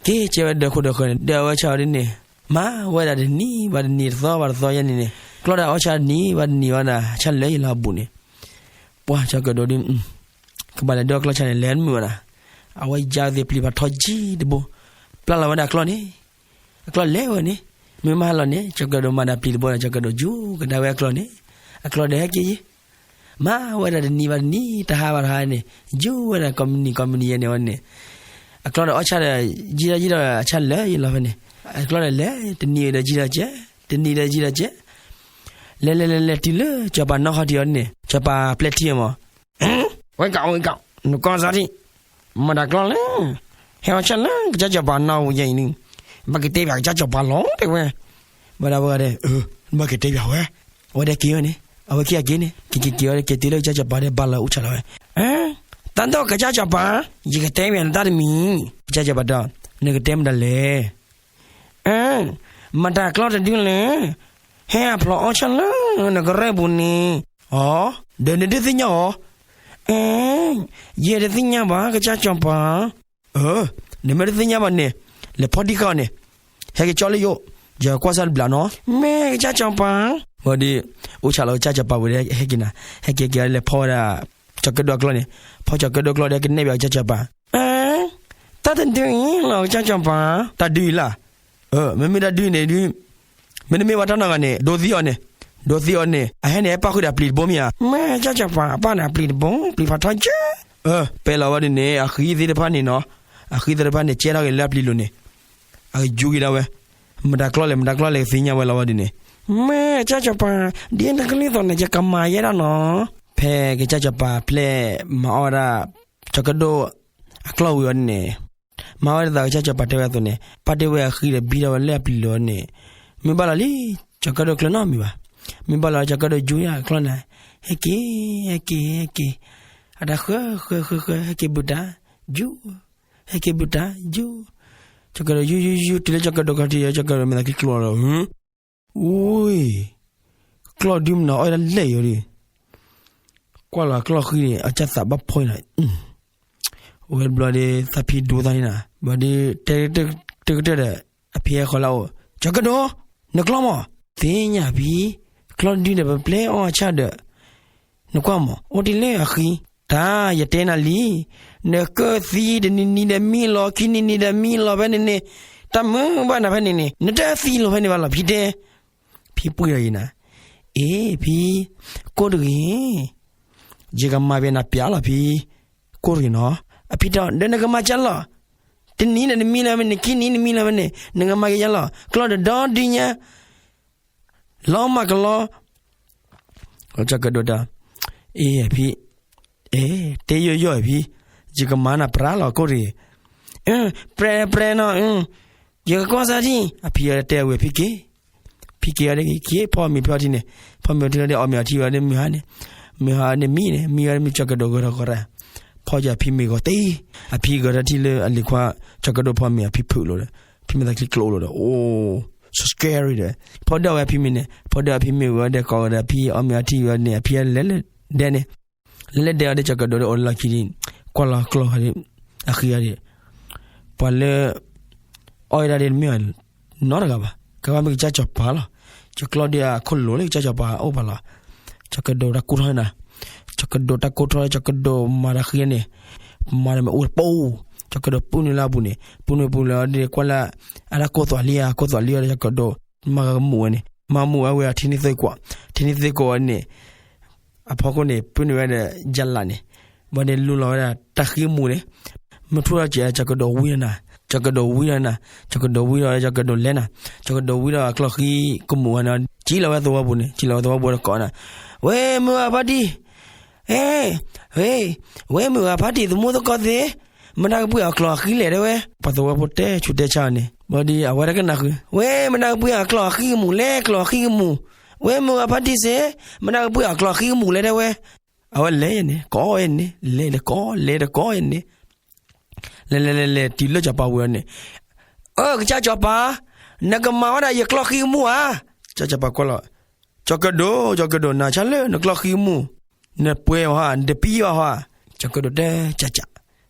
က့ၤကဲဝဲဒၢးခိၣ်ဒၢးဃၢၤန့ၣ် ဒၢးအဝဲဆၣ်အီၤဒ်န့ၣ်, မၤဝဲဒၣ်တနံၤဘၣ်တနံၤတသီဘၣ်တသီယဲန့ၣ်န့ၣ်, ကျီၢ်ဒၣ်အီၣ်ဆၣ်တနံၤဘၣ်တနံၤဝဲဒၣ် ဆၣ်လၢယလီၤအဘူးန့ၣ်, ပှၤကၠီၤကၢၣ်ဒိၣ်ဒ် ကဘၣ်လဲၤဒုးအကျီၢ်ဆၣ်န့ၣ် လဲၤတမုာ်ဘၣ်နၤ, အဝဲယါသ့ၣ်ပျံၤဖးထီကံတဘိ, ပျၢ်လီၤဝဲဒၣ်အကျီၢ်န့ၣ်, အကျီၢ်လဲၤဝဲန့ၣ်, မ့ၢ်မၤဟါလီၤန့ၣ် ကၠီၤကၢၣ်ဒိၣ်မၤဒၣ်ပျံၤတဘိဒီး ကၠီၤကၢၣ်ဒိၣ်ယူၤကဒါဝဲအကျီၢ်န့ၣ်, အကျီၢ်ဒီးဟဲက့ၤယံၤ, မၤဝဲဒၣ်တနံၤဘၣ်တနံၤ တဟါဘၣ်တဟါန့ၣ် ယူၤဝဲဒၣ်ကိးမုၢ်နံၤကိးမုၢ်နံၤယဲန့ၣ်ဝဲန့ၣ်, အကျီၢ်ဒီးအီၣ်ဆၣ်ဒီး ယံၤဒီးယံၤဒီးအဆၣ်လၢယလီၤဖဲန့ၣ်, အကျီၢ်ဒီးလဲၤ တနံၤဒီးယံၤဒီးကဲး, တနံၤဒီးယံၤဒီးကဲး, လဲၤလဲၤလဲၤလဲၤတုၤလၢစီၤပၤနီၣ်ခီၣ်ထံးအီၤန့ၣ် စီၤပၤပျဲထံအီၤမး, ဝဲကီးဝဲကီး နကွၢ်စၢ်ထံး, မတၤကျီၢ်လဲၣ်, ဟဲအီၣ်ဆၣ်လၢကစၢ်စီၤပၤနီၣ်ဝံၤယဲအံၤန့ၣ်, ဘၣ်ကတဲဘၣ်ကစၢ်စီၤပၤလီၤတဲဝဲ, ဘၣ်ဒၣ်ဝဲဒီး, ဘၣ်ကတဲဘၣ်ဝဲ, အဝဲဒၣ်က့ၤဝဲန့ၣ် အဝဲခံဂၤက့ၤန့ၣ် က့ၤက့ၤက့ၤဝဲဒီးက့ၤတုၤလၢကစၢ်စီၤပၤဒီးဘၣ်လီၤအိၣ်ဆၣ်လီၤဝဲ, တၢ်ဒီးကစၢ်စီၤပၤ, ယကတဲဘၣ်နတၢ်တမံၤ, ကစၢ်စီၤပၤဒီး, နကတဲမတၤလဲၣ် အၢ, မတၤကျီၢ်တဒုလဲၣ်, ဟဲအဖျိးအီၣ်ဆၣ်လၢနကရၢၢ်ပူၤန့ၣ်, အီ, ဒီးနဒုးသ့ၣ်ညါအီၤ, အၢ, ယဲတသ့ၣ်ညါဘၣ် ကစၢ်စီၤပၤ, အၢ, နမ့ၢ်တသ့ၣ်ညါဘၣ်န့ၣ်, လဲၤဖီဒံဃာ်အီၤန့ၣ်, ဟဲက့ၤကၠီလၢယအိၣ်, ယကွၢ်စၢ်တဘျီနီၤ, မ့ၢ်ကစၢ်စီၤပၤ, ဝံၤဒီး, အိၣ်ဆၣ်လီၤကစၢ်စီၤပၤဝံၤဒီးဟဲက့ၤနၤ, ဟဲက့ၤက့ၤအီၤဒီးလဲၤဖီဝဲဒၣ်, ကၠီၤကၢၣ်ဒိၣ်အကျီၢ်န့ၣ်, ဖီကၠီၤကၢၣ်ဒိၣ်အကျီၢ်ဒီးကနဲၣ်ဘၣ်ကစၢ်စီၤပၤ အၢ, တၢ်တဒုအံၤလီၤ ကစၢ်စီၤပၤ, တၢ်ဒုအံၤလၢ်, အၢ မ့မ့ၢ်တၢ်ဒုန့ၣ်ဒု, မ့တမ့ၢ်ဘၣ်တၢ်နီတဂၤန့ၣ် ဒိးသံအီၤန့ၣ်, ဒိးသံအီၤန့ၣ် အဟဲန့ၣ်ဟဲပၣ်ဃုာ်ဒီးအပျံၤတဘိမ့ၢ်ဧါ, မ့ၢ်ကစၢ်စီၤပၤအပၣ်န့ၣ်အပျံၤတဘိ ပျံၤဖးထီကၢ, အၢ ပဲလီၤဝဲဒ်န့ၣ် အဃံသ့ၣ်တဖၣ်န့ၣ်နီၤ, အဃံသ့ၣ်တဖၣ်န့ၣ် ကဲထီၣ်က့ၤလၢအပျံၤလိၤန့ၣ်, အကယူက့ၤဒၣ်ဝဲ, မတၤကျီၢ်လဲၣ် မတၤကျီၢ်လဲၣ်ကသ့ၣ်ညါဝဲလီၤဝဲဒ်န့ၣ်, မ့ၢ်ကစၢ်စီၤပၤ, ဒ်နကလုၢ်သီၣ်န့ၣ် ယကမၤယဲဒၣ်နီၤ, ဖဲကစၢ်စီၤပၤပျဲမၤအီၣ်ဝဲဒၣ်, ကၠီၤကၢၣ်ဒိၣ်, အကျီၢ်ဝံၤအီၤဒ်န့ၣ်, မၤဝဲဒ်သိးကစၢ်စီၤပၤတဲဝဲအသိးန့ၣ် ပာ်တ့ၢ်ဝဲအဃံဒီးဘံထီၣ်ဝဲလၢအပျံၤလိၤန့ၣ်, မ့ၢ်ဘၣ်လီၤလံ, ကၠီၤကၢၣ်ဒိၣ်ကျၢၤနီတမံၤဘၣ်, မ့ၢ်ဘၣ်လီၤကၠီၤကၢၣ်ဒိၣ်ယူၤအကျီၢ်န့ၣ်, ဟဲက့ၤ, ဟဲက့ၤ, ဟဲက့ၤ, အတၢ်ဃၢ, ဃၢ, ဃၢ, ဃၢ, ဟဲက့ၤဘူးတၢ်, ယူၤ, ဟဲက့ၤဘူးတၢ်, ယူၤ, ကၠီၤကၢၣ်ဒိၣ်ယူၤယူၤယူၤတုၤလၢကၠီၤကၢၣ်ဒိၣ်ခီၣ်ထံး ကၠီၤကၢၣ်ဒိၣ်မ့ၢ်သးခံကျိးလီၤ, အူ, ကျီၢ်ဒုမနုၤအီၣ်ဒၣ်လဲၣ်ယိၤဒု, ကွၢ်လီၤအကျီၢ်ဃံန့ၣ် အကၢ်သးဘၣ်ဖှီၣ်အံၤနီၤ, ဝဲတဘျီဒီး သးဖံဒိသးန့ၣ်နီၤ, ဘျီဒီး တဲတကတၢၢ်ဒီး အဖံဟဲဃီၤလၢအအိၣ်, ကၠီၤကၢၣ်ဒိၣ်, နကျီၢ်မး, သ့ၣ်ညါဖံ, ကျီၢ်ဒုဒီးပပျဲအီၣ်အဆၣ်ဒီး နကွၢ်မး အိၣ်တ့ၢ်လၢအဃံ, တၢ်ယတဲနၤလံ, နကၢၣ်သံတနံၤနံၤဒီးမံလီၤ ခံနံၤနံၤဒီးမံလီၤဖဲန့ၣ်န့ၣ်, တၢ်မုာ်ဘၣ်နၤဖဲန့ၣ်န့ၣ် နတသံလီၤဖဲန့ၣ်ဘၣ်လီၤ ဖံတဲ, ဖံပှံၢ်လီၤယံၤနၤ, အ့ ဖံ, ကိၢ်တဂ့ၤ, ယကမၤဘၣ်နၤပျၢ်လီၤဖံ, ကိၢ်ရ့ၤနီၤ. အဖံတဲအီၤ ဒီးနကမၤကလီၤ, တနံၤဒီးနမံလၢၤဝဲန့ၣ်, ခံနံၤနမံလၢၤဝဲန့ၣ်, နကမၤက့ၤကလီၤ, ကျီၢ်ဒီးဒီဒုညါ လီၤမၢ်ကလီ. ကၠီၤကဒိးတဲ, အ့ အဖံ, အ့ တဲယီၢ်ယီၢ်အဖံ, ယကမၤနၤပြးလီၤကိၢ်ရ့ၤ, ပြဲပြဲနီၤ, ယကကွၢ်စၢ်ထံၣ်, အဖံတဲဝဲဖံက့ၤ, ဖံက့ၤအီၤဒီးက့ၤဖီမ့ၤဖဲအီထံန့ၣ်, ဖီမ့ၤအီထံဒီးအီၣ်မ့ၤအီထံဝဲဒီးမုၢ်ဟါန့ၣ်, မုၢ်ဟါန့ၣ်မံန့ၣ်, မံဝဲဒီးမ့ၢ်ကၠီၤကဒိးဂဲၤထီၣ်ကီးတၢ်, ဖီကၠီၤအဖံမ့ၤဂီၤတ့, အဖံဂဲၤထီၣ်ထံၣ်လၢအလံၤခွါ, ကၠီၤကဒိးဖီမ့ၤအဖံဖုးလိာ်ဒီး, ဖံမ့ၢ်သးချံကျိလိာ်ဒီး, အိၣ် so scary ဒီး, ဖီဒၣ်ဝဲအဖံမ့ၤန့ၣ်, ဖီဒၣ်အဖံမ့ၤဝဲဒီးကိးဝဲဒီးအဖံအီၣ်မ့ၤအီထံဝဲန့ၣ် အဖံလဲၤလဲၤဒဲန့ၣ်, လဲၤလဲၤဒဲအီၤဒီးကၠီၤကဒိးဒီးအိၣ်လီၢ်ခံဒီး, ကွၢ်လီၤကျီၢ်ဃီဒီး, အဃံအီၤဒီး, ပှၤလၢ အီၣ်ဝဲဒၣ်ဒီးတမ့ၢ်နီတဂၤဘၣ်, ကဘၣ်မ့ၢ်ကစၢ်စီၤပၤလီၤ. ကၠီၤကျီၢ်ဒီးအခိၣ်လိၤလၢကစၢ်စီၤပၤအိၣ်ပာ်လီၤ. ကၠီၤကဒိးတၢ်ကိၢ်ထီၣ်နၤ, ကၠီၤကဒိးတၢ်ကိၢ်ထီၣ် ကၠီၤကဒိးမၤတၢ်ဃံန့ၣ်, မၤတၢ်မ့ၢ်အိၣ်တပူၤ, ကၠီၤကဒိးပုၢ်နုာ်လၢအပူၤန့ၣ်, ပုၢ်နုာ်ပူၤလၢအီၤဒီးကွၢ်လၢ, အတၢ်ကိၢ်သွးလံဧါ, ကိၢ်သွးလံအီၤဒီး ကၠီၤကဒိးမၤကမူးဝဲန့ၣ်, မၤမူးဝဲဝဲအထံနံၣ်သ့ၣ်ကွီး, ထံနံၣ်သ့ၣ်ကွီးဝဲန့ၣ် အဖီခိၣ်န့ၣ် ပုၢ်နုာ်ဝဲဒီးယလးန့ၣ်, ဘၣ်ဒီးလူလီၤဝဲဒၣ်တၢ်ဃံမူးန့ၣ်, မုၢ်ထူၣ်လီၤစဲး ကၠီၤကဒိးဝံထီၣ်နၤ, ကၠီၤကဒိးဝံထီၣ်နၤ, ကၠီၤကဒိးဝံထီၣ် ကၠီၤကဒိးလဲၤနၤ, ကၠီၤကဒိးဝံထီၣ်အကျီၢ်ဃံကမူးဝဲန့ၣ်, ကံလီၤဝဲသဝီပူၤန့ၣ်, ကံလီၤဝဲသဝီပူၤဒီးကိးနၤ, ဝဲမုၢ်ဂၤဖါတံၢ်, ဟ့, ဟ့, ဝဲမုၢ်ဂၤဖါတံၢ် သမူသကိးသ့ၣ်, မတၤကပှ့ၤအီၤကျီၢ်အဃံလဲၣ်တဲဝဲ, ပှၤသဝီဖိတဲဆူးတဲဆါအီၤန့ၣ်, ဘၣ်ဒီးအဝဲတကနၣ်ဃုာ်, ဝဲမတၤကပှ့ၤအီၤကျီၢ်အဃံကမူးလဲၣ်, ကျီၢ်အဃံကမူး, ဝဲမုၢ်ဂၤဖါတံၢ်စ့ၢ်, မတၤကပှ့ၤအီၤကျီၢ်အဃံကမူးလဲၣ်တဲဝဲ, အဝဲလဲၤန့ၣ် ကိးန့ၣ်, လဲၤဒီးကိး, လဲၤဒီးကိးန့ၣ်, လဲၤလဲၤလဲၤလဲၤတုၤလၢစီၤပၤဝံၤအီၤန့ၣ်, အၢ ကစၢ်စီၤပၤ, နကမၤဝဲဒၣ်ယကျီၢ်ဃံကမူးဧါ, ကစၢ်စီၤပၤကွၢ်လီၤ, ကၠီၤကဒိး, ကၠီၤကဒိး နၤဆါလၢနကျီၢ်ဃံကမူး, နပှဲၤအီၤဧါ, နတပံအီၤဧါ, ကၠီၤကဒိးတဲကၠးကၠး,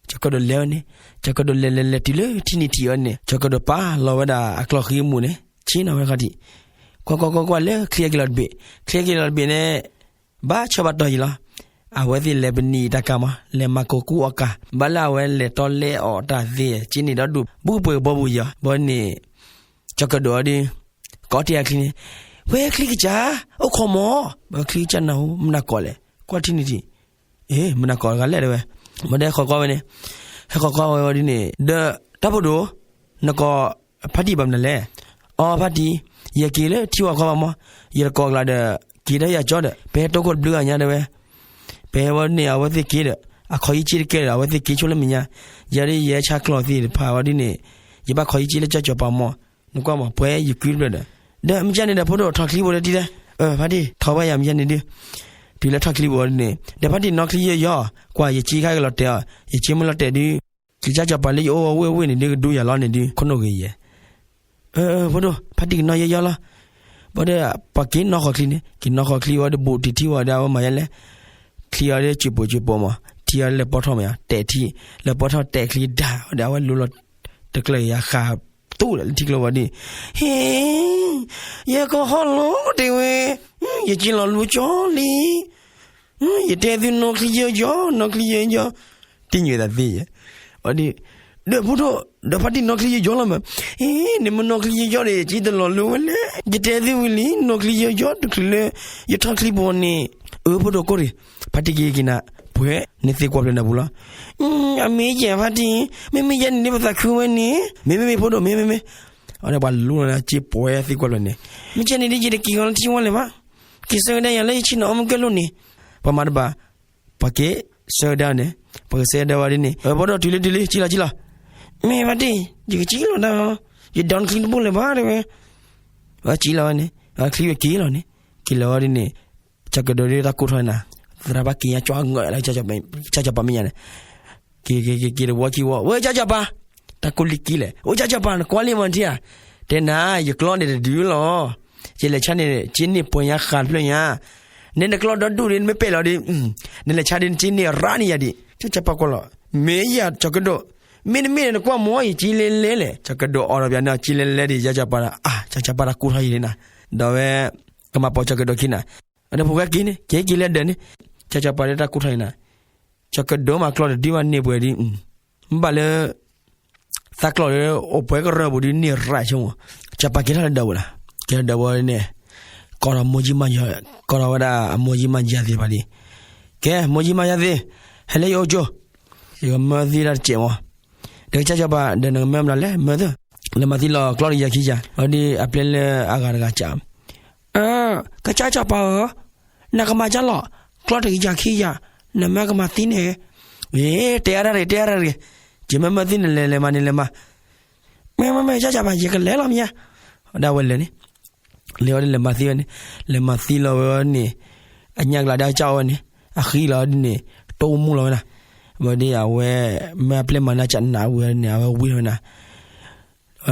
ကၠီၤကဒိးလဲၤဝဲန့ၣ်, ကၠီၤကဒိးလဲၤလဲၤလဲၤတုၤလၢထံနံၤထံးအီၤန့ၣ်, ကၠီၤကဒိးပာ်လီၤဝဲဒၣ်အကျီၢ်ဃံကမူးန့ၣ်, ဆ့ၣ်နီၤဝဲခီၣ်ထံး, ကွၢ်ကွၢ်ကွၢ်ကွၢ်လၢချံအက့ၤလီၤတဘ့ၣ်, ချံအက့ၤလီၤတဘ့ၣ်န့ၣ် ဘၣ်ဆၢဘၣ်တီၢ်ယံၤလီၤ. အဝဲသ့ၣ်လဲၤပနံာ်တၢ်ကၤမး, လဲၤမၤကိာ်ကူအီၣ်ကၤ, ဘၣ်လၢအဝဲလဲၤတီလဲအီၣ်တၢ်သ့, က့န့ၣ်ဒီဒူၣ် ဘူးပှဲၤကဘီပူၤယီၤ, ဘၣ်န့ၣ် ကၠီၤကဒိးအီၤဒီး ကိးတ့ၢ်အချံန့ၣ်, ဝဲချံကစၢ်, အိၣ်ခိးမး, ဘၣ်ချံကစၢ်နၢ်ဟူ မနၤကိးလဲၣ်, ကွၢ်ထံနံၤထံး, အ့ မနၤကိးတဂၤလဲၣ်တဲဝဲ, ဘၣ်ဒီးဟဲဃီၤကွၢ်ဝဲန့ၣ်, ဟဲဃီၤကွၢ်ဝဲဝဲဒ်န့ၣ်, ဒီးတၢ်ဖိဒိၣ်, နကိး ဖါတံၢ်ဘၣ်မနုၤလဲၣ်, အီ ဖါတံၢ်, ယက့ၤလၢထံဝီၤကီၢ်ဘၣ်မး, ယတကိးကျါဒီး က့ၤဒီးယၤကၠီဒီး ပဟဲတိခိၣ်တဘျုးဂၤညါတဲဝဲ, ပဟဲဝဲန့ၣ် အဝဲသ့ၣ်က့ၤဒီး အခီၣ်ယံၢ်က့တကဲဒီး အဝဲသ့ၣ်က့ၤဆိလၢမဲာ်ညါ, ယၤဒ်ယဟဲဆါကျီၢ်သ့ၣ်တဖၣ်ဝဲဒ်န့ၣ်, ယဘၣ်ခီၣ်ယံၢ်က့လၢကၠီၤကၠီၤပၤမး, နကွၢ်မး ပှဲၤယကုတဖျၢၣ်ဒီး, ဒီးမ့ၢ်ကန့ၣ်ဒီး ဖိဒိၣ်ထီၣ်ချံဖိဒီးတံၢ်ဒီး, ဖါတံၢ် ထီၣ်ဝဲယၤမ့ၢ်ကန့ၣ်ဒုး, တုၤလၢထီၣ်ချံဖိဒ်န့ၣ် ဒီးဖါတံၢ်နီၣ်ချံယီၤယီၤ, ကွၢ်ယက့ခါကလီၤတဲာ်အီၤ, ယက့မ့ၢ်လီၤတဲာ်ဒုး, ကစၢ်ကၠီၤပၤလၢယအိၣ်ဝဲဝ့ၢ်ဝ့ၢ်န့ၣ်ဒုး ကဒူယၤလီၤန့ၣ်ဒုး ခိၣ်နူာ်ဂ့ၤယဲၢ် ဖိဒိၣ် ဖါတံၢ်ကနီၣ်ယီၤယီၤလီၤ, ဘၣ်ဒီး ပှၤက့ၤနီၣ်ဃီၣ်ချံန့ၣ် က့ၤနီၣ်ဃီၣ်ချံဝဲဒီးဘူးတံၢ်ထံဝဲဒီး အဝဲမၤယဲလဲၣ်, ချံအီၤဒီးစံၣ်ပိာ်စံၣ်ပိာ်မး ထံအီၤလၢပီထီၣ်မး တဲာ်ထံ, လၢပီထီၣ်တဲာ်ချံဒၣ်ဝဲဒီး အဝဲလူလီၤ တကျၢၤယၤဃးသူၣ်လၢထံကျိဝဲဒၣ်, ဟ့, ယကဟီၣ်လီၤတဲဝဲ, ယက့ၤလီၤလူကၠီလံ ယတဲသုနီၣ်ချံယီၤယီၤ နီၣ်ချံယီၤယီၤ, တံၢ်ညွဲသးသ့ယဲၢ်, ဒီးဖိဒိၣ် ဒီးဖါတံၢ်နီၣ်ချံယီၤယီၤလီၤမး, နမ့ၢ်နီၣ်ချံယီၤယီၤဒီး ယက့ၤတလီၤလူဝဲလဲၣ်, ယတဲသုဝံၤလံ နီၣ်ချံယီၤယီၤတချုးလၢ ယထီၣ်ချံဘီန့ၣ်, အၢ ဖိဒိၣ်ကိၢ်ရ့ၣ်, ဖါတံၢ်က့ၤက့ၤနၤ, ပှဲၤ နသ့ကွၢ်ဖျၢၣ်နၢ်ပူၤလီၤ, အမ့ၢ်ယဲၢ်ဖါတံၢ်, မ့မ့ၢ်ယဲၢ်န့ၣ်ဒ်ပသးခုဝဲန့ၣ်, မ့မ့ၢ်မ့ၢ်ဖိဒိၣ် မ့မ့ၢ်မ့ၢ်, အဝဲဒၣ်ပှၤလူလီၤက့ၤပှဲၤသ့ကွၢ်ဖျၢၣ်န့ၣ်, မ့ၢ်ကဲန့ၣ်ဒ်ယတက့ၤဂီၤလၢထံဝဲလၢၤဘၣ်, က့ၤဆၢကဒါယၤလၢယဆ့ၣ်နီၤအီၣ်မ့ၢ်ကဲလိာ်န့ၣ်, ပှၤမၤတဘၣ် ပှၤက့ၤဆၢကဒါန့ၣ်, ပှၤက့ၤဆၢကဒါဝဲဒ်န့ၣ်, ဖိဒိၣ်တုၤလံတုၤလံ ကံလီၤကံလီၤ, မ့ၢ်ဖါတံၢ် ယကကံလီၤတၢ်, ယဒီနချံတဘိလၢၤဘၣ်တဲဝဲ, ဝဲကံလီၤဝဲန့ၣ်, ချံဝဲက့ၤလီၤန့ၣ်, က့ၤလီၤဝဲဒ်န့ၣ်, ကၠီၤကဒိးဒ်တၢ်ကိၢ်ထီၣ်နၤ, သရၣ်ဘၣ်က့ၤညါကၠီၤငၢၣ်လၢ ကၠီၤကၠီၤပၤမ့ၢ်ညါန့ၣ်, က့ၤက့ၤက့ၤက့ၤတဝီခံဝီ, ဝဲကၠီၤကၠီၤပၤ, တၢ်ကိၢ်လံက့ၤလဲၣ်, အိၣ်ကၠီၤကၠီၤပၤ နကွၢ်လံမ့ၢ်ထံဧါ, တဲနၤ ယကျီၢ်န့ၣ်တဒုလီၤ, ယလဲၤဆါန့ၣ် က့န့ၢ်ပှဲၤညါဃးတဖျၢၣ်ညါ, နဲနကျီၢ်ဒီဒူၣ်ဒ်နမ့ၢ်ပဲာ်လီၤဒ်, နလဲၤဆါဒ်နက့န့ၢ်ရၣ်န့ၢ်ယၤဒံး, ကၠီၤကၠီၤပၤကွၢ်လီၤ, မ့ၢ်ယၤကၠီၤကဒိး, မ့တမ့ၢ်န့ၣ်နကွၢ်မ့ၢ် ယက့လဲၤလဲၤလဲၣ်, ကၠီၤကဒိးအိးထီၣ်ပှၤန့ၣ် က့လဲၤလဲၤဒံး ကၠီၤကၠီၤပၤဒီး အါ ကၠီၤကၠီၤပၤတၢ်ကိၢ်ထီၣ်ယံၤန့ၣ်နၤ, ဒီးဝဲ ကမၤပိာ်ကၠီၤကဒိးခံနၤ, အဒီးဖိၣ်ဃဲက့ၤန့ၣ် က့ၤက့ၤလၢဒၢးန့ၣ်, ကၠီၤကၠီၤပၤဒီးတၢ်ကိၢ်ထီၣ်ယံၤနၤ, ကၠီၤကဒိးမးကျီၢ်တဒုဘၣ်န့ၢ်ပှဲၤဒ်, မ့ၢ်ဘၣ်လၢ သးကျီၢ်လၢအိၣ်ပှဲၤကရၢၢ်ပူၤဒ် န့ၢ်ရၣ်ဆိမး, ကၠီၤပၤက့ၤထီၣ်လၢဒၢးပူၤလီၤ, က့ၤထီၣ်ဒၢးပူၤန့ၣ်, ကိးထီၣ်မိၢ်ကၠံမါယၤ, ကိးထီၣ်ဝဲဒၣ်အမိၢ်ကၠံမါယၤသ့ၣ်တဖၣ်ဒ်, ကဲ မိၢ်ကၠံမါယၤသ့ၣ်, ဟဲလၢယအိၣ်ကၠိ, ယကမၢသံတၢ်တစဲးမး, ဒီးကစၢ်စီၤပၤ ဒီးနကမၢမနုၤလဲၣ် မၢသၢ, လဲၤမၤသံလီၤကျီၢ်တကယၤခံကယၤ, အဒ်အပျဲၢ်လၢအဂၤတဂၤစး, ကစၢ်စီၤပၤဧၢ, နကမၤကၢ်လီၤ, ကျီၢ်တကယၤခံကယၤ, နမၢကမၤသံန့ၣ်, တဲအါတၢ်တဂ့ၤ တဲအါတၢ်တဂ့ၤ, ယမၢမၢသံနလဲၤလဲၤမၤန့ၣ်လဲၤမၤ မ့မ့မ့ၢ်ကစၢ်စီၤပၤ ယကလဲၤလီၤမ့ၢ်ဧါ, ဒ်ဝဲလဲၤန့ၣ်, လဲၤအီၤဒ်လဲၤမၤသံဝဲန့ၣ်, လဲၤမၤသံလီၤဝဲအီၤန့ၣ်, အညၣ်ကျါဒၣ်ကၢ်အီၤဝဲန့ၣ်, အဃံလီၤဒ်န့ၣ်, တိၢ်မူလီၤဝဲဒၣ်, ဝဲဒ်အဝဲ, မ့ၢ်အပျဲၢ်မၤနၢ်ကနးဝံၤန့ၣ် အဝဲဝံၤလီၤဝဲဒ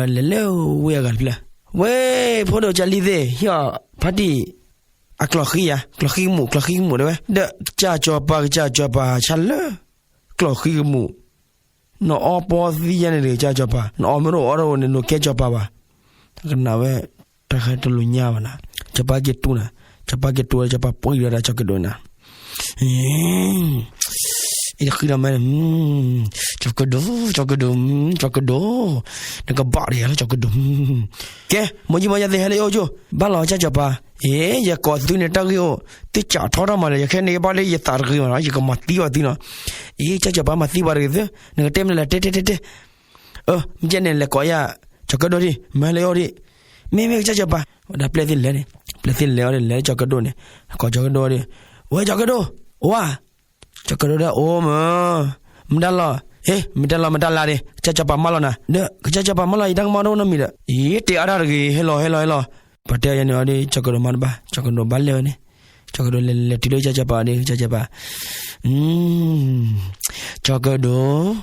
ၣ်, လဲၤလၢဝ့ၢ်အဂၤတဖျၢၣ်, ဝဲ, ဖိဒိၣ်ကၢ်လံသ့ၣ် ဟံၣ်အီၤဖါတံၢ်, အကျီၢ်ဃံယၤ ကျီၢ်ဃံကမူၣ် ကျီၢ်ဃံကမူၣ်တဲဝဲ, ဒီးကစၢ်စီၤပၤ ကစၢ်စီၤပၤဆါလၢ ကျီၢ်ဃံကမူၣ် နအီပီသံယါန့ၣ်တဂ့ၤ ကစၢ်စီၤပၤ, နအီမ့ၢ်တအိၣ်အီတအိၣ်န့ၣ် နကဲစီၤပၤဘၣ်, တၢ်ကနၣ်ဝဲ, တၢ်ဃဲတလူၤညါဘၣ်နၤ, စီၤပၤက့ၤတူၢ်နၤ, စီၤပၤက့ၤတူၢ်ဒီး စီၤပၤပှံၤဒီးတၢ်ကၠီၤကဒိၣ်နၤ, အံၤတဃံလီၤမး, ကၠီၤကဒိၣ်, ကၠီၤကဒိၣ်, ကၠီၤကဒိၣ်, နကဘၣ်တဂ့ၤလၢကၠီၤကဒိၣ်, ကဲ, မိၢ်ကၠံမၤယၤသ့ၣ် ဟဲလၢယအိၣ်ကၠိ, ဘၣ်လီၤကစၢ်စီၤပၤ, အ့ ယကိးသုန့ၣ် တၢ်ဂ့ၢ်အိၣ်, သုကးထီထီၣ်မးဒီး ယခဲန့ၣ် ယဘၣ်လၢယသးတဂ့ၤမးနီၤ ယကမၤသံဘၣ်သုနီၤ, အ့ ကစၢ်စီၤပၤမၤသံပှၤတဂ့ၤသု, နကတဲမနုၤလဲၣ် တဲတဲတဲတဲ အၢ မ့ၢ်ကဲန့ၣ် လဲၤကိးယၤ, ကၠီၤကဒိၣ်ဒံး မၢဟဲလၢယအိၣ်ဒံး, မ့မ့ၢ်ကစၢ်စီၤပၤ, ဝဲဒၣ်ပျဲၢ်သ့ၣ်လဲၤန့ၣ်, ပျဲၢ်သ့ၣ်လဲၤအီၤဒီး လဲၤလၢကၠီၤကဒိၣ်န့ၣ်, ကိးကၠီၤကဒိၣ်ဒီး, ဝဲကၠီၤကဒိၣ်, အိၣ်ဧါ, ကၠီၤကဒိၣ်ဒီး အိၣ်မး, မတၤလီၤ, ဟ့ မတၤလီၤ မတၤလၢဒံး ကစၢ်စီၤပၤမၢလီၤနၤ, ဒီး ကစၢ်စီၤပၤမၢလီၤ ယတၢ်ကမၣ်တအိၣ်နီတမံၤဒီး, အ့ တဲအါတၢ်တဂ့ၤ ဟဲလီၤ ဟဲလီၤ ဟဲလီၤ, ပှၤတဲအီၤယၤန့ၣ်အီၤဒီး ကၠီၤကဒိၣ်မၤတဘၣ် ကၠီၤကဒိၣ်ဘၣ်လဲၤဝဲန့ၣ်, ကၠီၤကဒိၣ်လဲၤလဲၤတုၤလၢကစၢ်စီၤပၤဒီး ကစၢ်စီၤပၤ, ကၠီၤကဒိၣ်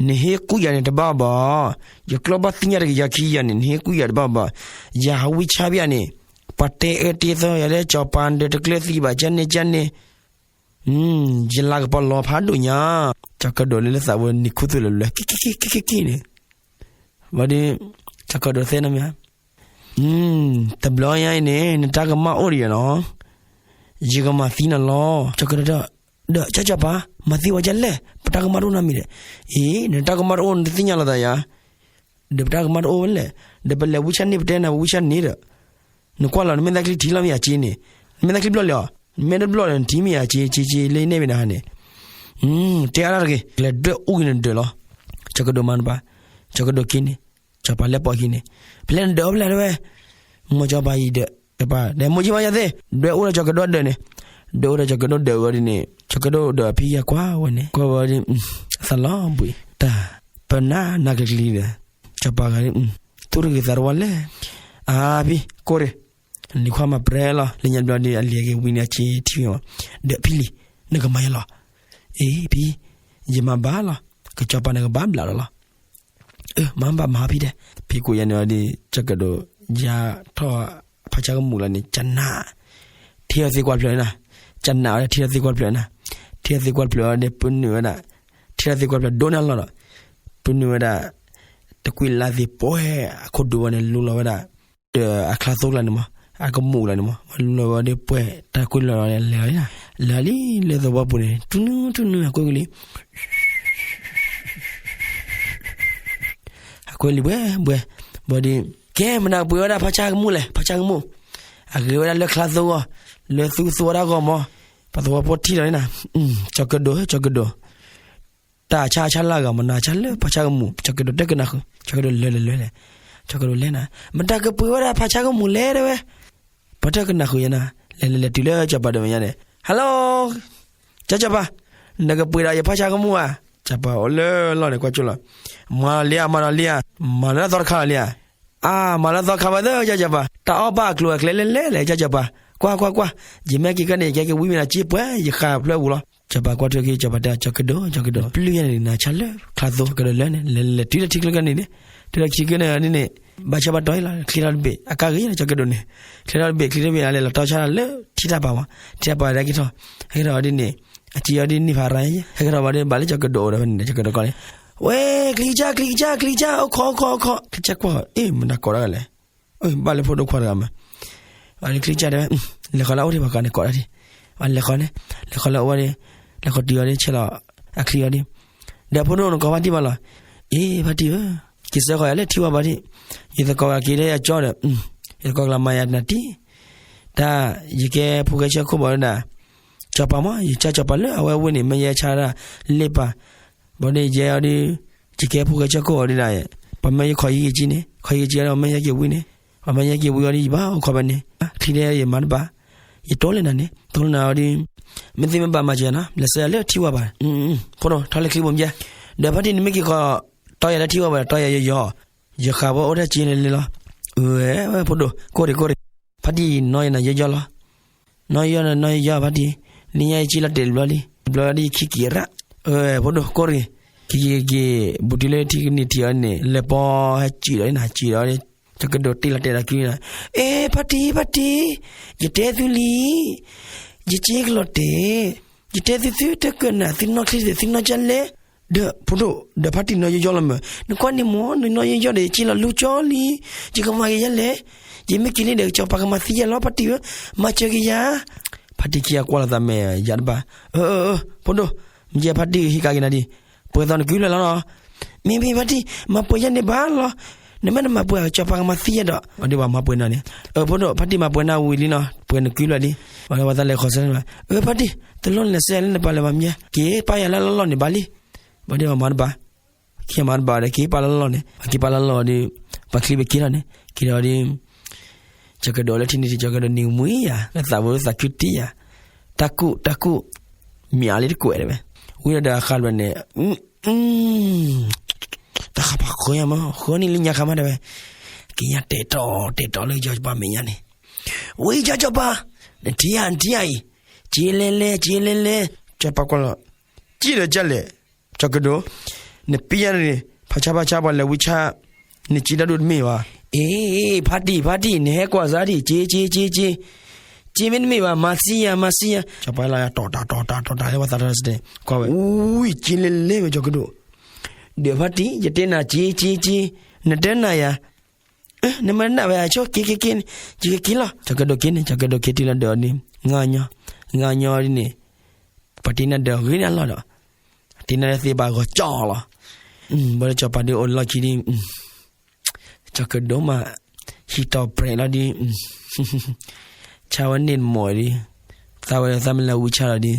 နဟ့ၣ်ကူၣ်ယၤန့ၣ်တဘၣ်ဘၣ်, ယကျီၢ်ဘၣ်သ့ၣ်ညါတကယၤခံကယၤန့ၣ် နဟ့ၣ်ကူၣ်ယၤတဘၣ်ဘၣ်, ယဟးဝံဆါဘၣ်ယၤန့ၣ်, ပှၤတဲအၢတဲသီယၤလၢစီၤပၤဒီးတကျၢၤသံဘၣ် ကၠၢန့ၣ်ကၠၢန့ၣ်, ယလၤကပီၤလီၤဖးဒိၣ်ညါ, ကၠီၤကဒိၣ်လၢလၢသးဝဲနံၤခူသူၣ်လၢလၢ က့ၤက့ၤက့ၤက့ၤက့ၤန့ၣ်, ဘၣ်ဒီး, ကၠီၤကဒိၣ်သ့ၣ်နီၣ်မ့ၢ်ဧါ တဘျီညါအံၤန့ၣ် နတၢ်ကမၣ်အိၣ်ဒီးယၤနီၤ, ယကမၤသံနၤလီၤ. ကၠီၤကဒိၣ်, ဒီးကၠီၤပၤ, မၤသံဝဲဒ်လဲၣ်, ပတၢ်ကမၣ်တအိၣ်နီတမံၤဒီး, အ့ နတၢ်ကမၣ်တအိၣ်နတသ့ၣ်ညါလီၤသးယၤ, ဒီးပတၢ်ကမၣ်တအိၣ်ဝဲလဲၣ်, ဒီးပလဲၤဝံဆၣ်န့ၣ် ပတဲနၤဝံဆၣ်န့ၣ်ဒီး, နကွၢ်လီၤ နမဲာ်သၣ်ချံထံလီၤမ့ၢ်ယၤက့န့ၣ်, နမဲာ်သၣ်ချံဘျီၣ်လံဧါ, နမဲာ်တဘျီၣ်ဒီးနထံမ့ၢ်ယၤက့ က့က့လၢယနဲၣ်ဝဲဒၣ်ဟါန့ၣ် တဲအါတၢ်တဂ့ၤ, လဲၤဒွဲၣ်အူက့ၤနဒၢးလီၤ. ကၠီၤကဒိၣ်မၤတဘၣ်, ကၠီၤကဒိၣ်က့န့ၣ်, ကၠီၤပၤလဲၤပိာ်က့န့ၣ်, ဖဲလဲၣ်နဒၢးအိၣ်ဖဲလဲၣ်တဲဝဲ, မိၢ်ကၠီၤပၤအံၤဒၢး, ကၠီၤပၤဒီးမိၢ်ကၠီၤပၤယၤသ့ၣ်, ဒွဲၣ်အူဒီးကၠီၤကဒိၣ်ဒၢးန့ၣ်, ဒွဲၣ်အူဒီးကၠီၤကဒိၣ်ဒၢးဝဲဒ်န့ၣ်, ကၠီၤကဒိၣ်ဒၢးဖံယၤကွၢ်ဝဲန့ၣ် ကွၢ်ဝဲဒ်, အသးလီၤဘှံး, တၢ်, ပနၢ်နၢ်ကလံၤဒီး, ကၠီၤပၤဂၤ, သူၣ်တဂ့ၤသးတဝါလဲၣ်, အါဖံ, ကိၢ်ဒီး လံၤခွါမၤပြဲလီၤ လၢညါဘျီဒီး အလံၤအဂ့ၤဝံၤန့ၣ် အက့ထံၣ်ဝဲမး, ဒီးဖံလံၤ, နကမၤယၤလီၤ. အ့ ဖံ, ယမၤဘၣ်လီၤ, ကၠီၤပၤန့ၣ်ကဘၣ်ဘျးလီၤလီၤ. အၢ မၤဘၣ်မၤဖံတဲ, ဖံကိးယၤန့ၣ်အီၤဒီး ကၠီၤကဒိၣ်, ယၤထီၣ်ဖါဆါကမူၣ်လီၤန့ၣ် ကနၣ်, ထံၣ်အီၤသ့ကွၢ်ဖျၢၣ်နၤ, ကနၣ်အီၤဒီးထံၣ်အီၤသ့ကွၢ်ဖျၢၣ်နၤ, ထံၣ်အီၤသ့ကွၢ်ဖျၢၣ်အီၤဒီး ပုၢ်နုာ်ဝဲဒၣ်, ထံၣ်အီၤသ့ကွၢ်ဖျၢၣ်ဒိၣ်န့ၢ်လီၤဒီး, ပုၢ်နုာ်ဝဲဒၣ် တကွံာ်လါသ့ၣ်ပှဲၤအခိၣ်ဒိၣ်ဝဲန့ၣ် လူလီၤဝဲဒၣ်, ဒီးအချါသိကျါန့ၣ်မး, အကမူၣ်ကျါန့ၣ်မး, လူလီၤဝဲဒီးပှဲၤတၢ်ကွံာ်လီၤလဲၤလီၤ, လဲၤလံလၢသဝီပူၤန့ၣ် ထူနူထူနူအကွဲကလံၤ အကွဲလံၤဘှဲဘှဲ, ဘၣ်ဒီး, ကဲ မနုၤကပှ့ၤဝဲဒၣ်ဖါဆါကမူၣ်လဲၣ် ဖါဆါကမူၣ်, အဂ့ၤဝဲဒၣ်လၢချါသိအဂီၢ်, လၢသူသူဝဲဒၣ်ဂီၢ်မး, ပှၤသဝီဖိထံၣ်လီၤန့ၣ်နၤ, ကၠီၤကဒိၣ် ကၠီၤကဒိၣ် တၢ်ဆါဆါလၢအဂၤမး နၤဆါလၢဖါဆါကမူၣ် ကၠီၤကဒိၣ်တကနၣ်ဃုာ် ကၠီၤကဒိၣ်လဲၤလဲၤလဲၤလဲၤ, ကၠီၤကဒိၣ်လဲၤနၤ, မတၤကပှ့ၤဝဲဒၣ်ဖါဆါကမူၣ်လဲၣ်တဲဝဲ, ပှၤတကနၣ်ဃုာ်ယၤနၤ, လဲၤလဲၤလဲၤတုၤလၢကၠီၤပၤဒီးမဲာ်ညါန့ၣ် Hello, ကၠီၤကၠီၤပၤ, နကပှ့ၤဒီးယဖါဆါကမူၣ်ဧါ, ကၠီၤပၤအိၣ်လၢလီၢ်န့ၣ်ကွၢ်ကၠိလီၤ, မၤလီၤလံဧါ မၤလီၤလံဧါ, မၤလၢသီတခါလီၤလံဧါ, အါ မၤလၢသီခါဘၣ်သၢ ကၠီၤကၠီၤပၤ, တၢ်အီၣ်ဘၣ်အကျိၤအကျဲလဲၣ်လဲၣ်လဲၣ် ကၠီၤကၠီၤပၤ, ကွၢ်ကွၢ်ကွၢ်, ယမ့ၢ်က့ၤကဲန့ၣ် ယကဲက့ၤဝံမ့ၢ်နၤက့ပှဲၤ ယဃာ်ဖျၢၣ်ပူၤလီၤ. ကၠီၤပၤကွၢ်ထွဲက့ၤ ကၠီၤပၤတဲ ကၠီၤကဒိၣ် ကၠီၤကဒိၣ် ပျုၢ်ယဲန့ၣ် နၤဆါလၢချါသိ ကၠီၤကဒိၣ်လဲၤန့ၣ် လဲၤလဲၤတုၤလၢထံကျိကနံၤန့ၣ်, တုၤလၢထံကျိကနံၤန့ၣ်, ဘၣ်ဆၢဘၣ်တီၤလီၤ ချံထီၣ်တဘ့ၣ် အကါဂ့ၤလီၤ ကၠီၤကဒိၣ်န့ၣ်, ချံထီၣ်တဘ့ၣ် ချံထီၣ်တဘ့ၣ် အလဲၤလီၤတီဆါလၢထံတၢ်ပၤမး, ထံတၢ်ပၤဒၣ်က့ၤထီၣ်, ဟဲက့ၤထီၣ်ဒ်န့ၣ်, အစံးအီၤဒ်န့ၣ်ဖးရါ, ဟဲက့ၤထီၣ်ဝဲဒ်ဘၣ်လၢကၠီၤကဒိၣ်အိၣ်ဒီးဖဲန့ၣ် ကၠီၤကဒိၣ်ကီလံ, ဝဲ ချံကစၢ် ချံကစၢ် ချံကစၢ် အိၣ်ခိး အိၣ်ခိး အိၣ်ခိး, ချံကစၢ်ကွၢ်, အ့ မတၤကိးတၢ်လဲၣ် ဘၣ်လၢဖိဒိၣ်ခွါတဂၤမး, အဝဲဒ်ချံကစၢ်တဲဝဲ, လဲၤဃီလၢအအိၣ်ဒံး ပှၤကန့ၣ်ကိးတၢ်ဒံး, လဲၤဃီန့ၣ်, လဲၤဃီလၢအအိၣ်ဝဲဒၣ်, လဲၤဃီတုၤအီၤဒ် ဆဲးလီၤအချံအီၤဒ်, ဒီးဖိဒိၣ်နကိးဖါတံၢ်ဘၣ်လီၤ, အ့ ဖါတံၢ်ဧၢ, က့ၤစၢဃီၤယၤလၢထံဝါဘၣ်ဒံး, ယသကိးက့ၤလၢယကၠီဒီး, ယသကိးကလီၤမၤယၤနၤတံၢ်, တၢ်, ယကဲဖိၣ်ဃဲဆၢခိၣ်ဘၣ်ဝဲဒၣ် စီၤပၤမ့ၢ် ယကၢ်စီၤပၤလၢအဝဲဝ့ၢ်န့ၣ် မ့ၢ်ယဲဆါဒၣ်လ့ပၢ်, ဘၣ်ဒီးယဲအီၤဒီး ယကဲဖိၣ်ဃဲဆၢကိၣ်အီၤဒ်ဒၣ်, ပှၤမၢယခီၣ်ယံက့ၤကၠံန့ၣ်, ခီၣ်ယံက့ၤကၠံဒီး ပှၤမၢယဲက့ၤဝံန့ၣ်, ပှၤမၢယဲက့ၤဝံအီၤဒီး ယဘၣ်အိၣ်ခိးဖဲန့ၣ်, ထံၣ်ဒီးယမၤတဘၣ်, ယတိၢ်လၢနၤန့ၣ်, တိၢ်လၢနၤအီၤဒီး မ့ၢ်သ့မ့ၢ်ဘၣ်မၤစၢၤနၤ, လဲၤဆဲးလၢထံဝါဘၣ်, ဖိဒိၣ် ထီၣ်လၢချံဘိမ့ၢ်ယဲ, ဒီးဖါတံၢ်နမ့ၢ်က့ၤဃီ တီယၤလၢထံဝါဘၣ် တီယၤယီၤယီၤ, ယဃးဘၣ်အိၣ်ထဲက့ၤလဲၤလဲၤလီၤ, ဝဲ ဖိဒိၣ် ကိၢ်ရ့ၣ်ကိၢ်ရ့ၣ်, ဖါတံၢ်နီၢ်ယၤနၤယီၤယီၤလီၤ နီၢ်ယီၤ နီၢ်ယီၤဖါတံၢ်, လၢညါယက့ၤလီၤတဲာ်တဘျီလံ, တဘျီဒီးယခံက့ၤရၣ်, ဖိဒိၣ် ကိၢ်ရ့ၣ်, က့ၤက့ၤက့ၤက့ၤ, ဘူးတုၤလၢထံကနံၣ်ထံးအီၤန့ၣ် လဲၤပီဟဲစံၣ်ဒီးနၤ စံၣ်ဒီး, ကၠီၤကဒိးတ့ၢ်လီၤတဲာ်ဒီးက့ၤနၤ, အဲ ဖါတံၢ် ဖါတံၢ်, ယတဲသုလံ ယက့ၤကလီၤတဲာ်, ယတဲသုသုတကၢၢ်နၤ သုနီၢ်ချံသ့ၣ် သုနီၢ်ကလဲၣ်, ဒီးဖိဒိၣ် ဒီးဖါတံၢ်နီၢ်ယီၤယီၤလီၤမး, နကွၢ်န့ၣ်မ့ၢ် နနီၢ်ယီၤယီၤဒီး ယက့ၤလီၤလူကၠီလံ, ယကမၤက့ၤယဲလဲၣ်, ယမ့ၢ်က့ၤလံဒီး ကၠီၤပၤကမၤသံယဲလီၤ ဖါတံၢ်ဧၢ, မၤစၢၤက့ၤယၤ, ဖါတံၢ်ခံဂၤကွၢ်လိာ်သးမဲာ်ယၤတဘၣ်, အၢ အၢ အၢ ဖိဒိၣ်, မ့ၢ်ယဲဖါတံၢ်ဟံးက့ၤနၤဒံး, ပှဲၤသီနကုလၢာ်လီၤနီၤ, မ့ၢ်မ့ၢ်ဖါတံၢ် မၤပှဲၤယဲန့ၣ်ဘၣ်လီၤ, နမ့ၢ်တမၤပှဲၤ ကၠီၤပၤကမၤသံယဲဒီး, အဒိဘၣ်မၤပှဲၤနၤန့ၣ်, အၢ ဖိဒိၣ် ဖါတံၢ်မၤပှဲၤနၤဝံၤလံနီၤ ပှဲၤနကုလၢာ်လံ, ဘၣ်ဒီးပှၤသးလဲၤဃီၤစဲန့ၣ်ဘၣ်, အၢ ဖါတံၢ် တလိၣ်နလဲၤဆဲးလၢနပၤလၢၤဘၣ်မ့ၢ်ယဲ, က့ၤပၢ်ယၤလၢလီၢ်လီၢ်န့ၣ်ဘၣ်လံ, ဘၣ်ဒီးပှၤမၤတဘၣ်, ခံဂၤမၤတဘၣ်ဒီး က့ၤပၢ်လၢလီၢ်လီၢ်န့ၣ်, ပှၤက့ၤပၢ်လၢလီၢ်လီၢ်ဒီး, ပှၤချံဘၣ်က့ၤထီၣ်န့ၣ်, က့ၤဒီးဒီး ကၠီၤကဒိးလၢထံန့ၣ်ထံး ကၠီၤကဒိးနံၤမှံယၤ လၢသးဝဲသးခုတံၢ်ယၤ, တၢ်ကူၣ်တၢ်ကူၣ်, မ့ၢ်အါလံတကွဲးတဲဝဲ, ဝံၤဒီးအဃါတဘျီန့ၣ်, တၢ်ဃးပၤဃၢယၤမး ဃၢန့ၢ်လၢညါခါမးတဲဝဲ, က့ၤညါတဲာ်တီၤတဲာ်တီၤလၢကၠီၤပၤမဲာ်ညါန့ၣ်, ဝံၤကၠီၤပၤ, နထံၣ်ဧါ နထံၣ်ဧါအံၤ, က့ၤလဲၤလဲၤ က့ၤလဲၤလဲၤ, ကၠီၤပၤကွၢ်လီၤ, က့ၤဒီးကလဲၣ်, ကၠီၤကဒိး, နပံယၤန့ၣ် ဖးဆါဖးဆါပှၤလဲၤဝံဆါ, နက့ၤတၢ်ဒိၣ်တမ့ၢ်ဘၣ်, အ့ ဖါတံၢ် ဖါတံၢ် နဟဲကွၢ်စၢ်ဒံး က့ၤ က့ၤ က့ၤ က့ၤ, က့ၤမ့ၢ်တမ့ၢ်ဘၣ် မၤသံယၤ မၤသံယၤ, ကၠီၤပၤလီၤယၤ တီၤတၢ် တီၤတၢ် တီၤတၢ် လၢပှၤသးတၢ်စတဲ, ကွၢ်ဝဲ, အူဝံၤ က့ၤလဲၤလဲၤဝဲ ကၠီၤကဒိး, ဒီးဖါတံၢ် ယတဲနၤ က့ၤ က့ၤ က့ၤ, နတဲနၤယၤ နမ့ၢ်နၢ်ဝဲ အဆိ က့ၤ က့ၤ က့ၤန့ၣ်, ယကက့ၤလီၤ, ကၠီၤကဒိးက့ၤန့ၣ် ကၠီၤကဒိးက့ၤတုၤလီၤဒီးအီၤန့ၣ်, ငါညီ, ငါညီဒ်န့ၣ်, ပှၤတ့နၢ်ဒီးဂ့ၤန့ၢ်အလီၢ်ဒီး, တ့နၢ်လၢသ့ဘၣ်ဂီၤကၠီလီၤ, ဘၣ်ဒီးကၠီၤပၤဒုးအိၣ်လီၢ်ခံဒ် ကၠီၤကဒိးမး, ဟံးတီၤပြဲးလီၤဒ် ဆါဝဲန့ၣ်တမီၢ်ဒ်, သးဝဲဒီးသးမ့ၢ်လဲၤဝံဆါလီၤဒ်,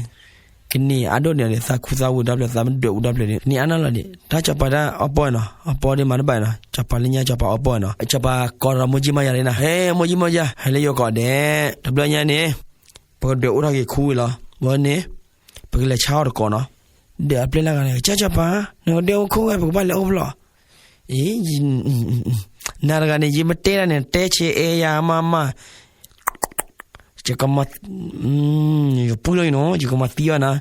ကန့ၢ်အါဒိၣ်န့ၣ်ဒီး သးခူသးဝံၤဒီဖျၢၣ် သးမ့ၢ်ဒွဲၣ်ဝံဒီဖျၢၣ်ဒ် န့ၢ်အါနီၢ်လီၤဒ်, တၢ်ကၠီၤပၤတၢ်အီပီၢ်နီၤ အီပီၢ်ဒ်မၤတဘၣ်နီၤ ကၠီၤပၤလၢညါကၠီၤပၤအီပီၢ်နီၤ ကၠီၤပၤကိးဒီးမိၢ်ကၠံမါယၤလံနီၤ ဟဲမိၢ်ကၠံမါယၤ ဟဲလၢယိၤကီးဒဲး, တဘျီညါန့ၣ်, ပကဒွဲၣ်အိၣ်ထီၣ်က့ၤခူဝံၤလီၤ ဘၣ်န့ၣ်, ပကလဲၤဆါအီၤတကိးနီၤ, ဒီးအပျဲၢ်လၢဂၤန့ၣ် ကၠီၤပၤ, နကဒွဲၣ်အိၣ်ခူဝဲ ပကဘၣ်လဲၤအိၣ်ဖျီၣ်, အံၤ, နၤတဂၤန့ၣ် ယမ့ၢ်တဲဒၣ်န့ၣ် တဲဆဲးအဲၣ်ယၤမးမး ယကမၤ, ယပှံၢ်လီၤအံၤနီၤ ယကမၤသံဘၣ်နၤ,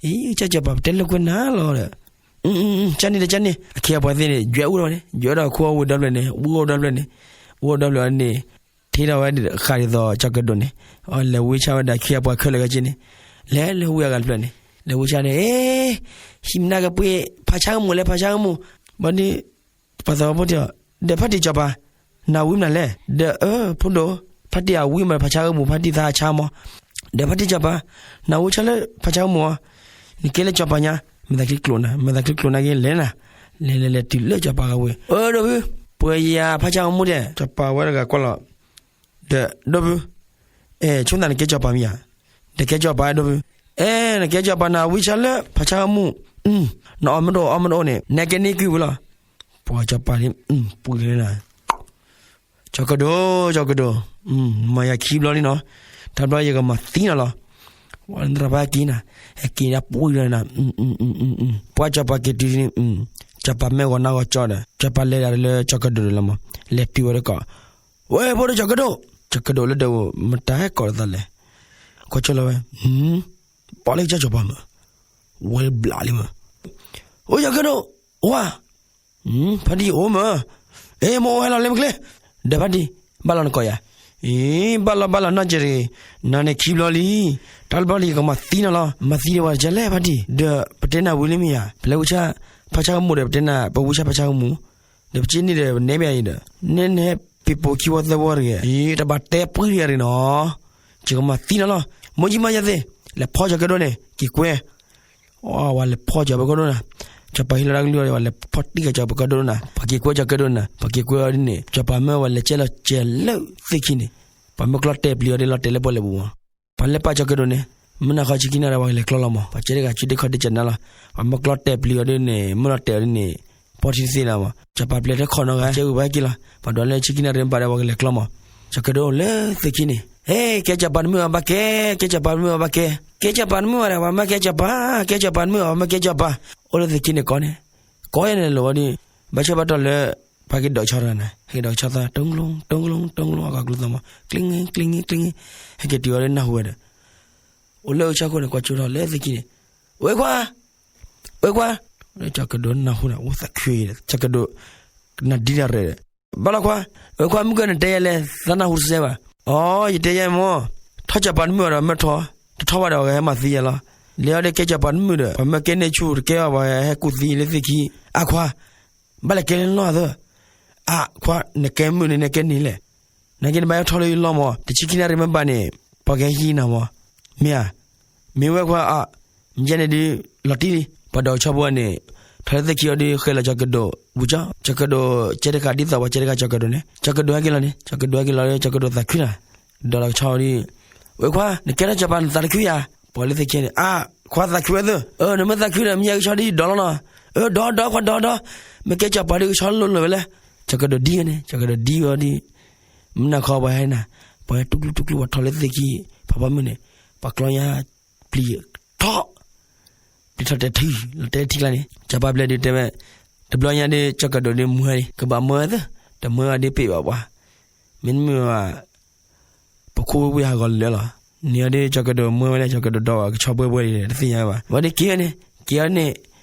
အံၤ ကၠီၤကၠီၤပၤ ပတဲလိာ်ကွဲနၤလီၤဒီး, ကၠီန့ၣ်ဒီးကၠီန့ၣ် အခ့အပှၤသ့ၣ်န့ၣ် ယွဲၣ်အိၣ်ဒီးန့ၣ် ယွဲၣ်ဒီးခူအဝ့ၢ်ဒီဖျၢၣ်န့ၣ် ဝ့ၢ်အိၣ်ဒီဖျၢၣ်န့ၣ်, ဝ့ၢ်အိၣ်ဒီဖျၢၣ်န့ၣ်, ထံၣ်ထီၣ်ဝဲဃာ်ဒ်သိးကၠီၤကဒိးန့ၣ်, လဲၤဝံဆါဝဲဒၣ်ခ့အပှၤခဲလၢာ်ခဲဆ့န့ၣ်, လဲၤလၢဝ့ၢ်အဂၤတဖျၢၣ်န့ၣ်, လဲၤဝံဆါန့ၣ်, ဟံးမနၤကပှ့ၤ ဖးဆါကမူၣ်လဲၣ် ဖးဆါကမူၣ်, ဘၣ်ဒီး ပှၤသးဝဲဖိတံၢ်အီၤ, ဒီးဖါတံၢ်ကၠီၤပၤ, နၤဝံမနုၤလဲၣ်, ဒီးအၢ ဖိဒိၣ်, ဖါတံၢ်အဝံမး ဖးဆါကမူၣ် ဖါတံၢ်သးဆါမး, ဒီးဖါတံၢ်ကၠီၤပၤ, နၤဝံဆါလၢဖးဆါကမူၣ်အီၤ, နကဲလၢကၠီၤပၤညါ, မဲာ်သးချံကျိးနၤ မဲာ်သးချံကျိးနၤက့ၤလဲၤနၤ, လဲၤလဲၤလဲၤတုၤလၢကၠီၤပၤဂၤဝ့ၢ်, အၢ ဒီပုၢ်, ပှ့ၤယၤဖးဆါကမူၣ်ဒဲး, ကၠီၤပၤဝဲတဂၤကွၢ်လီၤ, ဒီး ဒီပုၢ်, အဲ ဆိသးနကဲကၠီၤပၤမ့ၢ်ဧါ, ဒီးကဲကၠီၤပၤ ဒီပုၢ်, အဲ နကဲကၠီၤပၤ နၤဝံဆါလၢဖးဆါကမူၣ်, နအီၣ်မ့ၢ်တအိၣ် အီမ့ၢ်တအိၣ်န့ၣ် နဲကဲန့ၢ်ကွံာ်ဝံၤလီၤ, ပှၤကၠီၤပၤန့ၣ် ပှံၤလီၤနၤ ကၠီၤကဒိး ကၠီၤကဒိး, မၤယၤခံဘျီလံနီၤ, တဘျီယကမၤသံနၤလီၤ, ဝဲနတရၢ်ဘၣ်က့ၤနၤ, ဟဲက့ၤဒၣ်ပှံၤလီၤနၤ, ပှၤကၠီၤပၤက့ၤတုၤန့ၣ်, ကၠီၤပၤမ့ၢ်ဂီၤနၢ်ဂီၤကၠီဒီး ကၠီၤပၤလဲၤဒၣ်လၢကၠီၤကဒိးဒီးလီၤမး, လဲၤတုၤဝဲတကိး, ဝဲ ဖိဒိၣ်ကၠီၤကဒိး, ကၠီၤကဒိးလၢဒၢးဝဲ မတၤဟဲကိးလီၤသးလဲၣ်, ကွၢ်ဆိလီၤဝဲ, ပီၣ်လၢကစၢ်ကၠီၤပၤမး, ဝဲဘျးလံမး, အိၣ်ကၠီၤကဒိး, အိၣ်ဧါ ဖါတံၢ်အိၣ်မး, အ့ မ့ၢ်အိၣ်ဟဲလီၤလၢမ့ၢ်ကျဲ, ဒီးဖါတံၢ်, ဘၣ်လီၤနကိးယၤ, အ့ ဘၣ်လီၤဘၣ်လီၤနီၢ်ကဲတဂ့ၤ, နၤန့ၣ်ခံဘျီလံ, တၢ်တဘျီလံယကမၤသံနၤလီၤ, မၤသံဒီးပှၤကလဲၣ်ဖါတံၢ်, ဒီးပတဲနၤဝံၤလံမ့ၢ်ဧါ, ပလဲၤဝံဆါ, ဖါဆါကမူၣ်ဒီး ပတဲနၤ ပဝံဆါဖါဆါကမူၣ်, ဒီးပက့ၤန့ၢ်ဒီး ပနဲဘၣ်အံၤဒီး, နဲနဲ ပ့ၤပိာ်ခံဝီသၢဝီတဂ့ၤ, အ့ တဘၣ်တဲပှံၤတဂ့ၤနီၤ, ယကမၤသံနၤလီၤ, မိၢ်ကၠံမါယၤသ့ၣ်, လဲၤဖီၣ်ကၠီၤကဒိးန့ၣ် က့ၤကွဲ ဝဲလဲၤဖီၣ်ကၠီၤပကဒိးနၤ, ကၠီၤပၤဟ့ၣ်လီၤတၢ်ကလုၢ်အီၤဒီး ဝဲလဲၤဖီၣ်တံၢ်ကၠီၤပကဒိးနၤ, ပှၤက့ၤကွဲကၠီၤကဒိးနၤ, ပှၤက့ၤကွဲအီၤဒ်န့ၣ် ကၠီၤပၤမ့ၢ်ဝဲလဲၤကဲလီၤကဲလၢသ့ၣ်ခံန့ၣ်, ပှၤမ့ၢ်ကျီတဲာ်ပျံၤအီၤဒ်လီၤတဲာ်လၢပီၣ်လဲၣ်ပူၤမး, ပှၤလဲၤပာ်ကၠီၤကဒိးန့ၣ်, မုၢ်နၤဃီဆံခံနၣ်ရံၣ် ပှၤကလဲၤကျီလီၤမး, ပှၤကဲတဂၤ စုဒ့ၣ်ခီၣ်ဒ့ၣ်ကနၣ်လီၤ, ပှၤမၢကျီတဲာ်ပျံၤအီၤဒ်န့ၣ် မၢလီၤတဲာ်အီၤဒ်န့ၣ် ပီၢ်ထံတသ့လီၤမး, စီၤပၤပျဲတခီနီၤဂၤ ကဲဝံၤပှၤဟဲက့ၤလီၤ, ပှၤဒွးလၢဆံခံနၣ်ရံၣ်မ့ၢ်ဘၣ်ဒီး ပှၤကလဲၤကျီမး, စီၤကဒိၣ်လၢသ့ၣ်ခံန့ၣ် ဟဲ ကဲစီၤပၤတမုာ်ဘၣ်ဘၣ်ကဲ, ကဲစီၤပၤတမုာ်ဘၣ်ဘၣ်ကဲ, ကဲစီၤပၤတမုာ်ဘၣ်ဒီး ပှၤမၢကဲစီၤပၤ, ကဲစီၤပၤတမုာ်ဘၣ် ပှၤမၢကဲစီၤပၤ, အိၣ်လၢသ့ၣ်ခံန့ၣ်ကိးန့ၣ်, ကိးယဲၢ်န့ၣ်လိာ်ဝဲဒီး, ဘၣ်ဆၢဘၣ်တီၢ်လၢ ပှၤက့ၤဒိးကဆီတဂၤန့ၣ် ဟဲက့ၤဒိးကဆီသး တိၢ်ကလိ တိၢ်ကလိ တိၢ်ကလိ အဂၤကျိသီမး ကျ့င့ ကျ့င့ ကျ့င့, ဟဲက့ၤတုၤအီၤဒီးနၢ်ဟူဝဲဒီး အိၣ်လၢအဆၢခိၣ်န့ၣ် ကွၢ်ကၠိထီၣ်လၢသ့ၣ်ခံန့ၣ်, ဝဲခွါ, ဝဲခွါ, စီၤကဒိၣ်နၢ်ဟူန့ၣ် အိၣ်သးခုဒီး စီၤကဒိၣ် နၢ်ဒံတၢ်ရဲၣ်ဒီး, ဘၣ်လီၤခွါ, ဝဲခွါ မုၢ်ကၢၢ်နတဲယဲလဲၣ် သးနၢ်ဟူတစဲးဘၣ်, အိ ယတဲယဲမး, ထီၣ်စီၤပၤတမုာ်ဘၣ်ဒီးမၢထီ, တထီၣ်ဘၣ်ဒီးအဂၤဟဲမၤသံယဲလီၤ, လဲၤအီၤဒီးကဲစီၤပၤတမုာ်ဒီး ပှၤမၢကဲန့ၢ်ဆူၣ်တကဲဘၣ် ပှၤဟဲကူၣ်သံလၢသ့ၣ်ခံ, အခွါ ဘၣ်လဲၤကဲလၢလီၢ်သၢ, အခွါ နကဲမုာ်န့ၣ် နကဲန့ၣ်လဲၣ်, နာ်က့နဘၣ်ဟဲထီၣ်လၢယလီၢ်မး, တဆံခံနၣ်ရံၣ်မ့ၢ်ဘၣ်န့ၣ် ပှၤကဟဲဟံးနၤမး, မ့ၢ်ဧါ, မ့ၢ်ဝဲခွါအ, မ့ၢ်ယဲန့ၣ်ဒုး လီၤတံၢ်လံ, ပှၤဒိးကဆီဖိန့ၣ် ထီၣ်လၢသ့ၣ်ခံအီၤဒုး ဃဲလီၤစီၤကဒိၣ်ဝံၤကၠီ, စီၤကဒိၣ်ကဲတခါဒ်သိးပှၤကဲတခါစီၤကဒိၣ်န့ၣ် စီၤကဒိၣ်ဟဲက့ၤလီၤန့ၣ် စီၤကဒိၣ်ဟဲက့ၤလီၤဒီး စီၤကဒိၣ်သးခုနၤ, ဒိးလီၤကဆီဒုး, ဝဲခွါ နကဲထီၣ်စီၤပၤနသးတခုယၤ, ပှၤလၢသ့ၣ်ခံန့ၣ် အ, ခွါသးခုဝဲသၢ, အ နမ့ၢ်သးခုဒီး မ့ၢ်ယၤကဆီဒုးယဒိးလီၤနီၤ, အ ဒိးဒိးခွါဒိးဒိး, မ့ၢ်ကဲစီၤပၤဒုးကဆီလိၤလိၤဝဲလဲၣ်, စီၤကဒိၣ်ဒ်ဝဲန့ၣ် စီၤကဒိၣ်ဒ်ဝဲအီၤဒုး, မုၢ်နၤခီပှၤဟဲနၤ, ပှၤဟဲတူၢ်ကျူတူၢ်ကျူ ပှၤထီၣ်လၢသ့ၣ်ခံ, ဖးဖီမုၢ်န့ၣ်, ပှၤကျီညါ ပျံၤထီၣ်, ပျံၤထီၣ်တဲထံ လီၤတဲထံကျါန့ၣ် စီၤပၤပျဲဒုးတဲဝဲ, တဘျီညါဒုး စီၤကဒိၣ်ဒုးမၢလံ ကဘၣ်မၢဝဲသၢ, တမၢဝဲဒုးပ့ၢ်ဘၣ်ပှၤ, မ့တမ့ၢ်ဘၣ် ပခိၣ်ဝ့ၢ်ဟးဂီၤလၢာ်လီၤ, န့ၣ်အီၤဒုး စီၤကဒိၣ်မၢဝဲလၢ စီၤကဒိၣ်ဒီးကဆီပှဲၤပှဲၤဒ်န့ၣ် တသ့ၣ်ညါဝဲဘၣ်, ဝဲဒုးက့ၤဝဲန့ၣ် က့ၤအီၤန့ၣ်,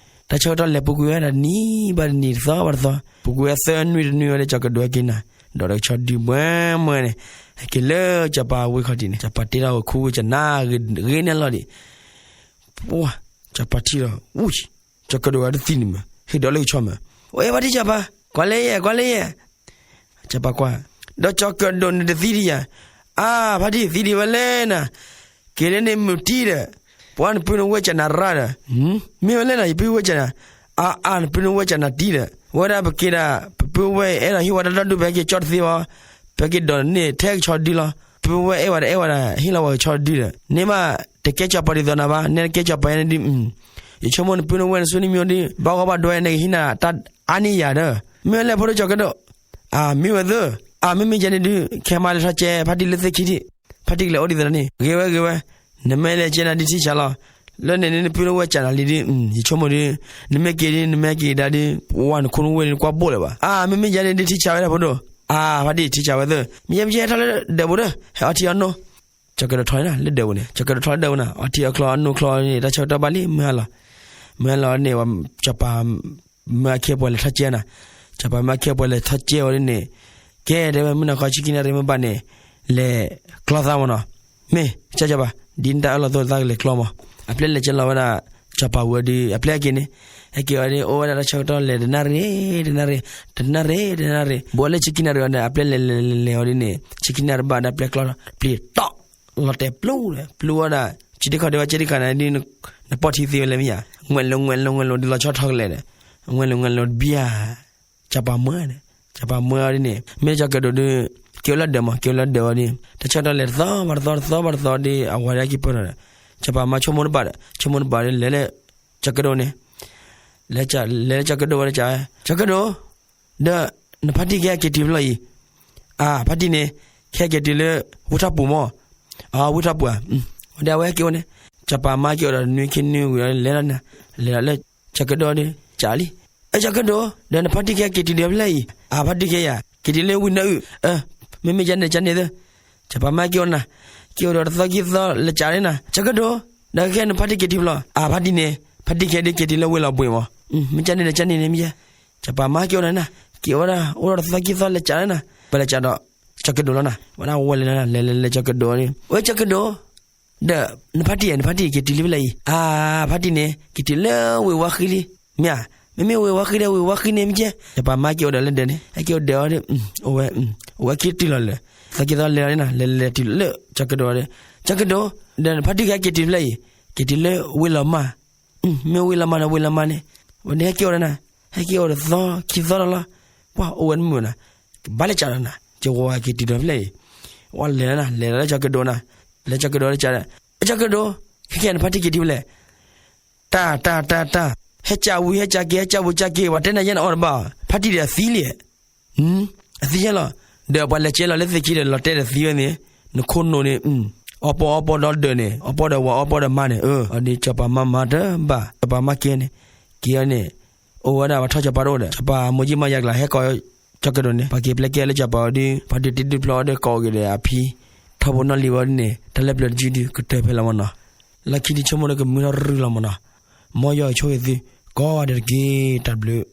တၢ်ဆၢကတီၢ်လဲၤပူၤကွံာ်ဝဲဒၣ်နံၤဘၣ်တနံၤ တသီဘၣ်တသီ, ပူၤကွံာ်ဝဲသၢနွံတနွံဝဲဒၣ် စီၤကဒိၣ်ဟဲက့ၤနၤ, ဒီးကဆီဒုးပှဲၤမၢန့ၣ်, ဟဲက့ၤလၢစီၤပၤဝ့ၢ်ခီၣ်ထံးန့ၣ် စီၤပၤတ့ထီၣ်ဝဲခူဝ့ၢ်ကနၣ်ဂ့ၤန့ၢ်လီၤဒံး, ပှၤ, စီၤပၤထံၣ်ဒီး အူ, စီၤကဒိၣ်ဝဲတသံန့ၣ်မး ဟ့ၣ်ဒီးလၢကဆီမး, ဝဲဖါတံၢ်စီၤပၤ, ကွၢ်လၢယဲ ကွၢ်လၢယဲ စီၤပၤကွၢ်, ဒီးစီၤကဒိၣ်န့ၣ်တသံဒံးယၤ, အါ ဖါတံၢ်သံဒံးဝဲလဲၣ်နၤ, က့ၤလၢန့ၣ်မုၢ်တံၢ်ဒီး, ပှၤနပုၢ်နဝဲၢ်ကနၣ်ရၣ်ဒီး, မ့ၢ်ဝဲလဲၣ်နၤ ယပုၢ်ဝဲၢ်ကနၣ်, အါအါ နပုၢ်နဝဲၢ်ကနၣ်တံၢ်ဒီး, ဝဲဒၣ်ပက့ၤဒၣ် ပပုၢ်ဝဲၢ်အဲၣ်ဒိးဟ့ၣ်ဝဲတၢ်ဒိၣ်ဒုး ပဟဲက့ၤကၠီတသ့ဘၣ်, ပက့ၤဒိးန့ၢ်ထဲကဆီဒုလီၤ, ပုၢ်ဝဲၢ်အဲၣ်ဝဲဒၣ်အဲၣ်ဝဲဒၣ် ဟ့ၣ်လီၤဝဲကဆီဒုဒီး န့ၢ်ဘၣ်တကဲစီၤပၤဒ်သိးနၤဘၣ်, နဲတကဲစီၤပၤယဲန့ၣ်ဒုး, ယဆိကမိၣ်နပုၢ်နဝဲၢ်နစုနံၣ်မံၤဒုး ဘၣ်ဂီၢ်ဘၣ်ဒွဲ နကဟံးနၤတၢ်အါန့ၢ်ယၤဒီး, မ့ၢ်ဝဲလဲၣ်ဖိဒိၣ်စီၤကဒိၣ်, အါ မ့ၢ်ဝဲသၢ, အါ မ့မ့ၢ်ယဲန့ၣ်ဒုး ခဲမါလဲၤထီၣ်ကဲ ဖါတံၢ်လၢသ့ၣ်ခံထံၣ်, ဖါတံၢ်ကလဲၤအိၣ်ဒ်သိးန့ၣ် ဂ့ၤဝဲဂ့ၤဝဲ, နမ့ၢ်လဲၤကဲနၤဒုးထံၣ်ဆးလီၤ, လၢန့ၣ်န့ၣ် နပုၢ်နဝဲၢ်ကနၣ်လံဒုး, ယဆိကမိၣ်ဒုး, နမ့ၢ်က့ၤဒုး နမ့ၢ်က့ၤကဒါဒုး ပဝဲနခိၣ်နဝဲၢ်န့ၣ် နကွၢ်ဘိၣ်လၢၤဘၣ်, အါ မ့မ့ၢ်ယဲန့ၣ်ဒုးထံၣ်ဆးဝဲဒၣ်ဖိဒိၣ်, အါ ဖါတံၢ်ထံၣ်ဆးဝဲသၢ, မ့ၢ်ယဲမ့ၢ်ယဲဟဲထီၣ်လၢဒၢးပူၤဒီး ဟဲအီထံအီနိ စီၤကဒိၣ်ထီၣ်န့ၣ်လၢဒၢးပူၤန့ၣ်, စီၤကဒိၣ်ထီၣ်လၢဒၢးပူၤန့ၣ် အီထံအီချီအနိချီန့ၣ် တၢ်ဆၢကတီၢ်ဘၣ်လံ မုၢ်ဟါလီၤ, မုၢ်ဟါလီၤန့ၣ် စီၤပၤ မၢအခ့အပှၤလဲၤထီၣ်ကဲနၤ, စီၤပၤမၢအခ့အပှၤလဲၤထီၣ်ကဲအီၤဒ်န့ၣ်, ကဲတဲဝဲ မုၢ်နၤဃီဆံခံနၣ်ရံၣ်မ့ၢ်ဘၣ်န့ၣ်, လဲၤကျီသးမးနီၤ, မ့ၢ် ကၠီစီၤပၤ, ဒ်နတၢ်အၢၣ်လီၤအသိးသးကလဲၤကျီမး, အပျဲၢ်လဲၤကဲလီၤဝဲဒၣ် စီၤပၤဝဲဒုး အပျဲၢ်ဟဲက့ၤန့ၣ်, ဟဲက့ၤအီၤဒ်အိၣ်ဝဲဒၣ်တၢ်ဆၢကတီၢ်လဲၤတနၣ်ရံၣ် တနၣ်ရံၣ် တနၣ်ရံၣ် တနၣ်ရံၣ်, ဘိးလၢဆံခံနၣ်ရံၣ်အီၤန့ၣ် အပျဲၢ်လဲၤလဲၤလဲၤလဲၤအီၤဒ်န့ၣ် ဆံခံနၣ်ရံၣ်ဘၣ်ဒီးအပျဲၢ်ကျီ ပျံၤတီၣ် လီၤတဲာ်ပျူၤဒီး ပျူၤဝဲဒၣ် ကၠံတခီၣ်ဒဲးဝဲကၠံတခီၣ်န့ၣ်ဒ် နပီၢ်ထံသ့ဝဲလဲၣ်မ့ၢ်ဧါ, ငွဲၣ်လိၤ ငွဲၣ်လိၤ ငွဲၣ်လိၤဒ်လီၤဆီထီၣ်ကလဲာ်ဒီး ငွဲၣ်လိၤ ငွဲၣ်လိၤတဘျီဧါ, စီၤပၤမၢန့ၣ်, စီၤပၤမၢအီၤဒ်န့ၣ် မ့ၢ်စီၤကဒိၣ်ဒုး က့ၤအိၣ်လၢဒၢးမး က့ၤအိၣ်လၢဒၢးဝဲဒ်န့ၣ် တၢ်ဆၢကတီၢ်လဲၤတသီဘၣ်တသီ တသီဘၣ်တသီဒီး အဝၤဒၣ်က့ၤပၢၢ်ထီၣ်ဒီး စီၤပၤမၢဆိကမိၣ်တဘၣ်ဒီး ဆိကမိၣ်တဘၣ်ဒီး လဲၤလၢ စီၤကဒိၣ်န့ၣ် လဲၤလၢစီၤကဒိၣ်ဝဲဒီး စီၤကဒိၣ် ဒီး နဖါတံၢ်ခဲအက့ၤတုၤဖဲလဲၣ်အံၤ, အါ ဖါတံၢ်န့ၣ် ခဲက့ၤတုၤလၢ ဝ့ၢ်ထီၣ်ပူၤမး, အဝ့ၢ်ထီၣ်ပူၤဧါ, ဝဲဒၣ်အဝဲဟဲက့ၤအိၣ်န့ၣ် စီၤပၤမၢက့ၤအိၣ်ဒီးနွံခံနွံဝံၤဒီး လဲၤလီၤန့ၣ် လဲၤလီၤလၢ စီၤကဒိၣ်ဒီး ကးလံ, အဲ စီၤကဒိၣ် ဒီးနဖါတံၢ်ခဲက့ၤတုၤဒီးဖဲလဲၣ်အံၤ, အါ ဖါတံၢ်ခဲယၤ က့ၤတုၤလၢဝ့ၢ်နၢအုၣ်, မ့မ့ၢ်ကန့ၣ်ကန့ၣ်သၢ စီၤပၤမၢက့ၤအိၣ်နၤ, က့ၤအိၣ်ဒီးတသီခံသီလဲၤကးန့ၣ်နၤ, စီၤကဒိၣ် ဒီးခဲန့ၣ်ဖါတံၢ်က့ၤတုၤဖဲလဲၣ်, အါ ဖါတံၢ်န့ၣ် ဖါတံၢ်ခဲဒုးက့ၤတုၤလၢဝ့ၢ်လီၤဘှံးမး, မ့ၢ်ကန့ၣ်ဒီးကန့ၣ်န့ၣ်မ့ၢ်ယဲ, စီၤပၤမၢက့ၤအိၣ်နၤနၤ, က့ၤအိၣ်ဒၣ် အိၣ်ဒီးတသီခံသီလဲၤကးန့ၣ်နၤ, ပလဲၤကးဒီး စီၤကဒိၣ်လီၤနၤ, ဝဲဒၣ်ဝဲလဲၤလီၤနၤ လဲၤလဲၤလဲၤ စီၤကဒိၣ်န့ၣ် ဝဲ စီၤကဒိၣ် ဒီး နဖါတံၢ်ဧါ နဖါတံၢ်က့ၤတုၤလံဖဲလဲၣ်အံၤ, အါ ဖါတံၢ်န့ၣ် က့ၤတုၤလၢဝ့ၢ်ဝါဃံလံ, မ့ၢ်ဧါ, မ့မ့ၢ်ဝ့ၢ်ဝါဃံဒီးဝ့ၢ်ဝါဃံန့ၣ်မ့ၢ်ကဲ, စီၤပၤမၢက့ၤအိၣ်ဒီးလၢဒၢးန့ၣ် ဟဲက့ၤအိၣ်ဒၢးအီၤဒီး အိၣ်ဝဲ အိၣ်ဝဲခံတုၤလီၤလၢာ်, သီခံသီလဲၤလီၤန့ၣ်နၤ လဲၤလဲၤတုၤလၢ စီၤကဒိၣ်ဒီး စီၤကဒိၣ် ဒီးနဖါတံၢ်ခဲက့ၤတုၤဖဲလဲၣ်အံၤ, က့ၤတုၤလၢဝ့ၢ်လီၤမၢ် မ့ၢ်ဝ့ၢ်လီၤမၢ်န့ၣ် ဝ့ၢ်လီၤမၢ်န့ၣ်, ဝဲန့ၣ်ဟဲက့ၤအိၣ်ဒီးနၤ, ဟဲက့ၤအိၣ်ဒီးသီခံသီလီၤလီၤ, ပှၤအိၣ်ဝဲတမုာ်နၤ, ကဘၣ်လဲၤကးဒီးနၤ, ကဝဲက့ၤတုၤဒီးဖဲလဲၣ်အံၤ, ဝဲလဲၤလီၤနၤ လဲၤလီၤလၢစီၤကဒိၣ်နၤ, လဲၤစီၤကဒိၣ်ဒီးကးဒီး, စီၤကဒိၣ်, ခဲကနံၣ်ဖါတံၢ်က့ၤထံဝဲလဲၣ်, တၢ်တၢ်တၢ်တၢ်, ဟဲကးဝံၤဟဲကးက့ၤ ဟဲကးဝံၤကးက့ၤ ပှၤတဲနၤယဲန့ၣ်အီၤတဘၣ်, ဖါတံၢ်ဒီးအသံလံ, အသံယဲလီၤ, ဒီးပှၤလဲၤကဲလီၤလၢသ့ၣ်ခံဒီး လီၤတဲာ်ဒီးသံဝဲန့ၣ်, နခိၣ်နူာ်န့ၣ်, အီပီအီပီဒီဒၢးန့ၣ် အီပီဒီးဝၤအီပီဒီးမါန့ၣ်, အီၤဒ်စီၤပၤမါမၤတဘၣ်, စီၤပၤမါကဲန့ၣ်, က့ၤအီၤန့ၣ်, အိၣ်ဝဲဒၣ်ပှၤထီၣ်စီၤပၤတအိၣ်ဒီး စီၤပၤမိၢ်ကၠံမါယၤကျါ ဟဲကိးကၠီၤကဒိၣ်န့ၣ် ပှၤက့ၤပျဲကဲလၢစီၤပၤအီၤဒုး ပှၤဒုးတံၢ်ဒုးဖျီအီၤဒီးကိးက့ၤဒီးအဖံ, ထီဘိနီၣ်လံၤဝဲဒ်န့ၣ် တၢ်လၢပျၢၤတယုၢ်ဒုး ကတၢၢ်ဖဲလီၤမနီၤ, လၢခံဒုးဆိကမိၣ်ဒီးကမုာ်ထီၣ်ရုၢ်လီၤမနီၤ, မ်ယွၤဆိၣ်ဂ့ၤသု, ကိးဂၤဒဲးတက့ၢ် တၢ်ဘျုး